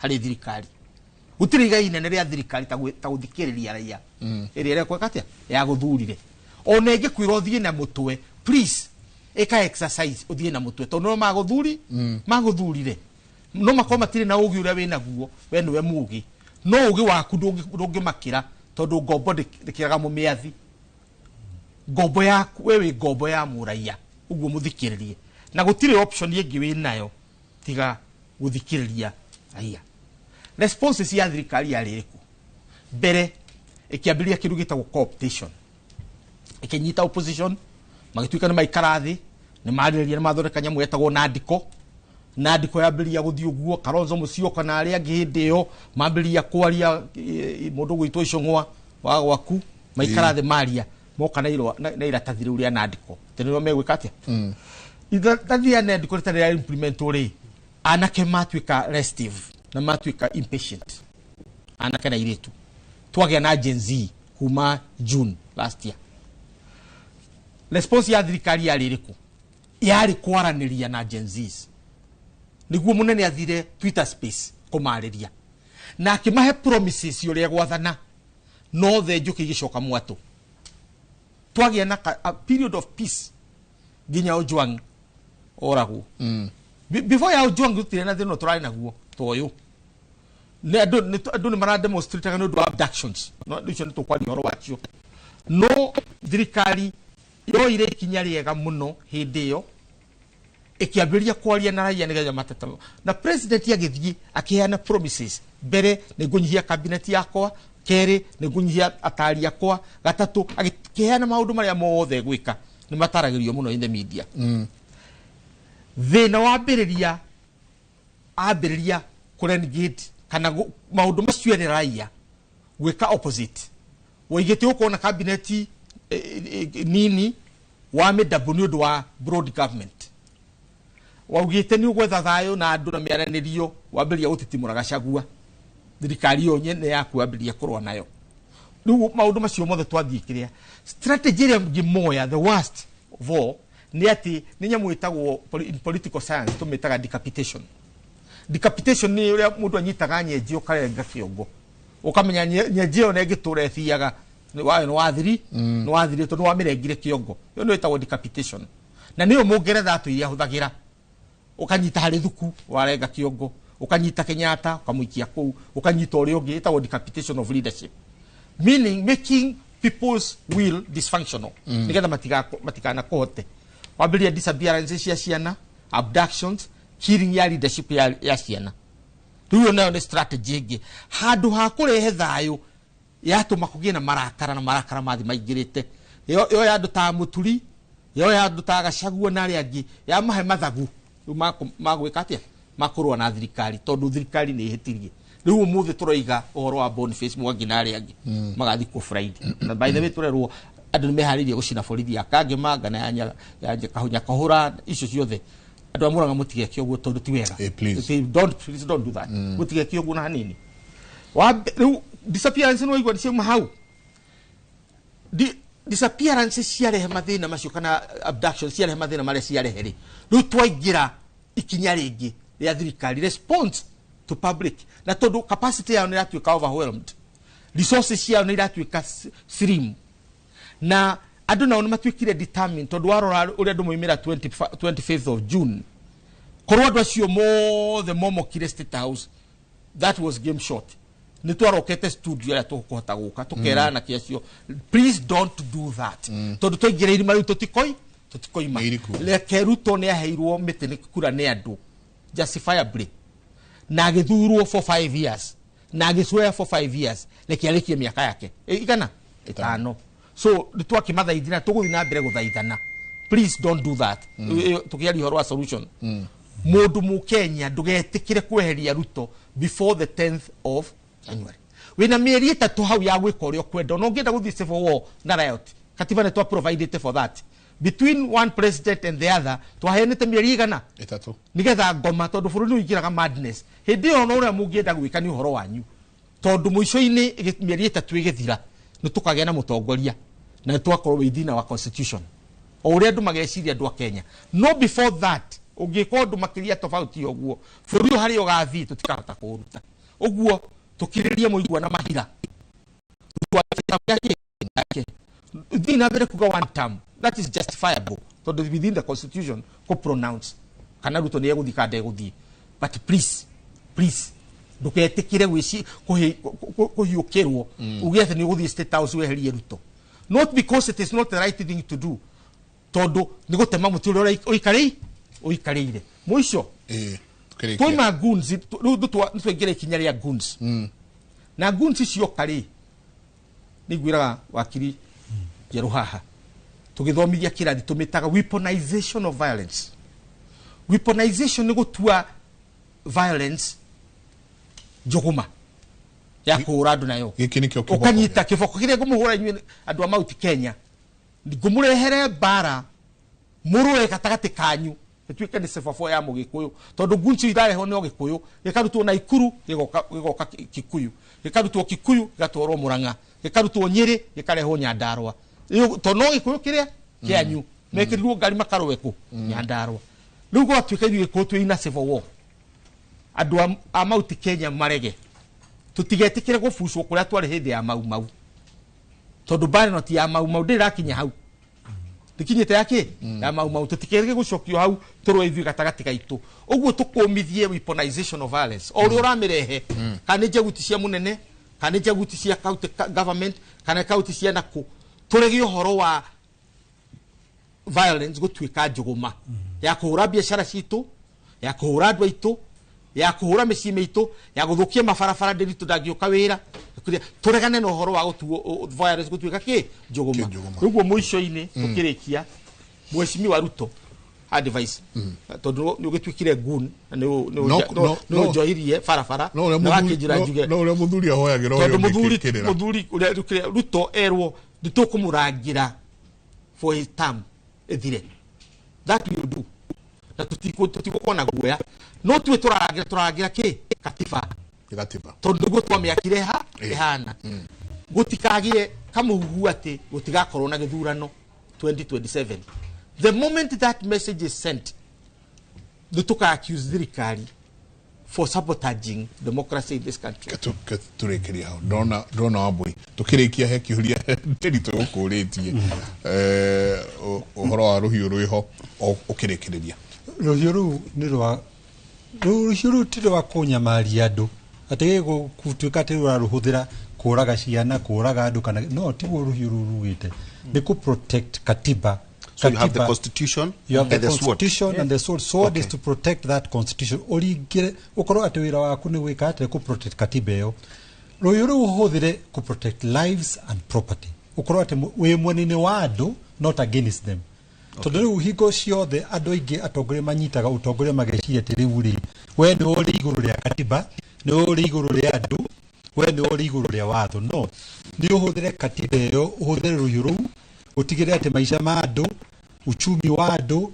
harĩ thirikari. Gũtirĩ igai inene rĩa thirikari ta gũthikĩrĩria raia ĩrĩa ĩrekweka atĩa ya gũthurire. Ona ĩngĩkwĩra ũthiĩ na mũtwe, please ĩka exercise ũthiĩ na mũtwe, tondũ no magũthurire, no makorwo matirĩ na ũgĩ ũrĩa wĩnaguo, we nĩwe mũgĩ, no ũgĩ waku ndũngĩmakĩra, tondũ ngombo ndĩkĩraga mũmĩathi. Ngombo yaku we wĩ ngombo ya mũraia, ũguo mũthikĩrĩrie, na gũtirĩ option ĩngĩ wĩnayo tiga gũthikĩrĩria raia. Responses ya thirikari yarĩ ĩrĩkũ? Mbere ĩkĩambĩrĩria kĩndũ gĩtagwo cooptation, ĩkĩnyita opposition, magĩtuĩka nĩ maikara thĩ, nĩ marĩrĩria, nĩ mathondeka nyamũ yetagwo nandiko. Nandiko yambĩrĩria gũthiĩ ũguo, Kalonzo Musyoka na arĩa angĩ hĩndĩ ĩyo mambĩrĩria kwaria, mũndũ gwĩtwo Icũng'wa wa gwaku, maikara thĩ maria, moka na iratathi rĩu rĩa nandiko, atĩ nĩrĩo megwĩka atĩa. Iratathi rĩa nandiko rĩtarĩ rĩa implement rĩ, anake matuĩka restive na matuĩka impatient, anake na airĩtu. Twagĩa na Gen Z kuma June last year. Response ya thirikari yarĩ ĩrĩkũ? Yarĩ kwaranĩria na Gen Zs. Nĩguo mũnene athire Twitter space kũmarĩria na akĩmahe promises ũrĩa gwathana, no the njũkĩ igĩcoka mwatũ. Twagĩa na a period of peace nginya Ojwang oragwo. Before ya Ojwang gũtirĩ na thĩna tũrarĩ naguo ta ũyũ. Nĩ andũ nĩ marademonstrataga nĩ ũndũ wa abductions, no icio nĩ tũkwaria ũhoro wacio. No thirikari yoire ikinya rĩega mũno hĩndĩ ĩyo, ĩkĩambĩrĩria kwaria na raia nĩgetha mateta, na president agĩthiĩ akĩheana promises. Mbere nĩ ngũnyihia cabinet yakwa, kerĩ nĩ ngũnyihia atari akwa, gatatũ agĩkĩheana maũndũ marĩa mothe gwĩka nĩ mataragĩrio mũno in the media. Thĩna wambĩrĩria ambĩrĩria kũrenegate kana maũndũ macio ere raia gwĩka opposite. Waigĩte ũkorwo na cabinet nini wa mĩdambu nĩ ũndũ wa broad government. Waugĩte nĩ ũgwetha thayũ na andũ na mĩaranĩrio, wambĩrĩria gũtitimũra Gachagua. Thirikari ĩyo nyene yaku wambĩrĩria kũrũa nayo. Rĩu maũndũ macio mothe twathiĩ kĩrĩa strategy ĩrĩa ngĩmoya, the worst of all, nĩ atĩ nĩ nyamũ ĩtagwo in political science tũmĩtaga decapitation. Decapitation nĩ ũrĩa mũndũ anyitaga nyenji ũkarenga kĩongo, ũkamenya nyenji ĩyo nĩ ĩngĩtũra ĩthiaga wayo nĩ wathiri, nĩ wathiri tondũ wamĩrengire kĩongo. Ĩyo nĩyo ĩtagwo decapitation, na nĩyo Mũngeretha atũire ahũthagĩra. Ũkanyita harĩ thuku warenga kĩongo, ũkanyita Kenyatta ũkamũikia kũu, ũkanyita ũrĩa ũngĩ. Ĩtagwo decapitation of leadership, meaning making people's will dysfunctional nĩgetha matikanakũhote. Wambĩrĩria disappearance cia ciana, abductions, killing ya leadership ya ciana. Rĩu ĩyo nayo nĩ strategy ĩngĩ. Handũ ha kũrehe thayũ yatũma kũgĩe na marakara, na marakara mathi maingĩrĩte. Yo ya andũ ta Mũturi, yo ya andũ ta Gachagua na arĩa angĩ, yamahe mathagu rĩu magwĩka atĩa? Makũrũa na thirikari tondũ thirikari nĩ ĩhĩtirie. Rĩu ũmũthĩ tũroiga ũhoro wa Boniface Mwangi na arĩa angĩ magathikwo Friday. Na by the way tũrerwo andũ nĩ meharĩirie gũcina borithi ya Kangema na ya Nyakahũra, icio ciothe. Andũ a Murang'a mũtigeke ũguo tondũ ti wega. Don't, please don't do that. Mũtigeke ũguo na hanini. Rĩu disappearance nĩ waigua nĩ ciauma hau. Disappearance ciarehe mathĩna macio kana abduction ciarehe mathĩna marĩa ciarehe rĩ, rĩu twaingĩra ikinya rĩngĩ rĩa thirikari response to public, na tondũ capacity yao nĩ ĩratuĩka overwhelmed, resources ciao nĩ iratuĩka slim, na andũ nao nĩ matuĩkire determined tondũ warora ũrĩa andũ moimĩra 25th of June, korwo andũ acio mothe momokire State House, that was game short. Nĩ twarokete studio ĩrĩa tũkũhota gũka tũkera anake acio, please don't do that, tondũ twaingĩra irima rĩu tũtikoima. Reke Ruto nĩ aheirwo mĩtĩ nĩ kura nĩ andũ justifiably, na agĩthurwo for 5 years, na agĩcwea for 5 years, reke arĩkie mĩaka yake igana ĩtano. So nĩ twakĩmathaithina, tũgũthiĩ na mbere gũthaithana, please don't do that. Tũkĩaria ũhoro wa solution, mũndũ mũkenya ndũgetĩkĩre kweheria Ruto before the 10th of January. Wĩna mĩeri ĩtatũ hau ya gwĩka ũrĩa ũkwenda. Ona ũngĩenda gũthiĩ civil war na riot, katiba nĩ twa provided for that. Between one president and the other twaheanĩte mĩeri igana ĩtatũ nĩgetha ngoma, tondũ bũrũri nĩ ũingĩraga madness hĩndĩ ĩyo. Ona ũrĩa mũngĩenda gwĩka nĩ ũhoro wanyu, tondũ mũico-inĩ mĩeri ĩtatũ ĩgĩthira nĩ tũkagĩa na mũtongoria na nĩ twakorwo within our constitution o ũrĩa andũ mageciria andũ a Kenya. No before that ũngĩka ũndũ makĩria tofauti ũguo, bũrũri ũyũ harĩa ũgathiĩ tũtikahota kũũruta. Ũguo tũkirĩrĩrie mũigua na mahira thiĩ na mbere kuga one term, that is justifiable tondũ within the constitution kũ pronounce kana Ruto nĩ egũthiĩ kana ndegũthiĩ. But please, please ndũgetĩkĩre kũhiũkĩrwo uge atĩ nĩ ũgũthiĩ State House weherie Ruto, not because it is not the right thing to do, tondũ nĩ gũtema mũtĩ ũrĩa ũikarĩire. Mũico twaima goons, rĩu nĩ twaingĩra ikinya rĩa goons, na goons cioka rĩ, nĩ ngwĩraga wakiri njerũ haha tũgĩthomithia kĩrathi tũmĩtaga weaponization of violence. Weaponization nĩ gũtua violence njũgũma ya kũhũra andũ nayo. Gĩkĩ nĩkĩo kĩboko. Ũkanyita kĩboko kĩrĩa ngũmũhũra inyuĩ andũ a Mount Kenya, ngũmũrehere mbara mũrũe gatagatĩ kanyu. Ĩtuĩke nĩ civil war ya Mũgĩkũyũ, tondũ gunci irarehwo nĩ Ũgĩkũyũ, gĩkarutwo Naikuru gĩgoka Kikuyu, gĩkarutwo Kikuyu gĩgatwarwo Murang'a, gĩkarutwo Nyĩrĩ gĩkarehwo Nyandarua. Tondũ no Gĩkũyũ kĩrĩa kĩanyu mekĩrirwo ngari makarũe kũ Nyandarua. Rĩu gwatuĩka ithuĩ Gĩkũyũ twĩ ina civil war, andũ a Mount Kenya marege, tũtigetĩkĩre gũbucwo kũrĩa twarĩ hĩndĩ ya Mau Mau, tondũ mbara ĩno ti ya Mau Mau, ndĩrĩ ĩrakinya hau, ndikinyĩte ya kĩ ya Mau Mau. Tũtikerege gũcokio hau tũrũe ithuĩ gatagatĩ gaitũ. Ũguo tũkũmithie weaponization of violence o ũrĩa ũramĩrehe, kana nĩ njaguti cia mũnene, kana nĩ njaguti cia county government, kana county cia nakũ, tũrege ũhoro wa violence gũtuĩka njũgũma ya kũhũra biacara citũ, ya kũhũra andũ aitũ, ya kũhũra mĩciĩ mĩitũ, ya gũthũkia mabarabara ndĩritũ ndangĩũka wĩra. Tũregane na ũhoro wa gũtuo violence gũtuĩka kĩ njũgũma. Ũguo mũico-inĩ tũkĩrĩkia, Mheshimiwa Ruto advice, tondũ nĩ ũgĩtuĩkire goon na nĩ ũnjohirie barabara na wakĩnjĩra njuge no ũrĩa mũthuri ahoyagĩra ũrĩa tondũ mũthuri ũrĩa Ruto erwo nĩtũkũmũrangĩra for his term ĩthire, that we will do, na tũtigũkorwo na guoya, no tuwe tũrarangĩra kĩ katiba, tondũ nĩguo twamĩakire ha ĩhana. Gũtikagĩe kamũhuhu atĩ gũtigakorwo na gĩthurano 2027. The moment that message is sent, nĩtũka accuse thirikari for sabotaging democracy in this country. Tũrĩkĩria hau, ndona Wambui tũkĩrĩkia he kĩũria ndĩritũ gũkũrĩtie ũhoro wa rũhiũ rwĩho ũkĩrĩkĩrĩria. Rũhiũ rũu nĩ rwa rũhiũ rũu ti rwa kũnyamaria andũ atĩ gũtuĩka atĩ rũrarũhũthĩra kũraga ciana, kũraga andũ, kana no tiguo rũhiũ rũu rugĩte, nĩ kũ protect katiba. So you have the constitution, you have and the the sword. Constitution and the sword. Sword Okay. is to protect that constitution. Ũringĩre ũkorwo atĩ wĩra waku nĩ gwĩka atĩ kũ protect katiba ĩyo. Rũhiũ rũu ũhũthĩre kũ protect lives and property. Ũkorwo atĩ wĩ mwena-inĩ wa andũ, not against them. Tondũ rĩu hingo ciothe andũ aingĩ atongoria manyitaga ũtongoria mageciria atĩ rĩu rĩ, we nĩ ũrĩ igũrũ rĩa katiba, nĩ ũrĩ igũrũ rĩa andũ, we nĩ ũrĩ igũrũ rĩa watho. No nĩ ũhũthĩre katiba ĩyo, ũhũthĩre rũhiũ rũu ũtigĩrĩre atĩ maica ma andũ, uchumi wa andũ,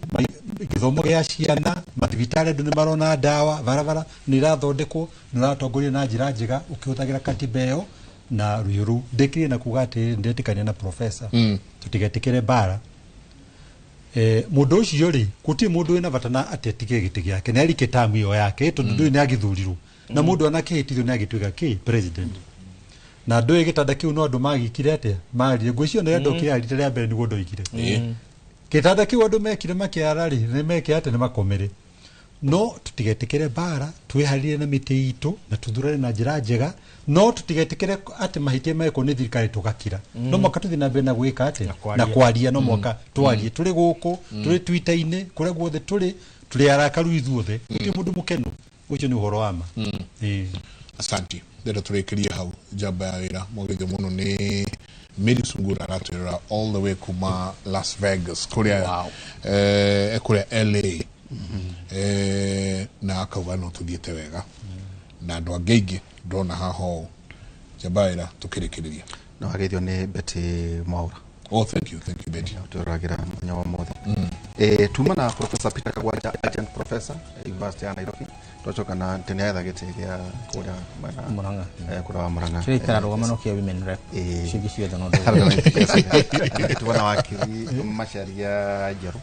gĩthomo gĩa ciana, mathibitarĩ andũ nĩ marona ndawa, barabara nĩ irathondekwo, nĩ ũratongoria na njĩra njega ũkĩhũthagĩra katiba ĩyo na rũhiũ rũu. Ndĩkĩrie na kuga atĩ ndetĩkania na professor, tũtigetĩkĩre mbara. Mũndũ ũcio rĩ, gũtirĩ mũndũ wĩna bata na atĩ atige gĩtĩ gĩake, nĩ arike tamu ĩyo yake, tondũ ndũĩ nĩ agĩthurirwo na mũndũ anakĩhĩtithio nĩ agĩtuĩka kĩ president. Na ndũĩ gĩtanda kĩu no andũ magĩkire atĩa, marire ngwĩciria nĩ andũ kĩarire rĩa mbere nĩguo ndoigire. Gĩtanda kĩu andũ mekire makĩara rĩ, nĩ meke atĩ nĩ makomere. No tũtigetĩkĩre mbara, twĩharĩrie na mĩtĩ itũ na tũthurane na njĩra njega, no tũtigetĩkĩre atĩ mahĩtia mekwo nĩ thirikari tũgakira. No mwaka tũthiĩ na mbere na gwĩka atĩa, na kwaria, no mwaka twarie tũrĩ gũkũ, tũrĩ Twitter-inĩ, kũrĩa guothe tũrĩ, tũrĩ arakaru ithuothe, gũtirĩ mũndũ mũkenu. Ũcio nĩ ũhoro wa ma. Asante. Ndĩrenda tũrĩkĩrie hau njamba ya wĩra mwagĩrĩire mũno nĩ Mary Sungura aratwĩrora all the way kuma Las Vegas kũrĩa kũrĩa LA, na akauga no tũthiĩte wega na andũ angĩ aingĩ ndona haha ũũ. Njamba ya wĩra tũkĩrĩkĩrĩria. No ageithio nĩ Betty Mwaura. Oh, thank you Betty. Tũragĩra mũthenya wa mothe. Tuma na Professor Peter Kagwanja, agent professor University ya Nairobi. Twacoka na tene etha gĩtĩ gĩa kũrĩa Murang'a, kũrĩa wa Murang'a. Kĩrĩa itararũgama no kĩa women rep. Ciĩngĩ ciothe no ndũgũrũgama. Tuona wakiri Macharia Njerũ.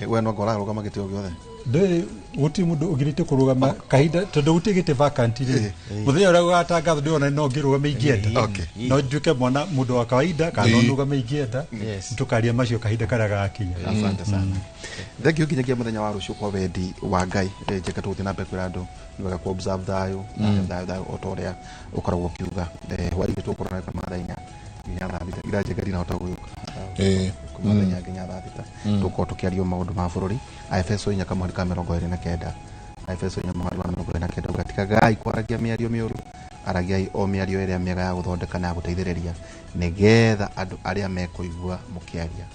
We no ngora rũgama gĩtĩ o gĩothe. Ndũĩ gũtirĩ mũndũ ũgirĩte kũrũgama kahinda tondũ gũtirĩ gĩtĩ vacant rĩ. Mũthenya ũrĩa gũgatangathwo ndĩrona no ngĩrũgame ingĩenda. No nduĩke mwana mũndũ wa kawaida kana no ndũgame ingĩenda. Tũkaria macio kahinda karĩa gagakinya. Asante sana. Thank you nginyagia mũthenya wa rũciũ kwa wendi wa Ngai. Njeke tũgũthiĩ na mbere kwĩra andũ nĩ wega kũ observe thayũ, thayũ thayũ o ta ũrĩa ũkoragwo ũkiuga. Hwaĩ-inĩ tũgũkorwo na kuma thaa 4 nginya thaa 6. Ira Njega ndinahota gũgĩũka. Kuma thaa 4 nginya thaa 6 tũgũkorwo tũkĩaria maũndũ ma bũrũri. Aefeso 4 kamũhari ka 29. Aefeso 4 mũhari wa 29 uga tigagai kwaragia mĩario mĩũru, aragiai o mĩario ĩrĩa mĩega ya gũthondeka na ya gũteithĩrĩria, nĩgetha andũ arĩa mekũigua mũkĩaria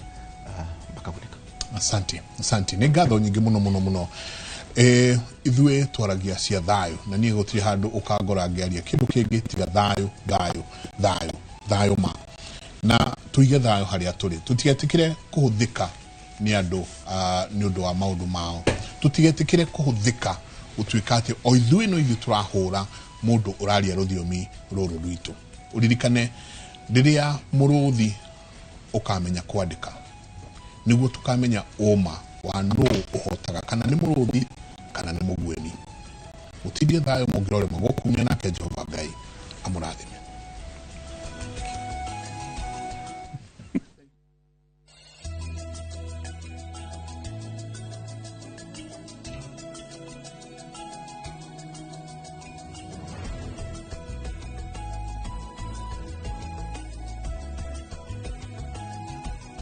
makagunĩka. Asante, asante. Nĩ ngatho nyingĩ mũno mũno mũno. Ithuĩ twaragia cia thayũ na niĩ gũtirĩ handũ ũkangora ngĩaria kĩndũ kĩngĩ tiga thayũ, thayũ, thayũ, thayũ ma. Na tũige thayũ harĩa tũrĩ, tũtigetĩkĩre kũhũthĩka nĩ andũ nĩ ũndũ wa maũndũ mao. Tũtigetĩkĩre kũhũthĩka gũtuĩka atĩ o ithuĩ no ithuĩ tũrahũra mũndũ ũraria rũthiomi rũrũ rwitũ. Ũririkane rĩrĩa mũrũthi ũkamenya kwandĩka nĩguo tũkamenya ũma wa nũ ũhotaga, kana nĩ mũrũthi kana nĩ mũguĩmi. Mũtindie thayũ mũngĩrorema gũkumia, nake Jehova Ngai amũrathime.